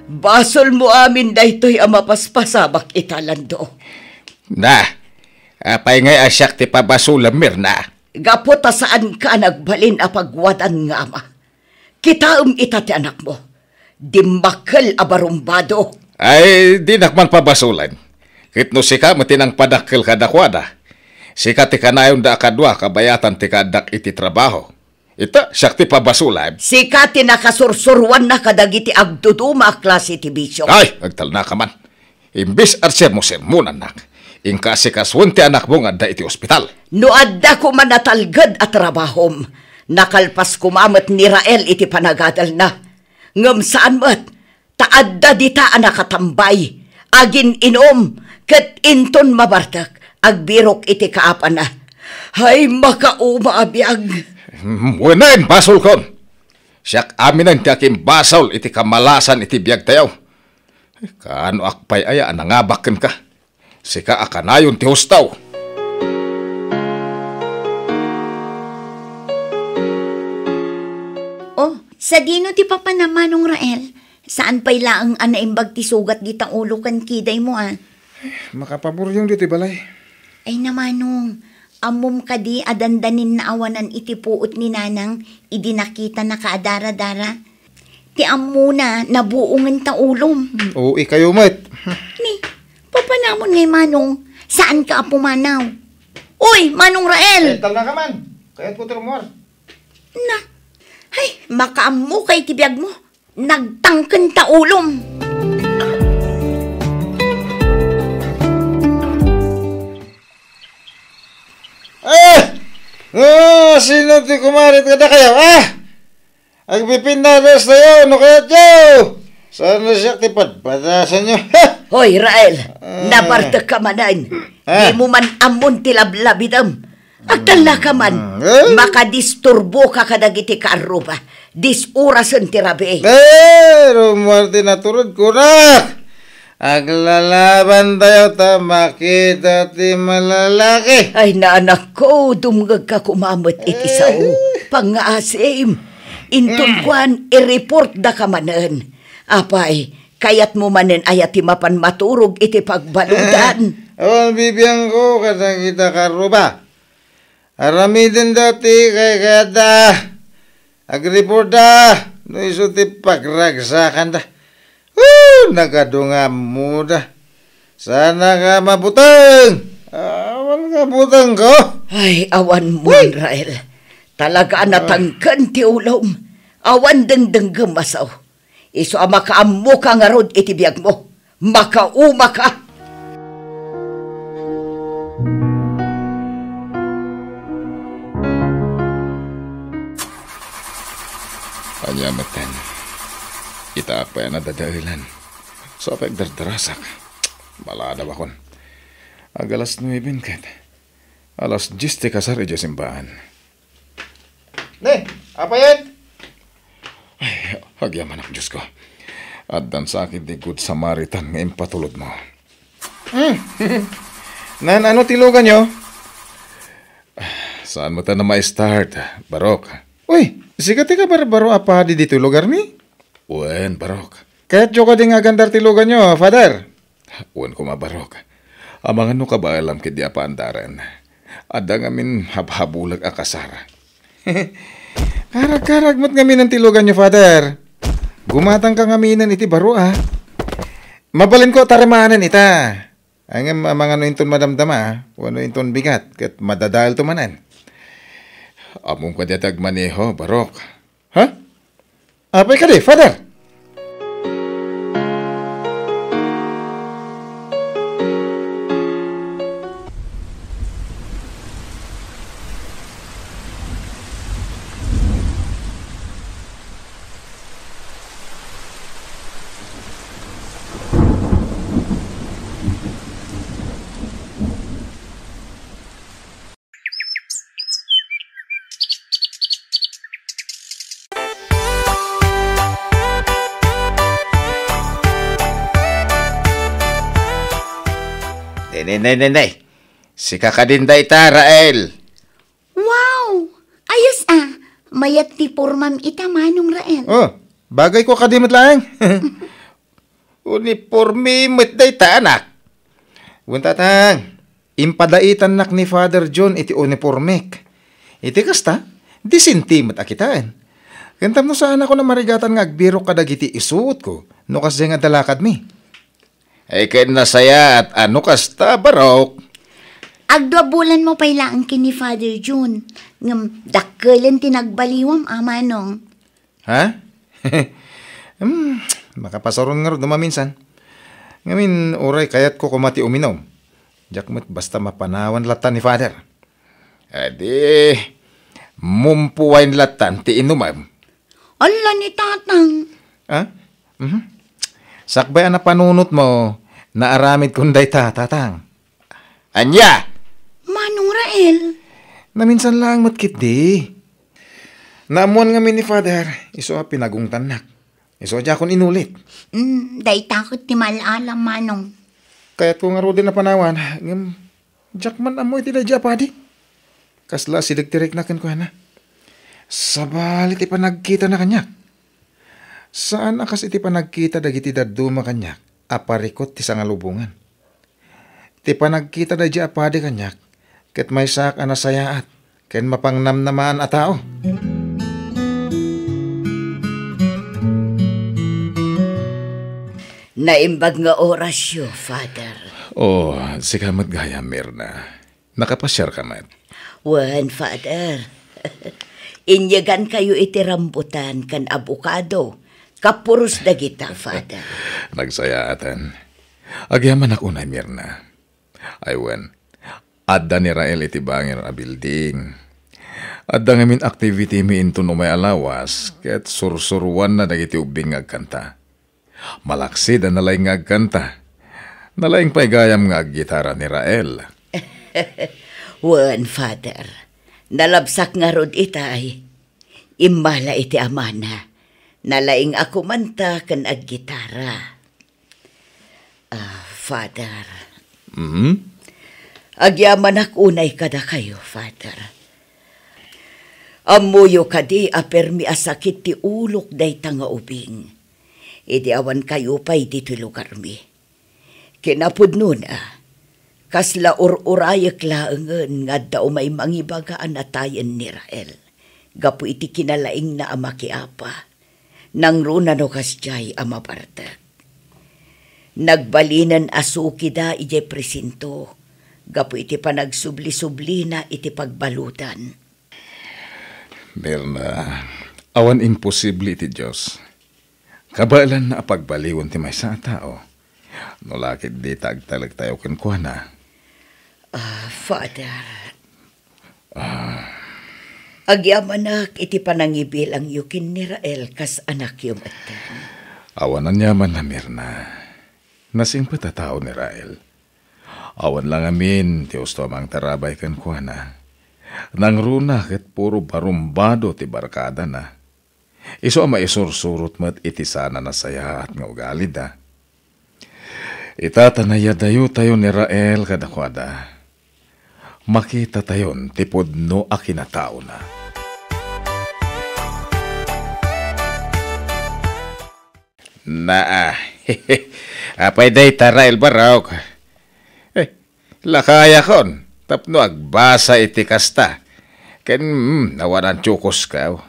Basolmo amin daytoy a mapaspasamak ita, Lando. Na, apay ngay a siak ti pabasolam, Mirna? Gapu ta saanka a nagbalin a pagwadan nga ama. Kitaem ita ti anakmo. Dimmakkel a barumbado. Ay, dinak man pabasolan. Ket no sika met ti nangpadakkel kadakuada, sika ti kanayonda a kadua kabayatan ti kaaddak iti trabaho. Ita, siak ti pabasolan. Sika ti nakasursuroanna kadagiti agduduma a klase ti bisio. Ay, agtalnaka man. Imbes a sermo-sermonannak, inka asikasuen ti anakmo nga adda iti ospital. No adda koma natalged a trabahom, nakalpas koma met ni Rael iti panagadalna. Ngem saan met, ta adda dita a nakatambay, agin-inom, ket inton mabartek, agbirok iti kaapana. Hay, makauma a biag! Wen, basolkon! Siak aminen ti akimbasol iti kamalasan iti biagtayo. Kaanoak pay aya a nangabak kenka? Sika a kanayon ti husto. Oh, sadino ti papanam, Manong Rael? Saan pay laeng a naimbag ti sugat dita ulo ken kidaymo, a? Makapaburyong ditoy balay. Ay, na, Manong, ammom kadi a dandanin naawanan iti puot ni Nanang idi nakitana kaadaradara? Ti ammona, nabuongen ta ulom. Oo, ikayo met. Ni, papanamon ngay, Manong, saanka a pumanaw? Uy, Manong Rael! Eh, talna ka man. Kayat ko ti rumuar. Na, ay, makaammo kay ti biag mo. Nagtangken ta ulom. Ah! Ah, sino ti kumarit kadakayo, ah? Agpipinnadas tayo, no kayatyo? Sana siya ti padpadasanyo. Hoy, Rael, Ah. nabartek ka manen. Ah. Di mo man ammon ti lablabidem. Agtalna ka man, Mm, eh? makadisturbo ka kadagiti kaarruba. Dis-orasen ti rabii. Eh, rumuar ti naturod ko na. Aglalaban tayo ta makita ti malalaki. Ay, naanakko, dumngegka kumamet iti Eh. sao. Pangngaasim. Inton Mm. kuan, i-report da ka manen. Apay, kayat mo manen aya ti mapan maturog iti pagbaludan? Eh, awan bibiangko kadagita kaarruba. Aramiden dati kay kayatda. Agreportda no isu ti pagragsakanda. Woo! Nagadu nga ammoda. Sana ka mabuteng. Awan nga buteng ko. Ay, awan mo, Uy! Rael. Talaga a natangken ti ulom. Awan dengdenggem a sao. Isu a makaammoka ngarud iti biagmo. Makaumaka! Ania metten, itaak pay a nadadaelan. Sa pay agdardarasak. Maladawakon. Ag alas nueben ket. Alas dies ti kasar idiay simbaan. Ne, apayen? Ay, agyamanak, Diosko. Addan sa akin ti Good Samaritan nga impatulodmo. Hmm. Nan, ano ti luganyo? Saan mo ta na ma-start, Barok? Uy, sika ti kabarbaro a padi ditoy lugarmi? Wen, Barok. Kayatyo kadi nga agandar ti luganyo, Father? Wen koma, Barok. Amangan no kabaelam ketdi a paandaren. Adda ngamin habhabulek a kasar. Karag-karag met ngamin ti luganyo, Father. Gumatangka ngaminen iti baro, a. Mabalinko a tarimanen ita. Ay, ngem amangan no inton madamdama, wenno inton bigat, ket madadaelto manen. Ammom kadi a ti agmaneho, Barok? Ha? Apay kadi, Father? Nay, nay, nay, nay, nay. Sika kadin dayta, Rael. Wow! Ayos a! Mayat ti pormam ita, Manong Rael. Oh, bagay ko kadi met laeng. Uniporme met dayta, anak. Wen, tatang, impadaitannak ni Father John iti unipormek. Iti kasta, disente met a kitaen. Ken tapno saanakon a marigatan nga agbirok kadagiti isuotko no kasdiay nga adda lakadmi. Ay, ken nasayaat a no kasta, Barok. Agdua bulanmo pay laeng ken ni Father John, ngem dakkelen ti nagbaliwam, a Manong. Ha? Hmm, makapasaron ngarud no maminsan. Ngamin, uray kayatko koma ti uminom. Diak met basta mapanawan latta ni Father. Adi, mumpu wine latta ti inumem. Ala ni Tatang. Ha? Mhm. Sakbay a napanunotmo, naaramidkon dayta, Tatang. Ania? Manong Rael. Naminsan laeng met ketdi. Naammuan ngamin ni Father, isu a pinagungtannak. Isu a diakon inulit. Mm, dayta ket ti mal-alam, Manong. Kayatko ngaruden a panawan, ngem diak man ammo iti daydiay a padi. Kasla asideg ti rikna kenkuana. Sabali ti panagkitana kaniak. Saan a kas iti panagkita dagiti dadduma kaniak a parikut ti sangalubongan. Ti panagkita daydiay a padi kaniak, ket maysaak a nasayaat ken mapangnamnamaan a tao. Naimbag nga orasyo, Father. Oh, sika met gayam, Mirna. Nakapasiarka met? Wen, Father. Inyegankayo iti rambutan ken abokado, kapuros dagita, Father. Nagsayaatan. Agyamanak unay, Mirna. Ay wen, adda ni Rael iti bangir a building. Adda ngamin activity mi inton umay a lawas, ket sursuroanna dagiti ubbing nga agkanta. Malaksid a nalaing nga agkanta. Nalaing pay gayam nga aggitara ni Rael. Wen, Father. Nalabsak ngarud itay. Immala iti amana. Nalaing a kumanta ken aggitara. Ah, Father. Mm? Agyamanak unay kadakayo, Father. Ammoyo kadi a permi a sakit ti ulok dayta nga ubing. Idi awan kayo pay ditoy lugarmi. Kinapudnona, kasla ur-urayek laengen nga adda umay mangibaga a natayen ni Rael gapu iti kinalaingna a makiapa. Nangruna no kasdiay a mabartek. Nagbalinen a sukida idiay presinto gapu iti panagsubli-sublina iti pagbaludan. Mirna, awan imposible iti Dios. Kabaelanna a pagbaliwen ti maysa a tao, no la ket dita agtalektayo kenkuana. Ah, Father, agyamanak iti panangibilangyo ken ni Rael kas anakyo metten. Awan aniamanna, Mirna. Nasingpet a tao ni Rael. Awan la ngamin ti usto a mangtarabay kenkuana. Nangruna ket puro barumbado ti barkadana. Isu a maisursurot met iti saan a nasayaat nga ugalida. Ita ta nayadayotayo ni Rael kadakuada, makitatayon ti pudno a kinataona. Naa, apay dayta, Rael Barok? Eh, lakayakon tapno agbasa iti kasta. Ken, mm, awan a tiokosko.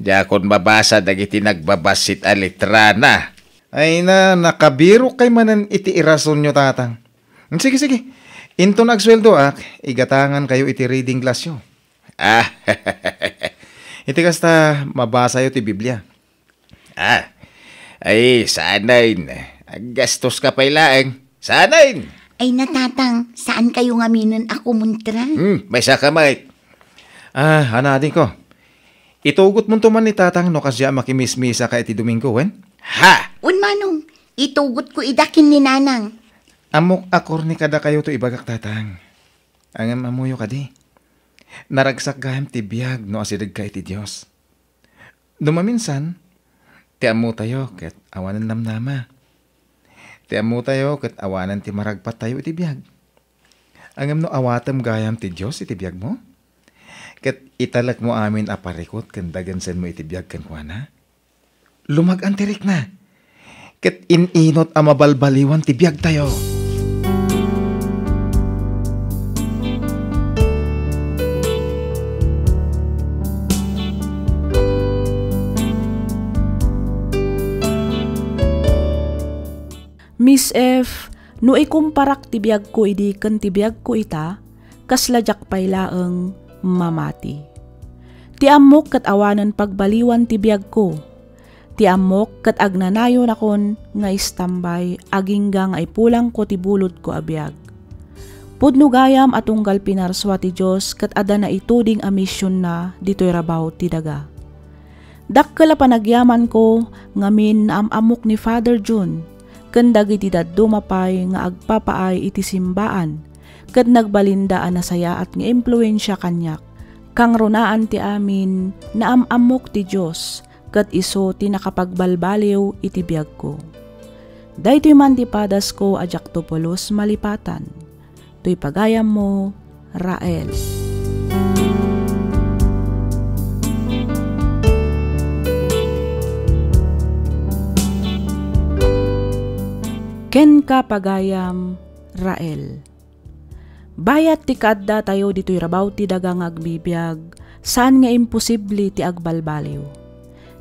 Diakon mabasa dagiti nagbabassit a letrana. Ay na, nakabirok kay manen iti irasonyo, Tatang. Sige, sige. Inton agsueldoak, igatangan kayo iti reading classyo. Ah, iti kasta, mabasayo ti Biblia. Ah, ay, saanen. Aggastoska pay laeng. Saanen. Ay na, Tatang, saan kayo ngaminen a kumontra? Hmm, maysa ka met. Ah, ano, adingko? Itugotmonto man ni Tatang no kasdiay a makimismisaka iti Domingo, wen? Ha? Wen, Manong, itugotko ida ken ni Nanang. Ammok a korni kadakayo to ibagak, Tatang. Ngem ammoyo kadi, naragsak gayam ti biag no asidegka iti Dios. No maminsan, ti ammotayo ket awanen namnama. Ti ammotayo ket awanen ti maragpattayo iti biag. Ngem no awatem gayam ti Dios iti biagmo, ket italekmo amin a parikut ken dagensenmo iti biag kenkuana, lumag-an ti rikna, ket in-inut a mabalbaliwan ti biagtayo. Miss F, no ikumparak ti biagko idi ken ti biagko ita, kasla diak pay laeng mamati. Ti ammok ket awanen pagbaliwan ti biagko. Ti ammok ket agnanayonakon nga istambay agingga nga ipulangko ti bulodko a biag. Pudno gayam a tunggal pinarsua ti Dios ket adda naituding a misionna ditoy rabaw ti daga. Dakkel a panagyamanko ngamin naam-ammok ni Father John ken dagiti dadduma pay nga agpapaay iti simbaan ket nagbalinda a nasayaat nga impluensia kaniak. Kangrunaan ti amin, naam-ammok ti Dios ket isu ti nakapagbalbaliw iti biagko. Daytoy man ti padasko a diakto pulos malipatan. Toy pagayammo, Rael. Kenka, pagayam, Rael. Bayat ti kaaddatayo ditoy rabaw ti daga nga agbibiag, saan nga imposible ti agbalbaliw.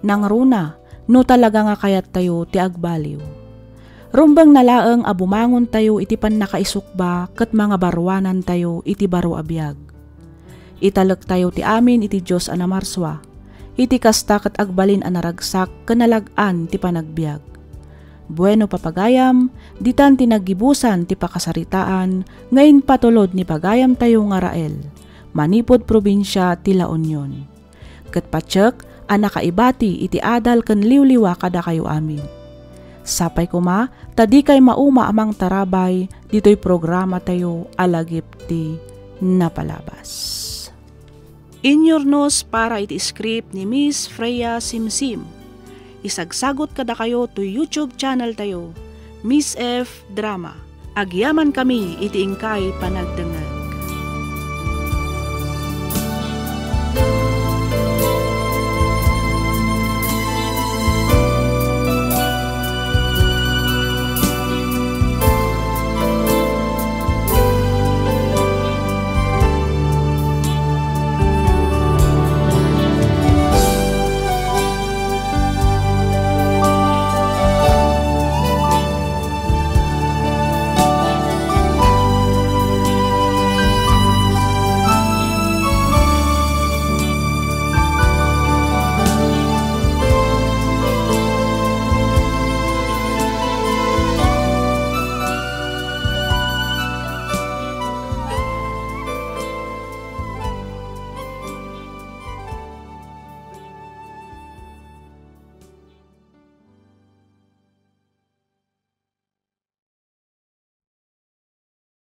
Nangruna, no talaga nga kayattayo ti agbaliw. Rumbengna laeng a bumangontayo iti pannakaisukba ket mangabaruanantayo iti baro a biag. Italektayo ti amin iti Dios a namarsua. Iti kasta ket agbalin a naragsak ken nalag-an ti panagbiag. Bueno, papagayam, ditan ti naggibusan ti pakasaritaan nga impatulod ni pagayamtayo nga Rael, manipud probinsia ti La Union. Ket patiek a nakaibati iti adal ken liwliwa kadakayo amin. Sapay koma ta dikay mauma a mangtarabay ditoy programatayo a Lagip ti Napalabas. Inyurnos para iti script ni Miss Freya Simsim. Isagsagot kadakayo toy YouTube channel tayo, Miss F Drama. Agyamankami iti inkay panagdengngeg.